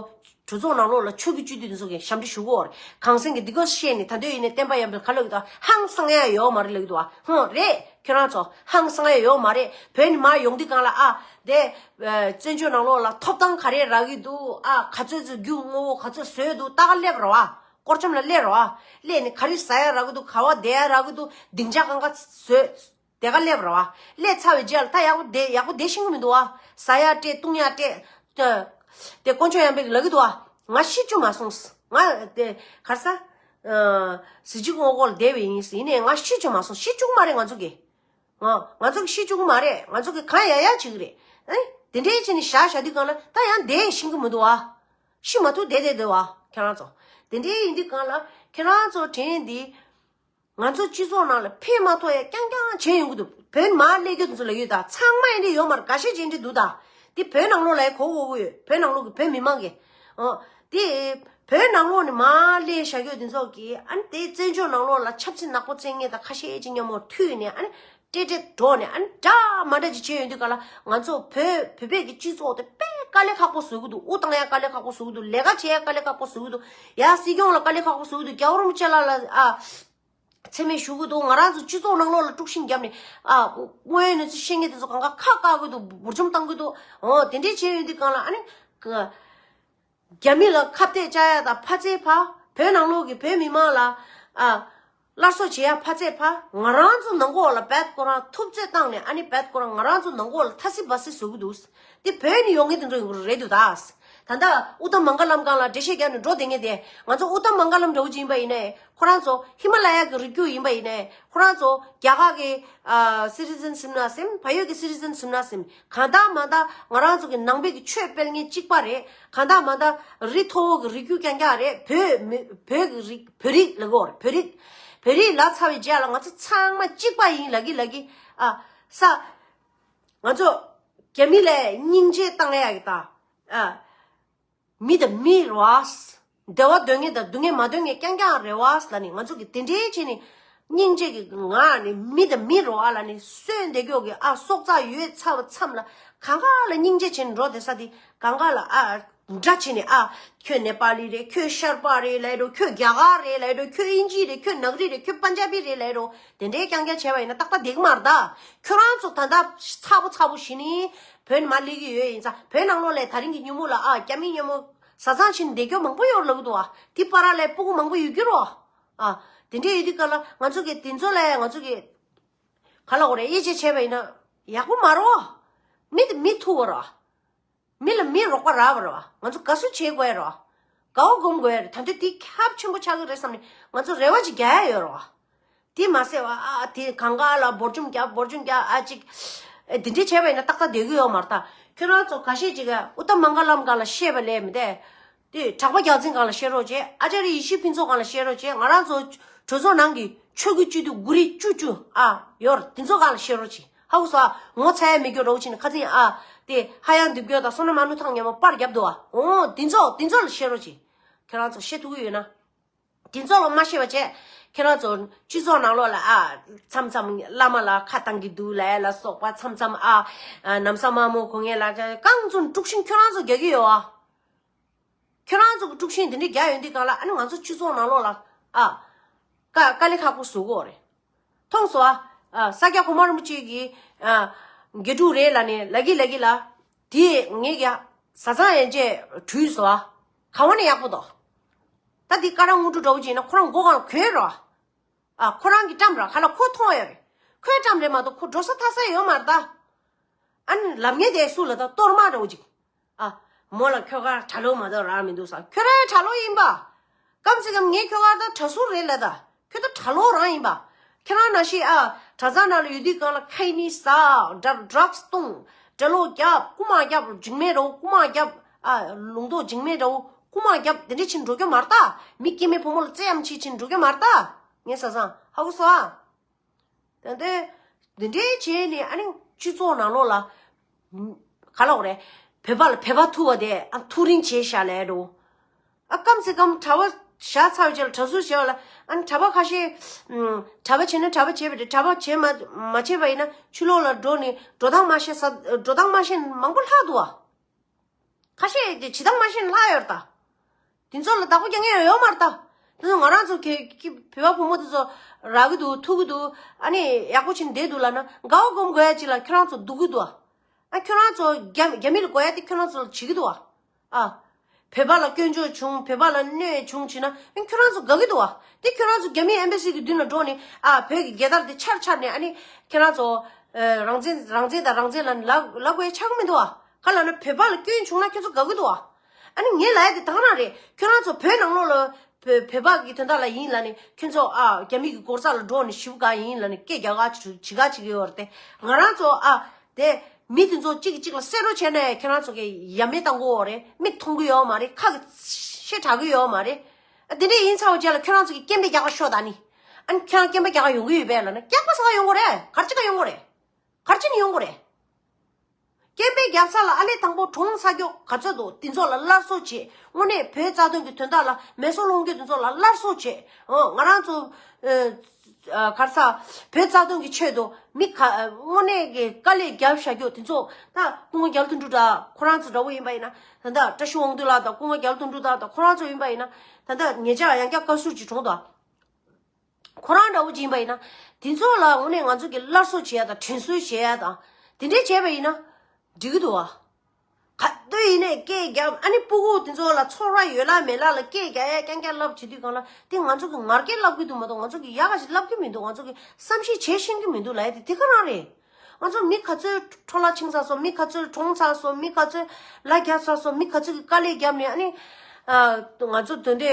གྲོས་ཚོགས་ནང་ལོགས་ལ་ཆོས་ཀྱི་བཅུད་བསྡུས་དེ་ཚོ་གིས་ཞབས་འདྲེན་ཞུ་གི་ཡོད་རེད། གངས་སེང་གིས་འདི་སྐོར་བཤད་ནས། ད་དུང་ཡིན་ནའི་བསྟན་པ་ཡར་འཕེལ་ག་ལབ་ཀྱི་འདུག་ཧང་སང་ཡ་ཡོད་མ་རེད་ལབ་ཀྱི་འདུག་ཧོ་རེད། ཁྱེད་རང་ཚོ་ཧང་སང་ཡ་ཡོད་མ་རེད། བོད་ནས་མར་ཡོང་དུས་སྒང་ལ། ཨ། དེ། ཨ། བཙན་བྱོལ་ནང་ལོགས་ལ་ཐོབ་ཐང་ག་རེ་རག་གི་འདུག་ཨ། ག་ཚོད་ཚོད་རྒྱུ་དངོས་པོ་ག་ཚོད་བཟོས་འདུག་ལྟ་ག་སླེབས་རོགས་ཨ། སྐོར་འཁྱམ་ལ་སླེབས་རོགས་ཨ། སླེབས་ནས་ག་རེ་ཟ་ཡ་རག་གི་འདུག་ག་བ་བསྡད་ཡ་རག་གི་འདུག་སྡིངས་ཆ་གང་ག་བཟོས། དེ་ག་སླེབས་རོགས་ཨ། སླེབས་ཚར་བའི་རྗེས་ལ་ད་ཡག་པོ་བསྡད། ཡག་པོ་བསྡད་ཤེས་ཀྱི་མི་འདུག་ཨ། ཟ་ཡ་སྤྲད། བཏུང་ཡ་སྤྲད། དེ་དཀོན་མཆོག་ཡང་པས་ལབ་ཀྱི་འདུག་ཨ། ང་ཤི་བཅུག་མ་སོང་། ང་དེ་ག་རེ་ཟ། ཨ། གཟི་བརྗིད་སྔོན་འགོག་ལ་བསྡད་པ་ཡིན། ཡིན་ནའི་ང་ཤི་བཅུག་མ་སོང་། ཤི་བཅུག་གི་མ་རེད་ང་ཚོ་གིས། ང་ང་ཚོ་གིས་ཤི་བཅུག་གི་མ་རེད། ང་ཚོ་གིས་གང་ཡག་ཡག་བྱེད་ཀྱི་རེད། ཨེ། དེ་འདྲའི་བྱས་ནས་བཞག་བཞག་དུས་སྒང་ལ་ད་ཡང་བསྡད་ཤེས་ཀྱི་མི་འདུག་ཨ། ཤི་མ་ཐུབ་བསྡད་བསྡད་འདུག་ཨ། ཁྱེད་རང་ཚོ། དེ་འདྲའི་ཡིན་དུས་སྒང་ལ་ཁྱེད་རང་ཚོ་དྲན་འདི། ང་ཚོ་སྤྱི་ཚོགས་ནང་ལ་ཕན་མ་ཐོགས་ཡ་རྐྱང་རྐྱང་བྱས་ཡོང་གི་འདུག་བོད་མར་སླེབས་རྒྱུ་དེ་ཚོ་ལབ་ཡོད་ད། ཚང་མ་ཡིན་འདྲ་ཡོད་མ་རེད། འགའ་ཤས་ཅིག་འདྲ་འདུག་ད། འདི་བོད་ནང་ལོགས་ལ་ཡ་གོ་གོ་གི་ཡོད། བོད་ནང་ལོགས་ཀྱི་བོད་མི་མང་གིས། ཨོ། དེ་བོད་ནང་ལོགས་ནས་མར་སླེབས་བཞག་ཡོད་དེ་ཚོ་གིས། ཨ་ནི་དེ་བཙན་བྱོལ་ནང་ལོགས་ལ་ཆབ་སྲིད་ནག་པོ་བཙན་མཁན་དང་ཁ་ཤས་ཅིག་མཉམ་པོ་མཐུད་ནས། ཨ་ནི་སྤྲེལ་སྤྲེལ་འགྲོ་ནས། ཨ་ནི་འདྲ་མ་འདྲ་ཅིག་བྱས་ཡོང་དུས་སྒང་ལ། ང་ཚོ་བོད་བོད་པའི་གི་སྤྱི་ཚོགས་དེ་དཔེ་དཀའ་ལས་ཁག་པོ་བཟོ་གི་འདུག་དབུ་བཏང་ཡ་དཀའ་ལས་ཁག་པོ་བཟོ་གི་འདུག་ལས་ཀ་བྱེད་ཡ་དཀའ་ལས་ཁག་པོ་བཟོ་གི་འདུག་ཡ་སྲིད་སྐྱོང་ལ་དཀའ་ལས་ཁག་པོ་བཟོ་གི་འདུག་རྒྱལ་བ་རིན་པོ་ཆེ་ལགས་ལ། ཨ། མཚན་སྨད་ཞུ་གི་འདུག་ང་རང་ཚོ་སྤྱི་ཚོགས་ནང་ལོགས་ལ་དཀྲུག་ཤིང་བརྒྱབ་ནས། ཨ། དངོས་ཡོད་གནས་ཚུལ་བཤད་མཁན་དེ་ཚོ་གང་ག་ཁ་བཀག་གི་འདུག་འབུར་འཇོམས་བཏང་གི་འདུག་འོ། དེ་འདྲས་བྱས་ཡོང་དུས་སྒང་ལ། ཨ་ནི་ག་རྒྱ་མི་ལ་ཁ་གཏད་བཅག་ཡ་དང་། ཕར་ཚུར་ཕར་བོད་ནང་ལོགས་ཀྱི་བོད་མི་མང་ལ། ཨ། སླར་གསོ་བྱེད་ཡ་ཕ་ཚད་ཕ། ང་རང་ཚོ་ནང་གོ་ལ་བད་ཁོ་རང་ཐུབ་ཚོད་བཏང་ནས། ཨ་ནི་བད་ཁོ་རང་ང་རང་ཚོ་ནང་གོ་ལ་ཐ་སི་བ་སི་བཟོ་གི་འདུག་དེ་བོད་ནས་ཡོང་མཁན་དེ་ཚོ་ཡོང་གི་རེད་འདུག་ད་ད་ལྟ་ཨུ་ཏམ་མང་ག་ལམ་སྒང་ལ་འགྲེལ་བཤད་རྒྱག་ནས་འགྲོ་བསྡད་མཁན་དེ། ང་ཚོ་ཨུ་ཏམ་མང་ག་ལམ་འདྲ་བོ་ཅིག་ཡིན་པ་ཡིན་ནའི། ཁོ་རང་ཚོ་ཧི་མ་ལ་ཡ་གི་རི་རྒྱུད་ཡིན་པ་ཡིན་ནའི། ཁོ་རང་ཚོ་རྒྱ་གར་གི་ཨ་སི་ཊི་ཛེན་ཟིན་ན་སེམས། བལ་ཡུལ་གི་སི་ཊི་ཛེན་ཟིན་ན་སེམས། གང་ལྟར་མ་ལྟར་ང་རང་ཚོ་གི་ནང་པའི་གི་ཆོས་སྤེལ་མཁན་གཅིག་པ་རེད། གང་ལྟར་མ་ལྟར་རི་མཐོ་བོ་གི་རི་རྒྱུད་རྐྱང་རྐྱང་རེད། བོད་མི་བོད་གི་རིགས། བོད་རིགས་ལ་གོ་རེད། བོད་རིགས། བོད་རིགས་ལབ་ཚར་བའི་རྗེས་ལ་ང་ཚོ་ཚང་མ་གཅིག་པ་ཡིན་ལབ་ཀྱི་ལབ་ཀྱི། ཨ་ས། ང་ཚོ་རྒྱ་མི་ལ་སྙིང་རྗེ་བཏང་ཡ་གི་ད། ཨ། མི་དང་མི་རེད་བ། བདེ་བ་འདོད་མཁན་དང་སྡུག་བསྔལ་མ་འདོད་མཁན་རྐྱང་རྐྱང་རེད་བ་ལབ་ནས། ང་ཚོ་གི་དེ་འདྲའི་བྱས་ནས་སྙིང་རྗེ་གི་ངང་ནས་མི་དང་མི་རེད་བ་ལབ་ནས་གསོན་བསྡད་རྒྱུ་གི། ཨ། སྲོག་རྩ་ཡོད་ཚར་བ་མཚམས་ལ་གང་ག་ལ་སྙིང་རྗེ་བྱས་ནས་འགྲོ་བསྡད་ས་དེ། གང་ག་ལ། ཨ། འདྲ་བྱས་ནས། ཨ། ཁྱོད་ནེ་པ་ལི་རེད། ཁྱོད་ཤར་པ་རེད་ལབ་འགྲོ། ཁྱོད་རྒྱ་གར་རེད་ལབ་འགྲོ། ཁྱོད་དབྱིན་ཇི་རེད། ཁྱོད་ནག་རི་རེད། ཁྱོད་པན་ཇ་བི་རེད་ལབ་འགྲོ། དེ་འདྲའི་རྐྱང་རྐྱང་བྱས་པ་ཡིན་ན་ཏག་ཏག་བསྡད་ཀྱི་མ་རེད་ད། ཁྱོད་རང་ཚོ་ད་ལྟ་ཚ་པོ་ཚ་པོ་བྱས་ནས་བོད་ནས་མར་སླེབས་ཀྱི་ཡོད་ཡིན་ཙང་། བོད་ནང་ལོགས་ལ་དེ་རིང་གི་ཉིན་མོ་ལ། ཨ། རྒྱ་མི་མཉམ་མོ། བཟའ་ཚང་བྱས་ནས་བསྡད་རྒྱུ་མང་པོ་ཡོད་ལབ་ཀྱི་འདུག་ཨ། དེ་བར་ལ་སྤུ་གུ་མང་པོ་ཡོད་ཀྱི་རེད། ཨ། དེ་འདྲ་ཡོད་དུས་སྐབས་ལ་ང་ཚོ་གི་དེ་ཚོ་ལ་ང་ཚོ་གི་ག་ལབ་དགོས་རེད། དབྱེ་འབྱེད་བྱས་པ་ཡིན་ན་ཡག་པོ་མ་རེད། མི་དེ་མི་ཐུག་པ་རེད། མི་ལ་མི་རོགས་པ་རག་པ་རེད་བ། ང་ཚོ་དགའ་བསུ་བྱེད་དགོས་རེད་བ། དགའ་བ་སྒོམ་དགོས་རེད། ད་དུང་དེ་ཁྱབ་ཆེན་པོ་ཆགས་ཀྱི་རེད་བསམ་ནས་ང་ཚོ་རེ་བ་ཅིག་རྒྱག་ཡ་ཡོད་རེད་བ། དེ་མ་ཟད་བ། ཨ། དེ་གང་ག་ལ་འབོར་ཆུང་རྒྱབ། འབོར་ཆུང་རྒྱབ། ཨ། ཅིག་ཨེ། དེ་འདྲས་བྱས་པ་ཡིན་ན་ཏག་ཏག་བསྡད་ཀྱི་ཡོད་མ་རེད་ད། ཁྱོད་རང་ཚོ་ཁ་ཤས་ཅིག་གིས་ཨུ་ཏམ་མང་ག་ལམ་སྒང་ལ་བཤད་པ་ལས་མི་འདས། དེ་གྲགས་པ་རྒྱལ་མཚན་སྒང་ལ་བཤད་རོགས་བྱེད། ཨ་ཙརྱ་ཡེ་ཤེས་ཕུན་ཚོགས་སྒང་ལ་བཤད་རོགས་བྱེད། ང་རང་ཚོ་གྲོས་ཚོགས་ནང་གི་ཆོས་ཀྱི་སྤྱི་འཐུས་དགུ་རེ་བཅུ་བཅུ། ཨ། ཡོད་རེད། དེ་ཚོ་སྒང་ལ་བཤད་རོགས་བྱེད། ཧ་གོ་སོང་ཨ། ངོ་ཚ་ཡ་མེད་རྒྱུ་འདྲ་བོ་བྱས་ནས་ཁ་སང་ཨ། དེ་ཧ་ཡང་འདུས་རྒྱུ་དང་བསོད་ནམས་ཨ་ནུ་ཐང་མཉམ་པོ་པར་བརྒྱབ་འདུག་ཨ། འོ། དེ་ཚོ་དེ་ཚོ་ལ་བཤད་རོགས་བྱེད། ཁྱེད་རང་ཚོ་བཤད་ཐུབ་ཀྱི་ཡོད་ན། དེ་ཚོ་ལ་མ་བཤད་པ་བྱས། ཁྱེད་རང་ཚོ་སྤྱི་ཚོགས་ནང་ལོགས་ལ། ཨ། མཚམས་མཚམས་བླ་མ་ལ་ཁ་བཏང་གི་འདུག་ལབ་ཡ་ལ་སོགས་པ། མཚམས་མཚམས། ཨ། ཨ། ན་བཟའ་དམར་མོ་གོན་མཁན་ལ་རྐང་བཙུགས་དཀྲུག་ཤིང་ཁྱོད་རང་ཚོ་རྒྱག་གི་ཡོད་ཨ། ཁྱོད་རང་ཚོ་གི་དཀྲུག་ཤིང་དེ་འདྲ་རྒྱག་ཡོང་དུས་སྒང་ལ། ཨ་ནི་ང་ཚོ་སྤྱི་ཚོགས་ནང་ལོགས་ལ། ཨ། དཀའ་དཀའ་ལས་ཁག་པོ་བཟོ་གི་ཡོད་རེད། མཐོང་སོང་ཨ། ཨ། ས་སྐྱ་གོང་མ་རིན་པོ་ཆེ་གི། ཨ། དགེ་ཕྲུག་རེད་ལབ་ནས་ལབ་ཀྱི་ལབ་ཀྱི་ལ། དེ་ངས་ཀྱང་བཟའ་ཚང་ཡན་ཆད་དྲུད་སོང་ཨ། ག་བ་ནས་ཡག་པོ་འདུག་ད་དེ་ཀ་ར་དངོས་གྲུབ་འདྲ་བོ་ཅིག་ཡིན་ན་ཁོ་རང་མགོ་སྒང་ལ་གྱོན་རོགས། ཨ། ཁོ་རང་གིས་བཀྲམ་ར། ག་ལ་ཁོ་མཐོང་ཡོད་རེད། ཁོས་བཀྲམ་རེད་མ་གཏོགས་ཁོ་འགྲོ་ས་ཐར་ས་ཡོད་མ་རེད་ད། ཨ་ནི་ལབ་མཁན་དེ་སུ་ལ་ད། གཏོར་མ་འདྲ་བོ་ཅིག་ཨ། མོ་ལ་ཁྱོ་ག་གྲྭ་ལོག་མ་གཏོགས་རག་མི་འདུག་ཟེར། ཁྱོད་རང་གྲྭ་ལོག་ཡིན་པ། གམ་སེ་གམ་ངའི་ཁྱོ་ག་ད་གྲྭ་ཟུར་རེད་ལབ་ད། ཁྱོད་ད་གྲྭ་ལོག་རང་ཡིན་པ། ཁྱེད་རང་ནང་བཞིན། ཨ། གྲྭ་ཚང་ནང་ལ་ཡོད་དུས་སྒང་ལ་ཁ་ཉིན་ཟ། ཌག་ཌག་སི་བཏུང་། གྲྭ་ལོག་རྒྱབ། རྐུ་མ་རྒྱབ། འཇིགས་མེད་འདྲ་བོ་རྐུ་མ་རྒྱབ། ཨ། ལུང་རྟོགས་འཇིགས་མེད་འདྲ་བོ་རྐུ་མ་རྒྱབ། དེ་འདྲ་བྱས་འགྲོ་རྒྱུ་མ་རེད་ད། མི་སྐྱེ་དམན་བུ་མོ་ལ་བཙན་གཡེམ་བྱས་བྱས་འགྲོ་རྒྱུ་མ་རེད་ད། ངའི་བཟའ་ཚང་། ཧ་གོ་སོང་ཨ། ད་ལྟ་འདི་འདྲའི་བྱས་ནས། ཨ་ནི་སྤྱི་ཚོགས་ནང་ལོགས་ལ། ག་ལབ་དགོས་རེད། བོད་པ་ལ་བོད་པ་ཐུག་པ་དེ། ཨ། ཐུགས་རིང་བྱས་བཞག་ལབ་འགྲོ། ཨ། གམ་སེ་གམ་གྲྭ་པ་བཞག་ཚར་བའི་རྗེས་ལ་གྲྭ་ཟུར་བྱས་པ་ལ། ཨ་ནི་གྲྭ་པ་ཁ་ཤས། ཨམ། གྲྭ་པ་བྱས་ན་གྲྭ་པ་བྱས་པ་རེད། གྲྭ་པ་བྱས་མ་མ་བྱས་པ་ཡིན་ན་ཕྱི་ལོགས་ལ་འགྲོ་ནས་འགྲོ་སྟངས་མ་ཤེས་ས། འགྲོ་སྟངས་མ་ཤེས་མང་པོ་ལྷག་འདུག་བ། ཁ་ཤས་དེ་བྱེད་སྟངས་མ་ཤེས་ལྷག་ཡོད་རེད་ད། དེ་ཚོ་ལ་བདག་པོ་རྒྱག་མཁན་ཡང་ཡོད་མ་རེད་ད། དེ་ཚོ་ང་རང་ཚོ་གི་གི་བོད་པ་བུ་མོ་དེ་ཚོ་རག་གི་འདུག་ཐུག་གི་འདུག་ཨ་ནི་ཡག་པོ་བྱས་ནས་བསྡད་འདུག་ལབ་ན། དགའ་བ་སྒོམ་དགོས་ཡ་ཅིག་ལ་ཁྱོད་རང་ཚོ་སྡུག་གི་འདུག་ཨ། ཨ། ཁྱོད་རང་ཚོ་རྒྱ་རྒྱ་མི་ལ་དགོས་ཡ་དེ་ཁྱོད་རང་ཚོ་ལ་བྱེད་ཀྱི་འདུག་ཨ། ཨ། བོད་པ་ལ་སྐྱོན་བརྗོད་བྱུང་། བོད་པ་ལ་གནོད་བྱུང་བྱས་ན། ཨ། ཁྱོད་རང་ཚོ་དགའ་གི་འདུག་ཨ། དེ་ཁྱོད་རང་ཚོ་རྒྱ་མི་ཨེམ་བྷ་སི་གི་མདུན་ལ་འགྲོ་ནས། ཨ། བོད་ཀྱི་རྒྱལ་དར་དེ་འཕྱར་འཕྱར་ནས། ཨ་ནི་ཁྱེད་རང་ཚོ། ཨ། རང་བཙན་རང་བཙན་དང་རང་བཙན་ལབ་ལབ་དགོས་ཡ་ཆགས་ཀྱི་མི་འདུག་ཨ། ག་ལབ་ན་བོད་པ་ལ་སྐྱོན་བྱུང་ན་ཁྱོད་ཚོ་དགའ་གི་འདུག་ཨ། ཨ་ནི་ངས་ལབ་ཡ་དེ་དེ་ག་རང་རེད། ཁྱོད་རང་ཚོ་བོད་ནང་ལོགས་ལ་བོད་བོད་པ་གི་དོན་དག་ལ་ཡིན་ལབ་ནས་ཁྱོད་ཚོ། ཨ། རྒྱ་མི་གི་སྒོ་རྩ་ལ་འགྲོ་ནས་ཞུ་ག་ཡིན་ལབ་ནས་སྐད་རྒྱག་ག་བྱེད་ག་བྱེད་ཀྱི་ཡོད་རེད་དེ། ང་རང་ཚོ། ཨ། དེ་མི་དེ་ཚོ་གཅིག་གིས་གཅིག་ལ་བསད་རོགས་བྱས་ན་ཡང་ཁྱེད་རང་ཚོ་གིས་ཡ་མེད་བཏང་གི་ཡོད་རེད། མིག་མཐོང་གི་ཡོད་མ་རེད། ཁ་གིས་བཤད་དྲག་གི་ཡོད་མ་རེད། ཨ། དེ་འདྲ་ཡིན་ཚར་བའི་རྗེས་ལ་ཁྱོད་རང་ཚོ་གིས་སྐད་འབོད་རྒྱག་ག་ཤོག་ད་ནི། ཨ་ནི་ཁྱེད་རང་སྐད་འབོད་རྒྱག་ག་ཡོང་གི་ཡོད་པས་ལབ་ན། སྐྱག་པ་ཟ་ག་ཡོང་གི་རེད། ག་རེ་བྱེད་ག་ཡོང་གི་རེད། ག་རེ་བྱེད་ནས་ཡོང་གི་རེད། སྐད་འབོད་རྒྱབ་ས་ལ་ཨ་ལས་དང་པོ་གྲོངས་ཚར་རྒྱུ་ག་ཚོད་འདུག་དེ་ཚོ་ལ་སླར་གསོ་བྱེད། དངོས་གནས་བོད་རྩ་དོན་གྱི་དོན་དག་ལ་མེ་སོར་སློང་རྒྱུ་དེ་ཚོ་ལ་སླར་གསོ་བྱེད། འོ། ང་རང་ཚོ། ཨ། ག་རེ་ཟ། བོད་རྩ་དོན་གྱི་ཆེད་དུ་མི་ག་དངོས་གནས་ཀྱི་དཀའ་ལས་རྒྱབ་བཞག་རྒྱུ་དེ་ཚོ། ད་སྐུ་ངོ་རྒྱ་ལོ་དོན་གྲུབ་འདྲ་ཁོ་རང་ཚོ་འདྲ་བོ་ཡིན་པ་ཡིན་ན། ད་ལྟ་བཀྲ་ཤིས་དབང་འདུས་ལགས་དང་སྐུ་ངོ་རྒྱ་ལོ་དོན་གྲུབ་ལགས་དང་ཁོ་རང་ཚོ་ཡིན་པ་ཡིན་ན། ད་ལྟ་ཉེ་ཆར་ཡང་བསྐྱར་བཀའ་ཟུར་གྱི་གྲོངས་འདུག་ཁོ་རང་འདྲ་བོ་ཅིག་ཡིན་པ་ཡིན་ན། དེ་ཚོ་ལ་དངོས་གནས་ང་ཚོ་གིས་སླར་གསོ་བྱེད་ཡ་དང་དྲིན་གཟོ་བྱེད་ཡ་དང་། དེ་འདྲས་བྱས་པ་ཡིན་ན་འགྲིག་གི་འདུག་བ། ག་ ལྟོས་ཡིན་ནས་སྐད་རྒྱབ། ཨ་ནི་སྤུ་གུ་དེ་ཚོ་ལ་ཚོར་བ་ཡོད་ལ་མེད་ལ་ལ་སྐད་རྒྱག་ཡ་རྐྱང་རྐྱང་ལབ་བྱེད་དུས་གང་ལ་དེ་ང་ཚོ་གི་ངར་སྐད་ལབ་གི་འདུག་མ་གཏོགས་ང་ཚོ་གི་ཡག་ག་ཞིག་ལབ་གི་མི་འདུག་ང་ཚོ་གི་བསམ་ཤེས་བྱེད་ཤེས་གི་མི་འདུག་ལབ་ཡ་དེ་དེ་ག་རང་རེད། ང་ཚོ་མི་ག་ཚོད་འཕྲོ་བརླག་ཕྱིན་ཚར་སོང་། མི་ག་ཚོད་གྲོངས་ཚར་སོང་། མི་ག་ཚོད་ལ་རྒྱབ་ཚར་སོང་། མི་ག་ཚོད་ཀྱི་དཀའ་ལས་བརྒྱབ་ནས་ཨ་ནི་ང་ཚོ་དོན་དེ་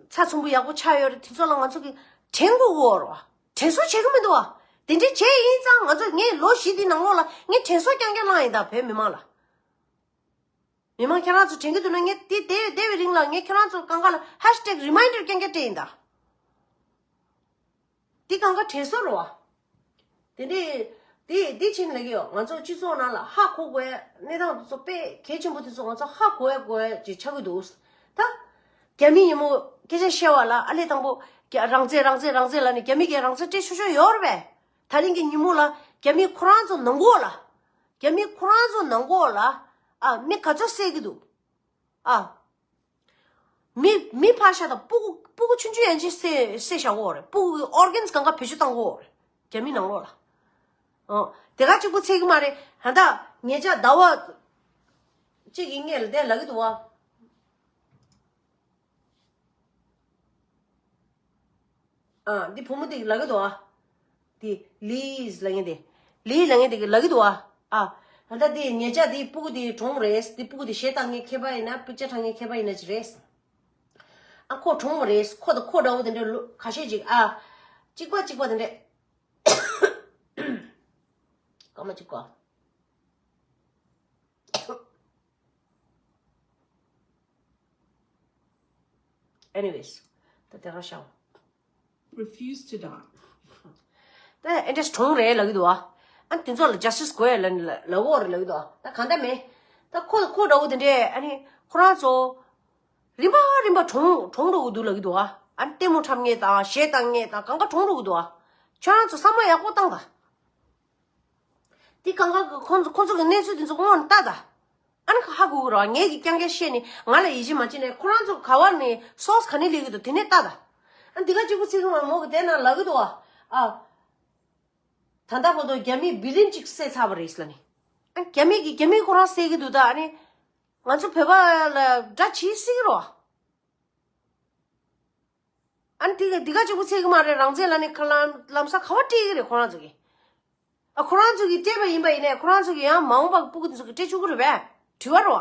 ཚ་ཚོམ་བུ་ཡག་པོ་ཆགས་ཡོད་རེད། དེ་ཚོ་ལ་ང་ཚོ་གི་དྲན་དགོས་ཀྱི་ཡོད་རེད་བ། དྲན་གསོ་བྱེད་གི་མི་འདུག་བ། དེ་འདྲའི་བྱས་ཡིན་ཙང་ང་ཚོ་ངས་ལོ་བཞི་འདི་ནང་ལོགས་ལ་ངས་དྲན་གསོ་རྐྱང་རྐྱང་བླངས་ཡིན་ད་བོད་མི་མང་ལ། མི་མང་ཁྱེད་རང་ཚོ་དྲན་གྱི་འདུག་ན་ངས་དེ་བསྡད་བསྡད་པའི་རིང་ལ་ངས་ཁྱེད་རང་ཚོ་གང་ག་ལ་ཧེཤ་ཊེག་རི་མའིན་ཌར་རྐྱང་རྐྱང་སྤྲད་ཡིན་ད། འདི་གང་ག་དྲན་གསོ་རེད་བ། དེ་འདྲས་དེ་དེ་ཕྱིན་ལ་གི་ཡོད། ང་ཚོ་སྤྱི་ཚོགས་ནང་ལ་ཧ་གོ་དགོས་གནས་སྟངས་དེ་ཚོ་དཔེ་གལ་ཆེན་པོ་དེ་ཚོ་ང་ཚོ་ཧ་གོ་ཡ་དགོས་ཡ་ཅིག་ཆགས་ཀྱི་འདུག་ད་རྒྱ་མི་ཉིན་མོ་སྐད་ཆ་བཤད་པ་ལ་ཨ་ལས་དང་པོ་རྒྱ་རང་བཙན་རང་བཙན་རང་བཙན་ལ་ནི་རྒྱ་མི་གིས་རང་བཙན་སྤྲད་ཆོག་ཆོག་ཡོད་རེད་པས། ད་རིང་གི་ཉིན་མོ་ལ་རྒྱ་མི་ཁོ་རང་ཚོ་ནང་གོ་ལ་རྒྱ་མི་ཁོ་རང་ཚོ་ནང་གོ་ལ་ཨ་མི་ག་ཚོད་བསད་ཀྱི་འདུག་ཨ། མི་མི་ཕར་བཞག་དང་སྤུ་གུ་སྤུ་གུ་ཆུང་ཆུང་ཡན་ཆད་བསད་བསད་བཞག་གོ་རེད། སྤུ་གུ་གི་ཨོར་གན་སི་གང་ག་བེད་སྤྱོད་བཏང་གོ་རེད། རྒྱ་མི་ནང་ལོགས་ལ། ཨོ། དེ་ག་གཅིག་པུ་ཚད་གི་མ་རེད། ད་ལྟ་ཉེ་ཆར་ཟླ་བ་གཅིག་གི་སྔས་ལ་དེ་ལབ་གི་འདུག་བ། ཨ། འདི་བུ་མོ་དེ་ལབ་གི་འདུག་ཨ། དེ་ལིས་ལབ་མཁན་དེ། ལིས་ལབ་མཁན་དེ་གི་ལབ་གི་འདུག་ཨ། ཨ། ད་ལྟ་དེ་ཉེ་ཆར་དེ་སྤུ་གུ་དེ་གྲོངས་རེད། དེ་སྤུ་གུ་དེ་གཞས་བཏང་མཁན་མཁས་པ་ཡིན་ན་པིག་ཅར་འཁྲབ་མཁན་མཁས་པ་ཡིན་ན་ཅིག་རེད། ཨ། ཁོ་གྲོངས་པ་རེད། ཁོ་དང་ཁོ་འདྲ་བོ་དེ་འདྲ་ལོ་ཁ་ཤས་ཅིག་ཨ། གཅིག་པ་གཅིག་པ་དེ་འདྲ། སྐར་མ་གཅིག་གོ། Anyways, ད་དེ་རང་ཤའོ། Refuse to die. ད་ཨེ་འདྲས་གྲོངས་རེད་ལབ་ཀྱི་འདུག་ཨ། ཨ་དེ་ཚོ་ལ་ཇ་སི་ཊིས་དགོས་ལབ་ལབ་ཡོད་རེད་ལབ་ཀྱི་འདུག་ཨ། ད་གང་ལྟར་མེད། ད་ཁོ་ཁོ་འདྲ་བོ་དེ་འདྲས་ཨ་ནི་ཁོ་རང་ཚོ་རིམ་པ་རིམ་པ་གྲོངས་གྲོངས་འགྲོ་གི་འདུག་ལབ་ཀྱི་འདུག་ཨ། ཨ་ནི་ལྟད་མོ་འཁྲབ་མཁན་དང་གཞས་བཏང་མཁན་དང་གང་ག་གྲོངས་འགྲོ་གི་འདུག་ཨ། ཁྱོད་རང་ཚོ་བསམ་བློ་ཡག་པོ་བཏང་དང་། དེ་གང་ག་ཁོ་ཚོ་ཁོ་ཚོ་གི་གནས་ཚུལ་དེ་ཚོ་དངོས་ནས་ལྟ་དང་། ཨ་ནི་ཧ་གོ་གི་རེད། ངས་ཀྱི་རྐྱང་རྐྱང་བཤད་ནས་ང་ལ་ཡིད་ཆེས་མ་བྱེད་ནས་ཁོ་རང་ཚོ་ག་བ་ནས་སོར་སི་ག་ནས་སླེབས་ཀྱི་འདུག་དེ་ནས་ལྟ་དང་། ཨ་འདི་ག་གཅིག་པུ་ཚིག་གི་མ་མོ་གི་དེ་ན་ལབ་ཀྱི་འདུག་ཨ། ཨ། ད་ལྟ་བར་དུ་རྒྱ་མི་བི་ལིན་གཅིག་བསད་ཚར་བ་རེད་ལབ་ནས། ཨ་རྒྱ་མི་གི་རྒྱ་མི་ཁོ་རང་བསད་ཀྱི་འདུག་ད་ཨ་ནི། ང་ཚོ་བོད་པ་ལ་དགྲ་བྱེད་སྲིད་ཀྱི་རེད། ཨ་ནི་དེ་ག་འདི་ག་གཅིག་པུ་ཚད་གི་མ་རེད། རང་བཙན་ལབ་ནས་ཁ་ལམ་ལམ་སང་ག་བ་སྤྲད་གི་རེད་ཁོ་རང་ཚོ་གི། ཨ་ཁོ་རང་ཚོ་གི་སྤྲད་པ་ཡིན་པ་ཡིན་ནའི་ཁོ་རང་ཚོ་གི་ཡང་མ་འོངས་པ་གི་སྤུ་གུ་དེ་ཚོ་གི་སྤྲད་ཆོག་གི་རེད་པས། དྲི་བ་རེད་བ།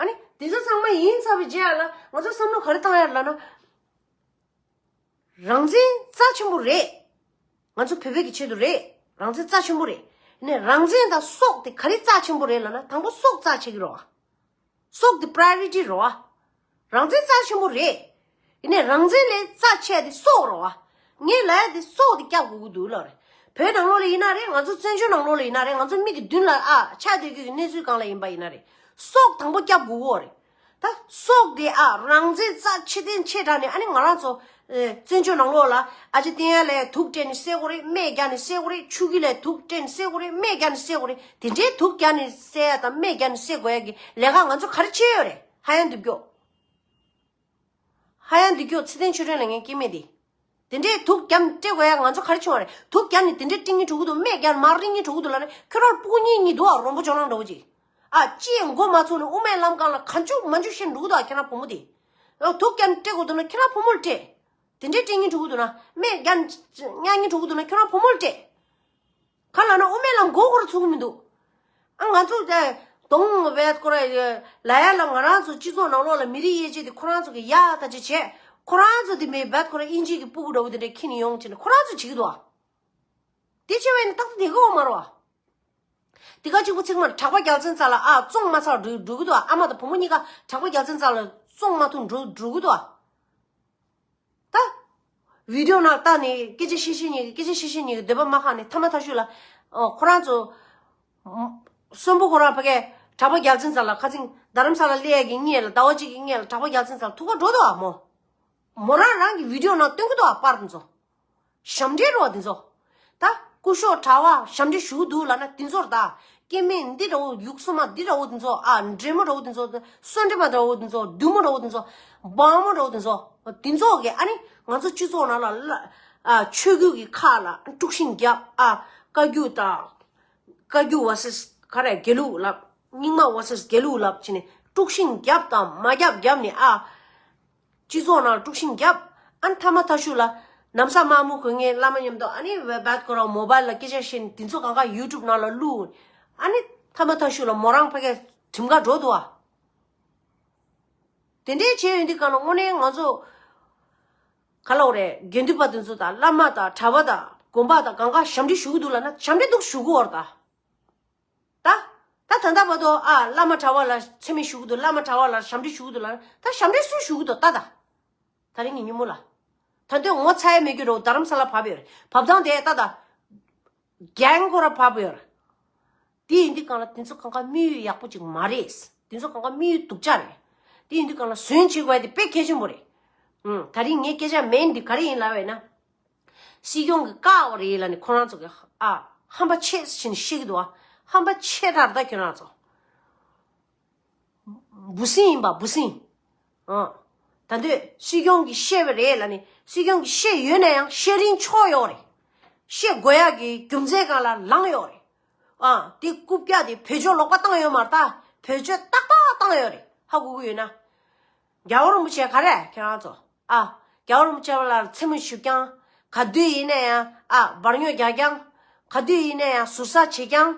ཨ་ནི་དེ་ཚོ་ཚང་མ་ཡིན་ཚར་བའི་རྗེས་ལ་ང་ཚོ་བསམ་བློ་ག་རེ་བཏང་ཡ་ལབ་ན། རང་བཙན་རྩ་ཆེན་པོ་རེད། ང་ཚོ་བོད་པའི་གི་ཆེད་དུ་རེད། རང་བཙན་རྩ་ཆེན་པོ་རེད། ནས་རང་བཙན་དང་སྲོག་དེ་ག་རེ་རྩ་ཆེན་པོ་རེད་ལབ་ན་དང་པོ་སྲོག་རྩ་ཆེ་གི་རེད་བ། སྲོག་དེ་པ་རའི་ཡོ་རི་ཊི་རེད་བ། རང་བཙན་རྩ་ཆེན་པོ་རེད། ཡིན་ནའི་རང་བཙན་ལས་རྩ་ཆེ་དེ་སྲོག་རེད་བ། ངས་ལབ་ཡ་དེ་སྲོག་དེ་སྐྱབས་དགོས་ཀྱི་འདུག་ལབ་རེད། བོད་ནང་ལོགས་ལ་ཡིན་ན་རེད། ང་ཚོ་བཙན་བྱོལ་ནང་ལོགས་ལ་ཡིན་ན་རེད། ང་ཚོ་མིག་གི་མདུན་ལ་ཨ་ཆགས་བསྡད་རྒྱུ་གི་གནས་ཚུལ་སྒང་ལ་ཡིན་པ་ཡིན་ན་རེད། སྲོག་དང་པོ་སྐྱབས་དགོས་ཀྱི་ཡོད་རེད། ད་སྲོག་དེ་ཨ་རང་བཙན་རྩ་ཆེ་ལྡན་ཆེ་དྲགས་ནས་ཨ་ནི་ང་རང་ཚོ་ཨེ་བཙན་བྱོལ་ནང་ལོགས་ལ་ཨ་ཅེ་བསྟན་ཡ་ལ་དུག་སྤྲད་ནས་བསད་དགོས་རེད། སྨན་རྒྱག་ནས་བསད་དགོས་རེད། ཆུ་གི་ལ་དུག་སྤྲད་ནས་བསད་དགོས་རེད། སྨན་རྒྱག་ནས་བསད་དགོས་རེད། དེ་འདྲའི་དུག་རྒྱག་ནས་བསད་ཡ་དང་སྨན་རྒྱག་ནས་བསད་དགོས་ཡ་གི་ལས་ཀ་ང་ཚོ་ག་རེ་བྱས་ཡོད་རེད། ཧ་ཡང་འདུག་ཀྱོ། ཧ་ཡང་འདུག་ཀྱོ་ཚེ་བརྟན་ཆོས་སྒྲོན་ལ་ངས་སྐྱེ་དམན་དེ། དེ་འདྲའི་དུག་རྒྱབ་སྤྲད་དགོས་ཡ་ང་ཚོ་ག་རེ་བྱུང་བ་རེད། དུག་རྒྱབ་ནས་དེ་འདྲའི་སྤྲད་སྙིང་བྲོ་གི་འདུག་སྨན་རྒྱབ་ནས་མར་སྤྲད་སྙིང་བྲོ་གི་འདུག་ལབ་ནས་ཁྱོད་རང་སྤུ་གུ་གཉིས་གཉིས་འདུག་ཨ། རོང་པོ་ཇོ་ནང་འདྲ་བོ་ཅིག་ཨ་ཅི་ཡང་མགོ་མ་ཚོས་ནས་དབུ་མའི་ལམ་སྒང་ལ་ག་འཇུག་མ་འཇུག་བཤད་འགྲོ་གི་འདུག་ཨ། ཁྱེད་རང་བུ་མོ་དེ། ཨ་དུག་རྒྱབ་ནས་སྤྲད་དགོས་འདུག་ན་ཁྱེད་རང་བུ་མོ་ལ་སྤྲད། དེ་འདྲའི་སྤྲད་སྙིང་བྲོ་གི་འདུག་ན། སྨན་རྒྱབ་ནས་མྱག་སྙིང་བྲོ་གི་འདུག་ན་ཁྱེད་རང་བུ་མོ་ལ་སྤྲད། ག་ལ་ན་དབུ་མའི་ལམ་མགོ་སྐོར་ཚུགས་མི་འདུག་ཨ་ང་ཚོ་ད་གདོང་བས་ཁོ་ར་ལ་ཡ་ལ་ང་རང་ཚོ་སྤྱི་ཚོགས་ནང་ལོགས་ལ་མི་རིགས་དབྱེ་འབྱེད་དེ་ཁོ་རང་ཚོ་གི་ཡ་ད་ཅི་བྱས། ཁོ་རང་ཚོ་དེ་མེད་བད་ཁོ་ར་ཨིན་ཇི་གི་སྤུ་གུ་འདྲ་བོ་དེ་འདྲ་ཁྱེར་ནས་ཡོང་བྱས་ནས་ཁོ་རང་ཚོ་བྱེད་ཀྱི་འདུག་ཨ། དེ་བྱས་པ་ཡིན་ན་ཏག་ཏག་དེ་གོ་མ་རོ་ཨ། དེ་ག་གཅིག་པུ་ཚིག་མར་གྲགས་པ་རྒྱལ་མཚན་རྩ་ལ་ཨ་བཙོང་མ་ཚར་འགྲོ་འགྲོ་གི་འདུག་ཨ། ཨ་མ་དང་བུ་མོ་གཉིས་ཀ་གྲགས་པ་རྒྱལ་མཚན་རྩ་ལ་བཙོང་མ་ཐུབ་འགྲོ་འགྲོ་གི་འདུག་ཨ། ད། བི་ཌིའོ་ནང་ལྟ་ནས་སྐད་ཆ་བཤད་བཤད་ཉེས་ཀྱི་སྐད་ཆ་བཤད་བཤད་ཉེས་ཀྱི་འདོད་པ་མ་ཁེངས་ནས་ཐ་མ་ཐ་ཤུལ་ལ། ཨོ་ཁོ་རང་ཚོ། གསོན་པོ་ཁོ་རང་ཕ་གའི་གྲགས་པ་རྒྱལ་མཚན་རྩ་ལ་ཁ་སང་རྡ་རམ་ས་ལ་སླེབས་ཡ་གི་སྔོན་ལ་ཟླ་བ་གཅིག་གི་སྔོན་ལ་གྲགས་པ་རྒྱལ་མཚན་རྩ་ལ་ཐུག་ག་འགྲོ་འདུག་ཨ་མོ། མོ་རང་རང་གི་བི་ཌིའོ་ནང་སྟོན་གི་འདུག་ཨ་པར་དེ་ཚོ། ཞབས་འདྲེན་རོ་དེ་ཚོ། ད་སྐུ་ཞབས་གྲྭ་པ་ཞབས་འདྲེན་ཞུ་འདུག་ལབ་ན་དེ་ཚོར་ད། སྐྱེ་དམན་འདི་འདྲ་བོ་ཡུགས་སོ་མ་འདི་འདྲ་བོ་དེ་ཚོ་ཨ་འདྲེ་མོ་འདྲ་བོ་དེ་ཚོ་སོན་འདྲེ་མ་འདྲ་བོ་དེ་ཚོ་བདུད་མོ་འདྲ་བོ་དེ་ཚོ་འབངས་མོ་འདྲ་བོ་དེ་ཚོ་དེ་ཚོ་གི་ཨ་ནི་ང་ཚོ་སྤྱི་ཚོགས་ནང་ལ་ལ་ཨ་ཆོས་བརྒྱུད་ཀྱི་ཁག་ལ་དཀྲུག་ཤིང་རྒྱབ་ཨ་བཀའ་བརྒྱུད་དང་བཀའ་བརྒྱུད་བར་སེ་ ག་རེ་དགེ་ལུགས་ལབ། རྙིང་མ་ཝར་སེས་དགེ་ལུགས་ལབ་བྱས་ནས་དཀྲུག་ཤིང་རྒྱབ་དང་མ་རྒྱབ་རྒྱབ་ནས་ཨ། སྤྱི་ཚོགས་ནང་དཀྲུག་ཤིང་རྒྱབ། ཨ་ནི་མཐའ་མ་མཐའ་གཞུག་ལ་ནམ་ས་མ་མུ་གུ་ངའི་བླ་མ་མཉམ་དུ་ཨ་ནི་བེ་བད་ཁོ་རང་མོ་བལ་ལ་སྐད་ཆ་བཤད་ནས་དེ་ཚོ་གང་ག་ཡུ་ཊུབ་ནང་ལ་བླུགས། ཨ་ནི་མཐའ་མ་མཐའ་གཞུག་ལ་མོ་རང་ཕ་གིའི་ཁྲིམས་ཁ་འགྲོ་འདུག་ཨ། དེ་འདྲའི་བྱས་ཡོང་དུས་གང་ལ་དངོས་གནས་ང་ཚོ་ག་ལབ་དགོས་རེད། དགེ་འདུན་པ་དེ་ཚོ་དང་བླ་མ་དང་གྲྭ་པ་དང་དགོན་པ་དང་གང་ག་ཞབས་འདྲེན་ཞུ་གི་འདུག་ལབ་ན་ཞབས་འདྲེན་འདུག་ཞུ་གི་ཡོད་རེད་ད། ད། ད་ད་ལྟ་བར་དུ་ཨ་བླ་མ་གྲྭ་པ་ལ་མཚན་སྨད་ཞུ་གི་འདུག་བླ་མ་གྲྭ་པ་ལ་ཞབས་འདྲེན་ཞུ་གི་འདུག་ལབ་ན་ད་ཞབས་འདྲེན་སུས་ཞུ་གི་འདུག་ད་ད། ད་རིང་གི་ཉིན་མོ་ལ། ད་དུང་ངོ་ཚ་ཡ་མེད་རྒྱུ་རེད། རྡ་རམ་ས་ལ་བབས་ཡོད་རེད། བབས་སྟངས་དེ་ད་ད། རྒྱན་ཁོ་ར་བབས་ཡོད་རེད། དེ་ཡིན་དུས་གང་ལ་དེ་ཚོ་གང་ག་དམིགས་ཡུལ་ཡག་པོ་ཅིག་མ་རེད། དེ་ཚོ་གང་ག་དམིགས་ཡུལ་སྡུག་ཅག་རེད། དེ་ཡིན་དུས་གང་ལ་ཟོན་བྱེད་དགོས་ཡ་དེ་དཔེ་གལ་ཆེན་པོ་རེད། ཨུམ། ད་རིང་ངའི་སྐད་ཆ་མེན་འདི་ག་རེ་ཡིན་ལབ་པ་ཡིན་ན། སྲིད་སྐྱོང་གིས་བཀག་པ་རེད་ལབ་ནས་ཁོ་རང་ཚོ་གི་ཨ་ཧམ་པ་ཆེ་ཕྱིན་ཤེས་ཀྱི་འདུག་ཨ། ཧམ་པ་ཆེ་དྲགས་ད་ཁྱོད་རང་ཚོ། འབུ་སྲིན་ཡིན་པ་འབུ་སྲིན། ཨ། ད་འདོད་སྲིད་སྐྱོང་གིས་བཤད་པ་རེད་ལབ་ནས་སྲིད་སྐྱོང་གིས་བཤད་ཡོད་ན་ཡང་བཤད་རིན་ཆོག་ཡོད་རེད། བཤད་དགོས་ཡག་གི་རྒྱུ་མཚན་སྒང་ལ་ལངས་ཡོད་རེད། ཨ། དེ་རྐུབ་བཀྱག་དེ་བེད་སྤྱོད་ལོག་པ་བཏང་ཡོད་མ་རེད་ད། བེད་སྤྱོད་ཏག་ཏག་བཏང་ཡོད་རེད། ཧ་གོ་གི་ཡོད་ན། རྒྱལ་བ་རིན་པོ་ཆེ་ག་རེ་ཁྱེད་རང་ཚོ། ཨ། རྒྱལ་བ་རིན་པོ་ཆེ་ལ་མཚན་སྨད་ཞུ་རྐྱང་། ག་དུས་ཡིན་ན་ཡང་ཨ་འབར་ཉོག་རྒྱག་རྐྱང་། ག་དུས་ཡིན་ན་ཡང་ཟུར་ཟ་བྱེད་རྐྱང་།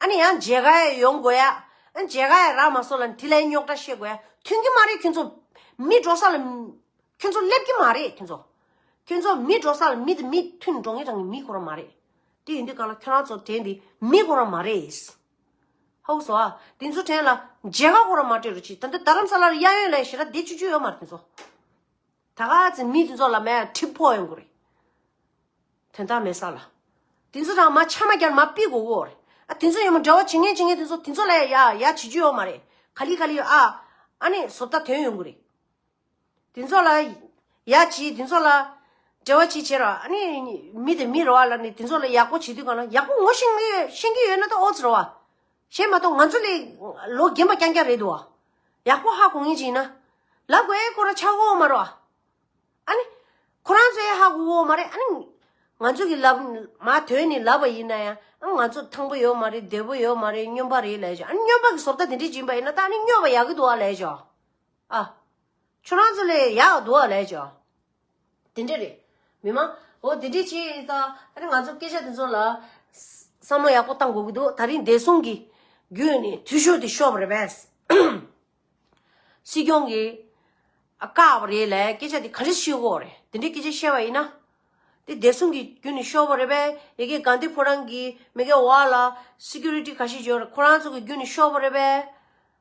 ཨ་ནི་ཡང་མཇལ་ཁ་ཡང་ཡོང་དགོས་ཡ། ཨ་མཇལ་ཁ་ཡང་རག་མ་སོང་ལབ་ནས་དེ་ལ་རྙོག་དྲ་བཤད་དགོས་ཡ་ཐོན་གྱི་མ་རེད་ཁྱོད་ཚོ། མི་འགྲོ་ས་ལ། ཁྱོད་ཚོ་སླེབས་ཀྱི་མ་རེད་ཁྱོད་ཚོ། ཁྱོད་ཚོ་མི་འགྲོ་ས་ལ་མི་དང་མི་མཐུན་འགྲོ་ངེས་དང་མི་ཁོ་རང་མ་རེད། དེ་ཡིན་དུས་གང་ལ་ཁྱོད་རང་ཚོ་དྲན་དེ་མི་ཁོ་རང་མ་རེད། ཧའུ་སོ་ཨ། དེ་ཚོ་དྲན་ལ་མཇལ་ཁ་ཁོ་རང་མ་སྤྲད་རོགས་གྱིས། ད་ལྟ་རྡ་རམ་ས་ལ་ལ་གཡས་གཡོན་ལ་ཞེ་དྲག་བསྡད་བཅུག་རྒྱུ་ཡོད་མ་རེད་དེ་ཚོ། ད་ག་ཚེ་མི་དེ་ཚོ་ལ་མེད་ཁྲིམས་ཕོག་ཡོང་གི་རེད། དོན་དག་མེད་ས་ལ། དེ་ཚོ་རང་མ་ཆ་མ་རྒྱར་མ་ཕུད་དགོས་གོ་རེད། ཨ་དེ་ཚོ་ཡང་མ་འབྲེལ་བ་བྱེད་མཁན་བྱེད་མཁན་དེ་ཚོ་དེ་ཚོ་ལ་ཡ་ཡ་བྱེད་རྒྱུ་ཡོད་མ་རེད། ག་ལི་ག་ལི་ཨ། ཨ་ནི་བཟོ་ལྟ་དོན་ཡོང་གི་རེད། དེ་ཚོ་ལ་ཡ་བྱེད་དེ་ཚོ་ལ་འབྲེལ་བ་བྱེད་བྱེད་རོགས། ཨ་ནི་མི་དེ་མི་རོ་བ་ལ་ནི་དེ་ཚོ་ལ་ཡག་པོ་བྱེད་དུས་གང་ལ་ཡག་པོ་ངོ་ཤེས་ངེས་ཤེས་ཀྱི་ཡོད་ན་ད་ཨོ་ཙི་རོ་བ། ཤེས་མ་གཏོགས་ང་ཚོ་ལས་ལོ་རྒན་པ་རྐྱང་རྐྱང་རེད་འདུག་བ། ཡག་པོ་ཧ་གོ་ངེས་ཅིག་ཡིན་ན། ལབ་དགོས་ཁོ་ར་ཆགས་གོ་མ་རོ་བ། ཨ་ནི། ཁོ་རང་ཚོ་ཡང་ཧ་གོ་གོ་མ་རེད། ཨ་ནི། ང་ཚོ་གི་ལབ་མ་དོན་ནི་ལབ་པ་ཡིན་ན་ཡང་ཨ་ང་ཚོ་ཐང་པོ་ཡོད་མ་རེད། བདེ་པོ་ཡོད་མ་རེད། སྨྱོན་པ་རེད་ལབ་ཅོ། ཨ་ནི་སྨྱོན་པ་གི་བཟོ་ལྟ་དེ་འདྲས་བྱིན་པ་ཡིན་ན་ད་ཨ་ནི་སྨྱོན་པ་ཡག་གི་འདུག་ཨ་ལབ་ཅོ། ཨ། ཁྱོད་རང་ཚོ་ལས་ཡག་འདུག་ཨ་ལབ་ཅོ། དེ་འདྲས་རེད། མི་མང་། འོ་དེ་འདྲས་བྱས་ཡིན་ཙང་ཨ་ནི་ང་ཚོ་སྐད་ཆ་དེ་ཚོ་ལ་བསམ་བློ་ཡག་པོ་བཏང་དགོས་ཀྱི་འདུག་ད་རིང་བདེ་སྲུང་གི་བརྒྱུད་ནས་འཐུས་ཤོར་དེ་ཤོར་བ་རེད་པས། སྲིད་སྐྱོང་གིས་ཨ་བཀག་པ་རེད་ལབ་སྐད་ཆ་དེ་ག་འདྲས་བཤད་དགོས་རེད། དེ་འདྲས་སྐད་ཆ་བཤད་པ་ཡིན་ན། དེ་བདེ་སྲུང་གི་བརྒྱུད་ནས་ཤོར་བ་རེད་པས། ཡ་གི་གྷན་དྷི་ཕོ་རམ་གི་མི་གི་འོག་ལ་སི་ཀུ་རི་ཊི་ག་ཤེད་ཡོད་རེད། ཁོ་རང་ཚོ་གི་བརྒྱུད་ནས་ཤོར་བ་རེད་པས།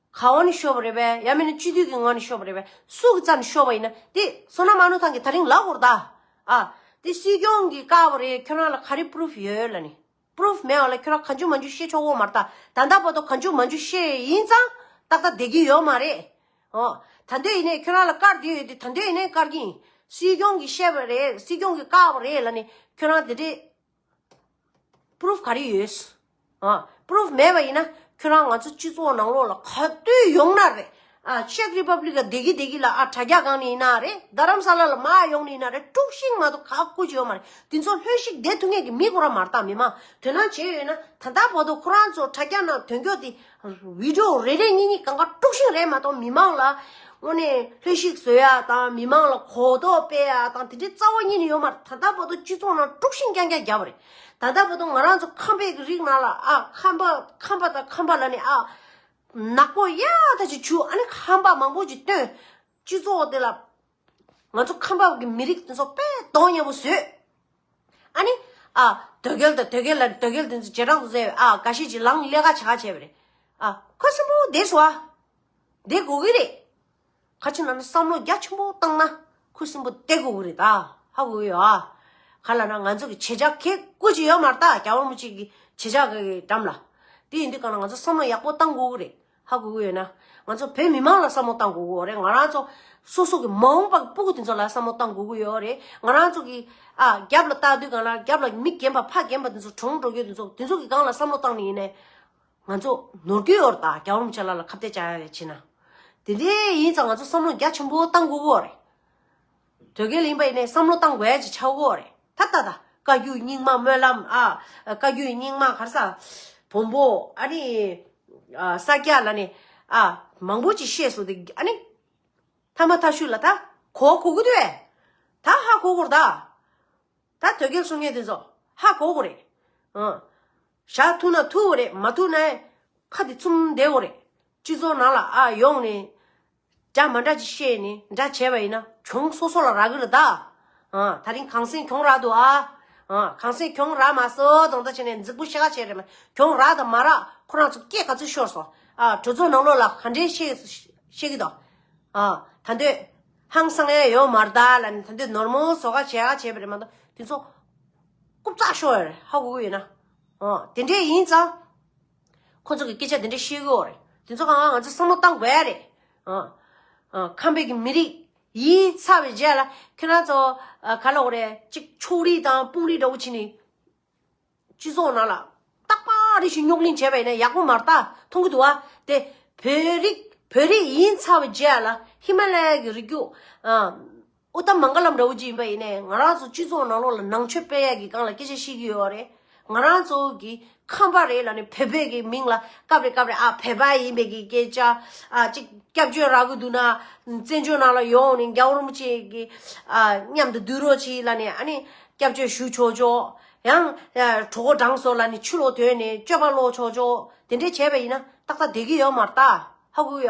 ག་བ་ནས་ཤོར་བ་རེད་པས། ཡང་མིན་ན་སྤྱི་འཐུས་ཀྱི་ངོས་ནས་ཤོར་བ་རེད་པས། སུ་གི་རྩ་ནས་ཤོར་བ་ཡིན་ན་དེ་བསོད་ནམས་དམངས་གླུ་ཐང་གིས་ད་རིང་ལབ་དགོས་རེད་ད། ཨ། དེ་སྲིད་སྐྱོང་གིས་བཀག་པ་རེད། ཁྱོད་རང་ལ་ག་རེ་པུ་རུབ་ཡོད་ལབ་ནས། པུ་རུབ་མེད་པ་ལ་ཁྱོད་རང་གང་བྱུང་མང་བྱུང་བཤད་ཆོག་གོ་མ་རེད་ད། ད་ལྟ་བར་དུ་གང་བྱུང་མང་བྱུང་བཤད་ཡིན་ཙང་ཏག་ཏག་བསྡད་ཀྱི་ཡོད་མ་རེད། ཨོ། ད་འདོད་ཡིན་ནའི་ཁྱོད་རང་ལ་བཀག་བསྡད་ཡོད་དེ་ད་འདོད་ཡིན་ནའི་བཀག་གི་ཡིན། སྲིད་སྐྱོང་གིས་བཤད་པ་རེད། སྲིད་སྐྱོང་གིས་བཀག་པ་རེད་ལབ་ནས་ཁྱོད་རང་དེ་འདྲས་པུ་རུབ་ག་རེ་ཡོད། ཨ། པུ་རུབ་མེད་པ་ཡིན་ན་ཁྱོད་རང་ང་ཚོ་སྤྱི་ཚོགས་ནང་ལོགས་ལ་ག་དུས་ཡོང་ན་རེད། ཨ། ཅེཀ་རི་པབ་ལིག་ལ་བསྡད་ཀྱི་བསྡད་ཀྱི་ལ་ཨ་དྲ་རྒྱ་སྒང་ནས་ཡིན་ན་རེད། རྡ་རམ་ས་ལ་ལ་མར་ཡོང་ནས་ཡིན་ན་རེད། དཀྲུག་ཤིང་མ་གཏོགས་ག་ཀུ་ཅི་ཡོད་མ་རེད། དེ་ཚོ་ལྷོད་ཤིག་བསྡད་ཐུབ་མཁན་གྱི་མི་ཁོ་རང་མ་རེད་ད། མི་མང་དོ་སྣང་བྱས་ཡོད་ན་ད་ལྟ་བར་དུ་ཁོ་རང་ཚོ་དྲ་རྒྱ་ནང་དོན་འཁྱོག་དེ་བི་ཌི་ཡོ་རེ་རེ་གཉིས་གཉིས་གང་ག་དཀྲུག་ཤིང་རེད་མ་གཏོགས་མི་མང་ལ་དངོས་གནས་ལྷོད་ཤིག་བཟོ་ཡ་དང་མི་མང་ལ་གོ་རྟོགས་སྤེལ་ཡ་དང་དེ་འདྲའི་རྩ་བ་ཉིད་ནས་ཡོད་མ་རེད། ད་ལྟ་བར་དུ་སྤྱི་ཚོགས་ནང་དཀྲུག་ཤིང་རྐྱང་རྐྱང་བརྒྱབ་པ་རེད། ད་ལྟ་བར་དུ་ང་རང་ཚོ་ཁམས་པའི་རིགས་ནང་ལ་ཨ་ཁམས་པ་ཁམས་པ་དང་ཁམས་པ་ལ་ནི་ཨ་ནག་པོ་ཡ་ད་ཅིག་བྱུག་ཨ་ནི་ཁམས་པ་མང་པོ་ཅིག་བཏོན། སྤྱི་ཚོགས་དེ་ལ་ང་ཚོ་ཁམས་པ་གི་མི་རིགས་དེ་ཚོ་དཔེ་གདོང་ཉེ་པོ་བཟོས། ཨ་ནི། ཨ། དོལ་རྒྱལ་དང་དོལ་རྒྱལ་ལ་དོལ་རྒྱལ་དེ་ཚོ་བྱེ་བྲག་ཏུ་བཟོས། ཨ། འགའ་ཤས་ཀྱིས་ལངས་ཀླད་ཁ་བྱ་བྱས་པ་རེད། ཨ། ཁུ་སིམ་པོ་བསྡད་སོང་ཨ། བསྡད་དགོས་ཀྱི་རེད། ག་ཅི་ན་ན་བསམ་བློ་རྒྱ་ཆེན་པོ་བཏང་ན་ཁུ་སིམ་པོ་བསྡད་དགོས་ཀྱི་རེད་ད། ཧ་གོ་གི་ཡོད་ཨ། ག་ལ་ན་ང་ཚོ་གི་བྱེད་བྱ་གེ་ཀུ་ཅི་ཡོད་མ་རེད་ད། རྒྱལ་བ་རིན་པོ་ཆེ་གི་བྱེད་བྱ་གི་འགྲམ་ལ། དེ་ཡིན་དུས་གང་ལ་ང་ཚོ་བསམ་བློ་ཡག་པོ་བཏང་དགོས་ཀྱི་རེད། ཧ་གོ་གི་ཡོད་ན། ང་ཚོ་བོད་མི་མང་ལ་བསམ་བློ་བཏང་དགོས་ཀྱི་ཡོད་རེད། ང་རང་ཚོ་སོ་སོ་གི་མ་འོངས་པ་གི་སྤུ་གུ་དེ་ཚོ་ལ་བསམ་བློ་བཏང་དགོས་ཀྱི་ཡོད་རེད། ང་རང་ཚོ་གི་ཨ་རྒྱབ་ལ་ལྟ་དུས་གང་ལ་རྒྱབ་ལ་མི་རྒན་པ་ཕ་རྒན་པ་དེ་ཚོ་གྲོངས་འགྲོ་རྒྱུ་དེ་ཚོ་དེ་ཚོ་གི་སྒང་ལ་བསམ་བློ་བཏང་ནས་ཡིན་ནའི། ང་ཚོ་ནོར་གྱི་ཡོད་རེད་ད། རྒྱལ་བ་རིན་པོ་ཆེ་ལགས་ལ་ཁ་གཏད་བཅག་ཡ་རེད་བྱས་ན། དེ་འདྲའི་ཡིན་ཙང་ང་ཚོ་བསམ་བློ་རྒྱ་ཆེན་པོ་བཏང་དགོས་ཀྱི་ཡོད་རེད། དོལ་རྒྱལ་ཡིན་པ་ཡིན་ནའི་བསམ་བློ་བཏང་དགོས་ཡ་ཅིག་ཆགས་ཀྱི་ཡོད་རེད། ད་ད་ད་བཀའ་བརྒྱུད་རྙིང་མ་སྨོན་ལམ་ཨ། བཀའ་བརྒྱུད་རྙིང་མ་ག་རེ་ཟ། བོན་པོ་ཨ་ནི་ཨ་ས་སྐྱ་ལ་ནི་ཨ་མང་པོ་ཅིག་བཤད་སོང་དེ་ཨ་ནི་ཐ་མ་ཐ་ཤུ་ལ་ད་གོ་གོ་གི་དུས་ད་ཧ་གོ་གོར་ད། ད་དོལ་རྒྱལ་གསུང་མཁན་དེ་ཚོ་ཧ་གོ་གོ་རེད། ཨ། ཞག་ཐུག་ན་ཐུག་གོ་རེད། མ་ཐུག་ན་ཁ་དེ་བཙུམ་བསྡད་གོ་རེད། སྤྱི་ཚོགས་ནང་ལ་ཨ་ཡོང་ནས་འདྲ་མ་འདྲ་ཅིག་བཤད་ནས་འདྲ་བྱས་པ་ཡིན་ན་གྱོང་སོ་སོ་ལ་རག་གི་རེད་ད། ཨ། ད་རིང་གངས་སེང་གྱོང་རག་འདུག་ཨ། ཨ། གངས་སེང་གྱོང་རག་མ་སོང་དང་ད་བྱས་ནས་འཛིག་པོ་ཤ་ཁ་བྱས་རེད་མ། གྱོང་རག་དང་མ་རག་ཁོ་རང་ཚོ་སྐད་ག་ཚོད་ཤོར་སོང་། ཨ། གྲོས་ཚོགས་ནང་ལོགས་ལ་ག་འདྲས་བཤད་བཤད་ཀྱི་འདུག་ཨ། ད་འདོད་ཧང་སང་ཡ་ཡོད་མ་རེད་ད་ལ་ནི་ད་འདོད་ནོར་མོ་བཟོ་ག་བྱེད་ག་བྱེད་པ་རེད་མ་གཏོགས་དེ་ཚོ་རྐུབ་ཙག་ཤོར་ཡ་རེད། ཧ་གོ་གི་ཡོད་ན། ཨ། དེ་འདྲས་ཡིན་ཙང་ཁོ་ཚོ་གི་སྐད་ཆ་དེ་འདྲས་བཤད་གི་ཡོད་རེད། དེ་ཚོ་གང་ང་ཚོ་བསམ་བློ་བཏང་དགོས་ཡ་རེད། ཨ། ཨ། ཁམས་པའི་གི་མི་རིགས་ཡིན་ཚར་བའི་རྗེས་ལ་ཁྱོད་རང་ཚོ་ཨ་ག་ལ་འོ་རེད་ཅིག་ཕྱོགས་རིས་དང་དཔུང་རིས་འདྲ་བོ་བྱས་ནས། སྤྱི་ཚོགས་ནང་ལ་རྟག་པར་རེ་ཞིག་རྙོག་གླེང་བྱས་པ་ཡིན་ན་ཡག་པོ་མ་རེད་ད། མཐོང་གི་འདུག་བ། དེ་བོད་རིགས་བོད་རིགས་ཡིན་ཚར་བའི་རྗེས་ལ་ཧི་མ་ལ་ཡ་གི་རི་རྒྱུད་ཨ་ཨུ་ཏམ་མང་ག་ལམ་འདྲ་བོ་ཅིག་ཡིན་པ་ཡིན་ནའི་ང་རང་ཚོ་སྤྱི་ཚོགས་ནང་ལོགས་ལ་ནང་ཆོས་སྤེལ་ཡག་གི་སྒང་ལ་སྐད་ཆ་བཤད་ཀྱི་ཡོད་རེད། ང་རང་ཚོ་གི་ཁམས་པ་རེད་ལབ་ནས་བོད་པའི་གི་མིང་ལ་སྐབས་རེ་སྐབས་རེ་ཨ་བོད་པ་ཡིན་པའི་གི་སྐད་ཆ་ཨ་ཅིག་སྐྱབས་བཅོལ་རག་གི་འདུག་ན་བཙན་བྱོལ་ནང་ལ་ཡོང་ནས་རྒྱལ་བ་རིན་པོ་ཆེ་གི་ཨ་མཉམ་དུ་སྡོད་རོགས་བྱེད་ལབ་ནས་ཨ་ནི་སྐྱབས་བཅོལ་ཞུ་ཆོག་ཆོག་ཡང་གྲོད་ཁོག་འགྲངས་སོང་ལབ་ནས་ཆུ་ལོག་དོན་ནས་སྤྱོད་པ་ལོག་ཆོག་ཆོག་དེ་འདྲས་བྱས་པ་ཡིན་ན་ཏག་ཏག་བསྡད་ཀྱི་ཡོད་མ་རེད་ད། ཧ་གོ་ཡ།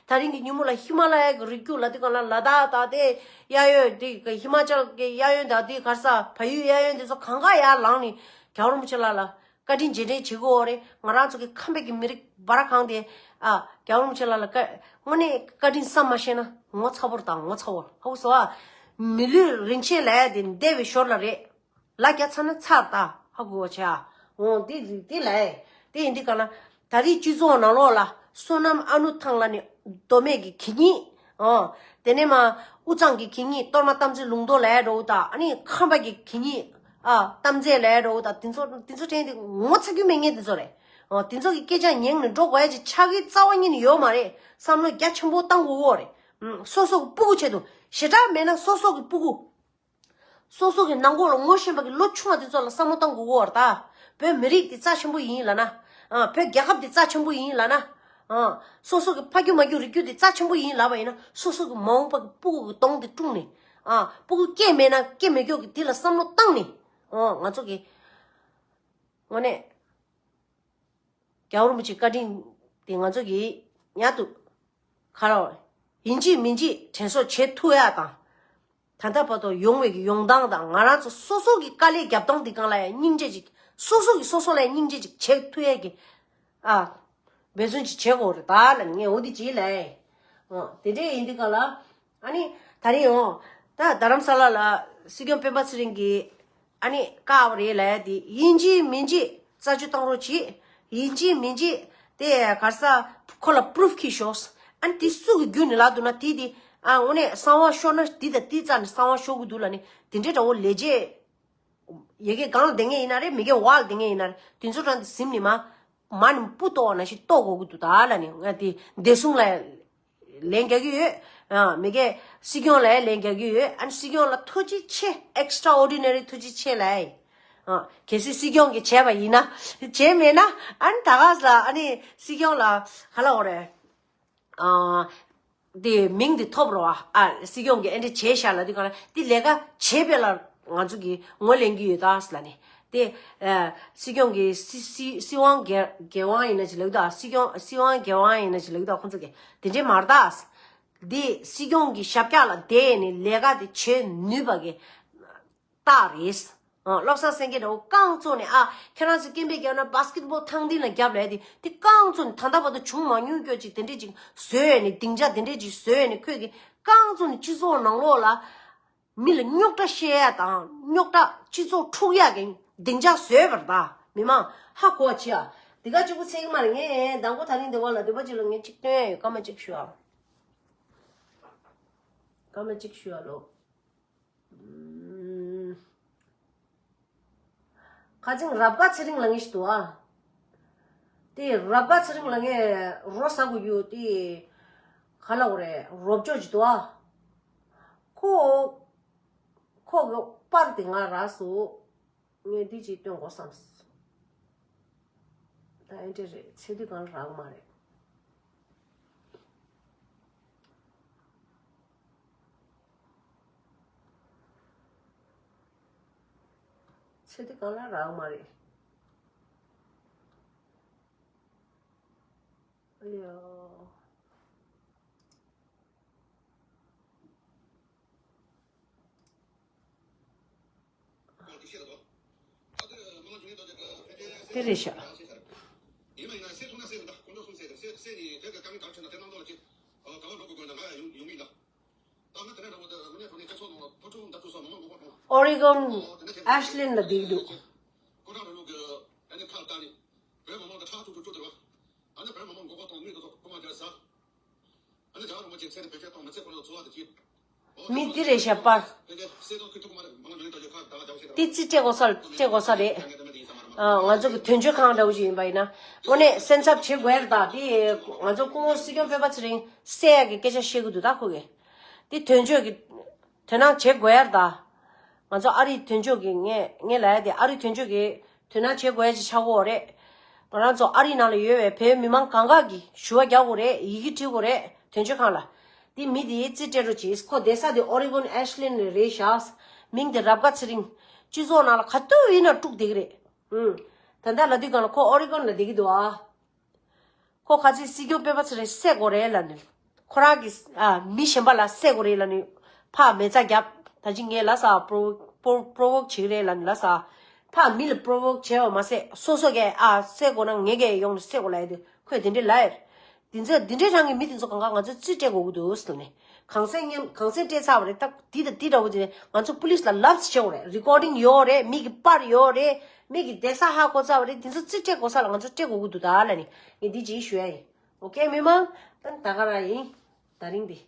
ད་རིང་གི་ཉིན་མོ་ལ་ཧི་མ་ལ་ཡ་གི་རི་རྒྱུད་ལ་དེ་ག་ལ་ལ་དྭགས་དང་དེ་གཡས་གཡོན་དེ་གི་ཧི་མ་ཅལ་གི་གཡས་གཡོན་དང་དེ་ག་ས་བལ་ཡུལ་གཡས་གཡོན་དེ་ཚོ་གང་ག་ཡར་ལངས་ནས་རྒྱལ་བ་རིན་པོ་ཆེ་ལགས་ལ་བཀའ་དྲིན་རྗེས་དྲན་བྱེད་དགོས་རེད། ང་རང་ཚོ་གི་ཁམས་པའི་གི་མི་རིགས་སྦ་ར་གང་དེ་ཨ་རྒྱལ་བ་རིན་པོ་ཆེ་ལགས་ལ་བཀའ་དངོས་གནས་བཀའ་དྲིན་བསམ་མ་ཤེས་ན་ངོ་ཚ་བོར་དང་ངོ་ཚ་བོར་ཧ་གོ་སོང་ཨ། མི་ལུས་རིན་ཆེན་ལས་དེ་འདས་པའི་ཞོར་ལ་རེད། ལ་རྒྱ་ཚ་ན་ཚར་ད་ཧ་གོ་བ་བྱ། འོང་དེ་རིགས་དེ་ལས་དེ་ཡིན་དུས་ག་ལ་ད་རེས་སྤྱི་ཚོགས་ནང་ལོགས་ལ་བསོད་ནམས་ཨ་ནུ་ཐང་ལ་ནི་མདོ་སྨད་ཀྱི་གད་སྙིགས། ཨོ། དེ་ནས་མ་དབུས་གཙང་གི་གད་སྙིགས་གཏོར་མ་གཏམ་ཚེ་ལུང་རྟོགས་ལས་འགྲོ་ད་ཨ་ནི་ཁམས་པ་གི་གད་སྙིགས་ཨ་གཏམ་ཚེ་ལས་འགྲོ་ད་དེ་ཚོ་དེ་ཚོ་དྲན་དེ་ངོ་ཚ་རྒྱུ་མེད་ངེས་དེ་ཚོ་རེད། ཨོ་དེ་ཚོ་གི་སྐད་ཆ་ཉན་ནས་འགྲོ་དགོས་ཡ་ཅིག་ཆགས་ཀྱི་རྩ་བ་ཉིད་ནས་ཡོད་མ་རེད། བསམ་བློ་རྒྱ་ཆེན་པོ་བཏང་དགོས་ཀྱི་ཡོད་རེད། ཨུམ། སོ་སོ་གི་སྤུ་གུ་ཆེད་དུ་ཞེ་དྲག་མེད་ན་སོ་སོ་གི་སྤུ་གུ། སོ་སོ་གི་ནང་ཁོག་ལ་ངོ་ཤེས་པ་གི་ལོ་ཆུང་བ་དེ་ཚོ་ལ་བསམ་བློ་བཏང་དགོས་ཀྱི་ཡོད་རེད་ད། བོད་མི་རིགས་དེ་རྩ་ཆེན་པོ་ཡིན་ལབ་ན། ཨ། བོད་རྒྱལ་ཁབ་དེ་རྩ་ཆེན་པོ་ཡིན་ལབ་ན། ཨ། སོ་སོ་གི་ཕ་རྒྱུད་མ་རྒྱུད་རིགས་རྒྱུད་དེ་རྩ་ཆེན་པོ་ཡིན་ལབ་པ་ཡིན་ན་སོ་སོ་གི་མ་འོངས་པ་གི་སྤུ་གུ་གི་གདོང་དེ་བཀྲུས་ནས། ཨ། སྤུ་གུ་སྐྱེ་མེད་ན་སྐྱེ་མེད་མཁན་གི་དེ་ལ་བསམ་བློ་བཏང་ནས། ཨ། ང་ཚོ་གི་དངོས་གནས། རྒྱལ་བ་རིན་པོ་ཆེའི་བཀའ་དྲིན་དེ་ང་ཚོ་གིས་ཉག་ཏུ་ཁ་རོག་ཡིན་གཅིག་མིན་གཅིག་དྲན་གསོ་བྱེད་ཐུབ་ཡ་དང་། ད་ལྟ་བར་དུ་ཡོང་བའི་གི་ཡོང་སྟངས་དང་ང་རང་ཚོ་སོ་སོ་གི་དཀའ་ལས་རྒྱབ་སྟངས་འདི་སྒང་ལ་ཡང་སྙིང་རྗེ་ཅིག་སོ་སོ་གི་སོ་སོ་ལ་ཡང་སྙིང་རྗེ་ཅིག་བྱེད་ཐུབ་ཡ་གི་ཨ། འབད་བརྩོན་ཅིག་བྱེད་དགོས་རེད་ད་ལ་ངས་འོ་འདི་ཅིག་ལས། ཨོ་དེ་འདྲས་ཡིན་འདི་ག་ལ། ཨ་ནི་ད་རིང་ཨོ། ད་རྡ་རམ་ས་ལ་ལ་སྲིད་སྐྱོང་སྤེན་པ་ཚེ་རིང་གིས་ཨ་ནི་བཀག་པ་རེད་ལབ་ཡ་དེ་ཡིན་གཅིག་མིན་གཅིག་རྩད་གཅོད་བཏང་རོགས་གྱིས། ཡིན་གཅིག་མིན་གཅིག་དེ་ག་རེ་ཟ་ཁོ་ལ་པུ་རུབ་ཁྱེར་ཤོག་ཨ་ནི་དེ་སུ་གི་རྒྱུད་ནས་ལབ་འདུག་ན་དེ་དེ་ཨ་དངོས་གནས་གསང་བ་ཤོར་ན་དེ་དང་དེ་རྩ་ནས་གསང་བ་ཤོར་གི་འདུག་ལབ་ནས་དེ་འདྲའི་འདྲ་བོ་ལས་བྱེད། ཡ་གི་སྒང་ལ་བསྡད་མཁན་ཡིན་ན་རེད། མི་གི་འོག་ལ་བསྡད་མཁན་ཡིན་ན་རེད། དེ་ཚོ་རང་དེ་ཟིན་ནས་མ། མ་ནི་སྤུ་གཏོགས་ན་ཞིག་གཏོགས་དགོས་ཀྱི་འདུག་ད་ལ་ནི་ང་དེ་བདེ་སྲུང་ལ་ལན་རྒྱག་གི་ཡོད། ཨ་མི་གི་སྲིད་སྐྱོང་ལ་ལན་རྒྱག་གི་ཡོད། ཨ་ནི་སྲིད་སྐྱོང་ལ་ཐུགས་རྗེ་ཆེ། ཨེག་སི་ཊ་ཨོར་ཌི་ནེ་རི་ཐུགས་རྗེ་ཆེ་ལ། ཨ་གལ་སྲིད་སྲིད་སྐྱོང་གིས་བྱས་པ་ཡིན་ན། བྱས་མེད་ན་ཨ་ནི་ད་ག་ས་ལ་ཨ་ནི་སྲིད་སྐྱོང་ལ་ག་ལ་འོ་རེད། ཨ། དེ་མིང་དེ་ཐོབ་རོགས་ཨ། ཨ་སྲིད་སྐྱོང་གིས་ཨེ་འདྲ་བྱས་ཤག་ལབ་དུས་གང་ལ་དེ་ལས་ཀ་བྱས་པས་ལ་ང་ཚོ་གིས་ངོས་ལེན་གྱི་ཡོད་ད་ལབ་ནས་དེ། ཨ་སྲིད་སྐྱོང་གིས་སྲི་སྲི་སྲིད་དབང་སྒེར་སྒེར་དབང་ཡིན་ན་ཅིག་ལབ་ཀྱི་འདུག་ཨ་སྲིད་སྐྱོང་སྲིད་དབང་སྒེར་དབང་ཡིན་ན་ཅིག་ལབ་ཀྱི་འདུག་ཁོང་ཚོ་གིས་དེ་འདྲས་མ་རེད་ད། དེ་སྲིད་སྐྱོང་གི་ཞབས་བཀྱག་ལ་བསྡད་ནས་ལས་ཀ་དེ་བྱེད་ནུས་པ་གི་རྟགས་རེད། ཨ་བློ་བཟང་སེང་གེ་འདྲ་བོ་རྐང་བཙུགས་ནས་ཨ་ཁྱེད་རང་ཚོ་སྐད་འབོད་རྒྱབ་ན་བྷ་སི་ཀེ་ཊི་བྷོལ་ཐང་སྟེང་ལ་རྒྱབ་ལབ་དེ་དེ་རྐང་བཙུགས་ནས་ད་ལྟ་བར་དུ་བྱུང་མ་མྱོང་སྐྱོ་ཅིག་དེ་འདྲས་ཅིག་བཟོས་ནས་སྡིངས་ཆ་དེ་འདྲས་ཅིག་བཟོས་ནས་ཁོས་ཀྱི་རྐང་བཙུགས་ནས་སྤྱི་ཚོགས་ནང་ལོགས་ལ་མི་ལ་རྙོག་དྲ་བཤད་ཡ་དང་རྙོག་དྲ་སྤྱི་ཚོགས་འཁྲུག་ཡ་གི་སྡིངས་ཆ་བཟོས་པ་རེད་ད། མི་མང་ཧ་གོ་བ་བྱེད་ཨ། འདི་ག་གཅིག་པུ་ཚད་ཀྱི་མ་རེད། ངས་མདང་དགོང་ད་རིང་འདི་བ་ལ་འདི་པ་ཅིག་ལ་ངས་གཅིག་སྟོན་ཡ་ཡོད། སྐར་མ་གཅིག་ཞུ་ཨ། སྐར་མ་གཅིག་ཞུ་ཨ་ལོ། ཁ་ཅིག་རབ་དགའ་ཚེ་རིང་ལབ་མཁན་ཞིག་འདུག་ཨ། དེ་རབ་དགའ་ཚེ་རིང་ལབ་མཁན་རོ་ཟ་དགོས་རྒྱུ་དེ་ག་ལ་འོ་རེད། རོབ་ཅོག་ཅིག་འདུག་ཨ། ཁོ་ཁོ་གི་པར་དེ་ང་རག་སོང་། ངས་འདི་ཅིག་སྟོན་དགོས་བསམས། ད་ཨེ་འདྲ་རེད། ཚེ་དུས་གང་ལ་རག་མ་རེད། ཚེ་དུས་གང་ལ་རག་མ་རེད། ཨ་ཡོ། དེ་རེད་ཤག Oregon Ashland ལ་བསྡད་ཀྱི་འདུག་མི་འདི་རེད་ཤག་པར། འདི་རྩིས་སྤྲད་དགོས་ས་ལ་སྤྲད་དགོས་ས་རེད། ཨ། ང་ཚོ་གི་དོན་གཅོད་ཁང་འདྲ་བོ་ཞིག་ཡིན་པ་ཡིན་ན། དངོས་གནས་སེམས་འཚབ་བྱེད་དགོས་ཡ་རེད་ད། འདི་ང་ཚོ་སྐུ་ངོ་སྲིད་སྐྱོང་སྤེན་པ་ཚེ་རིང་བསད་ཡ་གི་སྐད་ཆ་བཤད་གི་འདུག་ད་ཁོ་གིས། འདི་དོན་གཅོད་ཀྱི་དོན་གནང་བྱེད་དགོས་ཡ་རེད་ད། ང་ཚོ་ཨ་རིའི་དོན་གཅོད་ཀྱི་ངས་ངས་ལབ་ཡ་དེ་ཨ་རིའི་དོན་གཅོད་ཀྱི་དོན་གནང་བྱེད་དགོས་ཡ་ཅིག་ཆགས་ཀྱི་ཡོད་རེད། ང་རང་ཚོ་ཨ་རིའི་ནང་ལ་ཡོད་པའི་བོད་མི་མང་གང་ག་གིས་ཞུ་བ་རྒྱག་དགོས་རེད། ཡི་གེ་བྲིས་དགོས་རེད་དོན་གཅོད་ཁང་ལ། དེ་མི་དེའི་རྩིས་སྤྲད་རོགས་གྱིས། ཁོ་བསྡད་ས་དེ་ཨོ་རི་གོན་ཨེ་ཤི་ལན་ལ་རེད་ཤག་མིང་དེ་རབ་དགའ་ཚེ་རིང་། སྤྱི་ཚོགས་ནང་ལ་ག་དུས་ཡིན་ན་དཀྲུགས་བསྡད་ཀྱི་རེད། ཨུམ། ད་ལྟ་ལབ་དུས་སྒང་ལ་ཁོ་ཨོ་རི་གོན་ལ་བསྡད་ཀྱི་འདུག་ཨ། ཁོ་ཁ་ཚིག་སྲིད་སྐྱོང་སྤེན་པ་ཚེ་རིང་བསད་དགོས་རེད་ལབ་ནས། ཁོ་རང་གིས་ཨ་མི་གཞན་པ་ལ་བསད་དགོས་རེད་ལབ་ནས་ཕར་མེ་བཙའ་བརྒྱབ། ད་ཅི་ངས་ལབ་ས་པྲོ་པྲོ་པྲོ་བོག་བྱེད་ཀྱི་རེད་ལབ་ནས་ལབ་ས། ཕར་མི་ལ་པྲོ་བོག་བྱས་པ་མ་ཟད་སོ་སོ་གས་ཨ་བསད་དགོས་ན་ངས་གས་ཡོང་ནས་བསད་དགོས་ལབ་ཡ་དེ་ཁོས་དེ་འདྲས་ལབ་ཡ་རེད། དེ་ཚོ་དེ་འདྲས་རང་གི་མི་དེ་ཚོ་གང་ག་ང་ཚོ་རྩིས་སྤྲད་དགོས་ཀྱི་འདུག་ཟེར་ནས། གང་ཟག་མཉམ་གང་ཟག་སྤྲད་ཚར་བ་རེད། ད་དེ་དང་དེ་འདྲ་བོ་དེ་ང་ཚོ་པུ་ལིས་ལ་ལབ་བྱེད་དགོས་རེད། རི་ཀོར་ཌིང་ཡོད་རེད། མི་གི་པར་ཡོད་རེད། མི་གི་བསྡད་ས་ཧ་གོ་ཚར་བ་རེད། དེ་ཚོ་རྩིས་སྤྲད་དགོས་ས་ལ་ང་ཚོ་སྤྲད་དགོས་ཀྱི་འདུག་ད་ལབ་ནས་ངས་འདི་ཅིག་ཞུ་ཡ་ཡིན། ཨོ་ཀེ་མི་མང་། ད་ད་ག་རང་ཡིན། ད་རིང་འདི།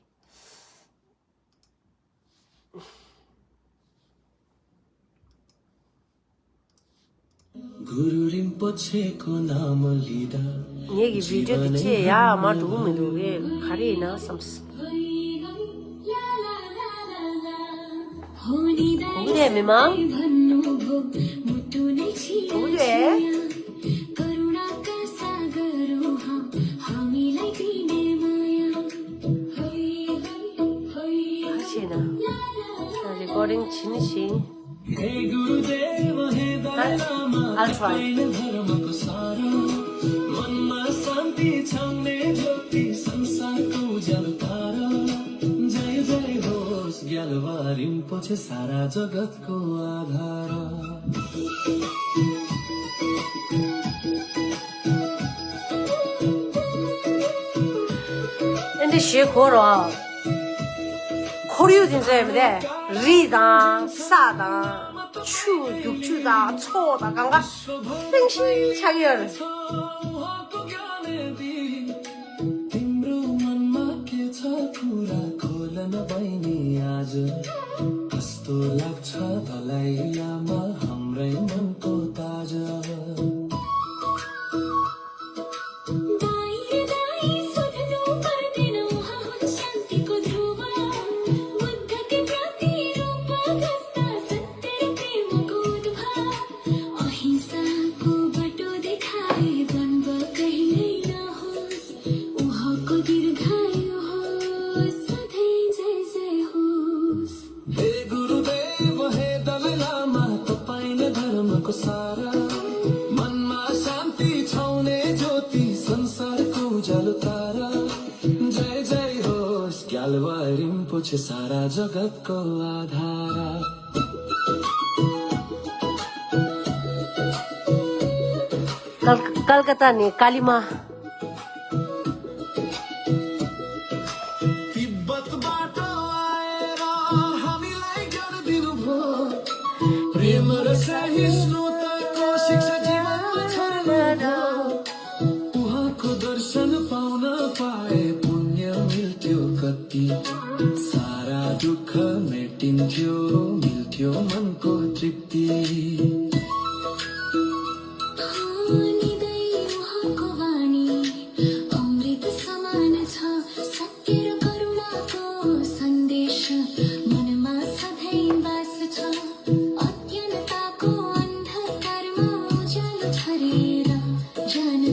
ངེད་ཀྱི་བི་ཌིའོ་འདི་བཅད་ཡག་མ་འགྲོ་གི་མི་འདུག་གས། ག་རེ་ཡིན་ན་བསམ། གོ་གི་རེད་མི་མང་། གོ་གི་རེད། ག་བྱས་ན། རི་ཀོར་ཌིང་བྱིན་ཞིང་། I'll try. ཨེ་འདྲ་ཞེས་གོ་རོགས། ཁོར་ཡུག་དེ་ཚོ་ཡོད་པ་དེ། རི་དང་ས་དང་ཆུ། རྒྱུག་ཆུ་དང་མཚོ་དང་གང་ག་ཧྲེང་ཧྲེང་ཆགས་ཡོད་རེད། हे गुरुदेव, हे दलाई लामा, तपाईं नै धर्मको सार। मनमा शान्ति छाउने ज्योति, संसारको उज्यालो तारा। जय जय होस् ग्याल्वा रिम्पोछे, सारा जगतको आधार। कल-, कलकत्ता ने काली माँ। तिब्बतबाट आएर हामीलाई ज्ञान दिनुभयो। प्रेम र सहिष्णुताको शिक्षा जीवनमा छर्नुभयो। उहाँको दर्शन पाउन पाए पुण्य मिल्थ्यो कति। सारा दुःख मेटिन्थ्यो, मिल्थ्यो मनको तृप्ति। निदै उहाँको वाणी अमृत समान छ। सत्य र करुणाको सन्देश मनमा सधैँ बास छ। अज्ञानताको अन्धकारमा उज्यालो छरेर ज्ञान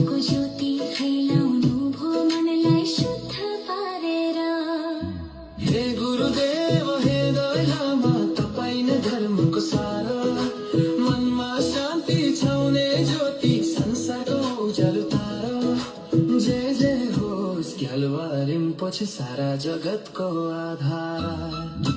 पीछे सारा जगत को आधार।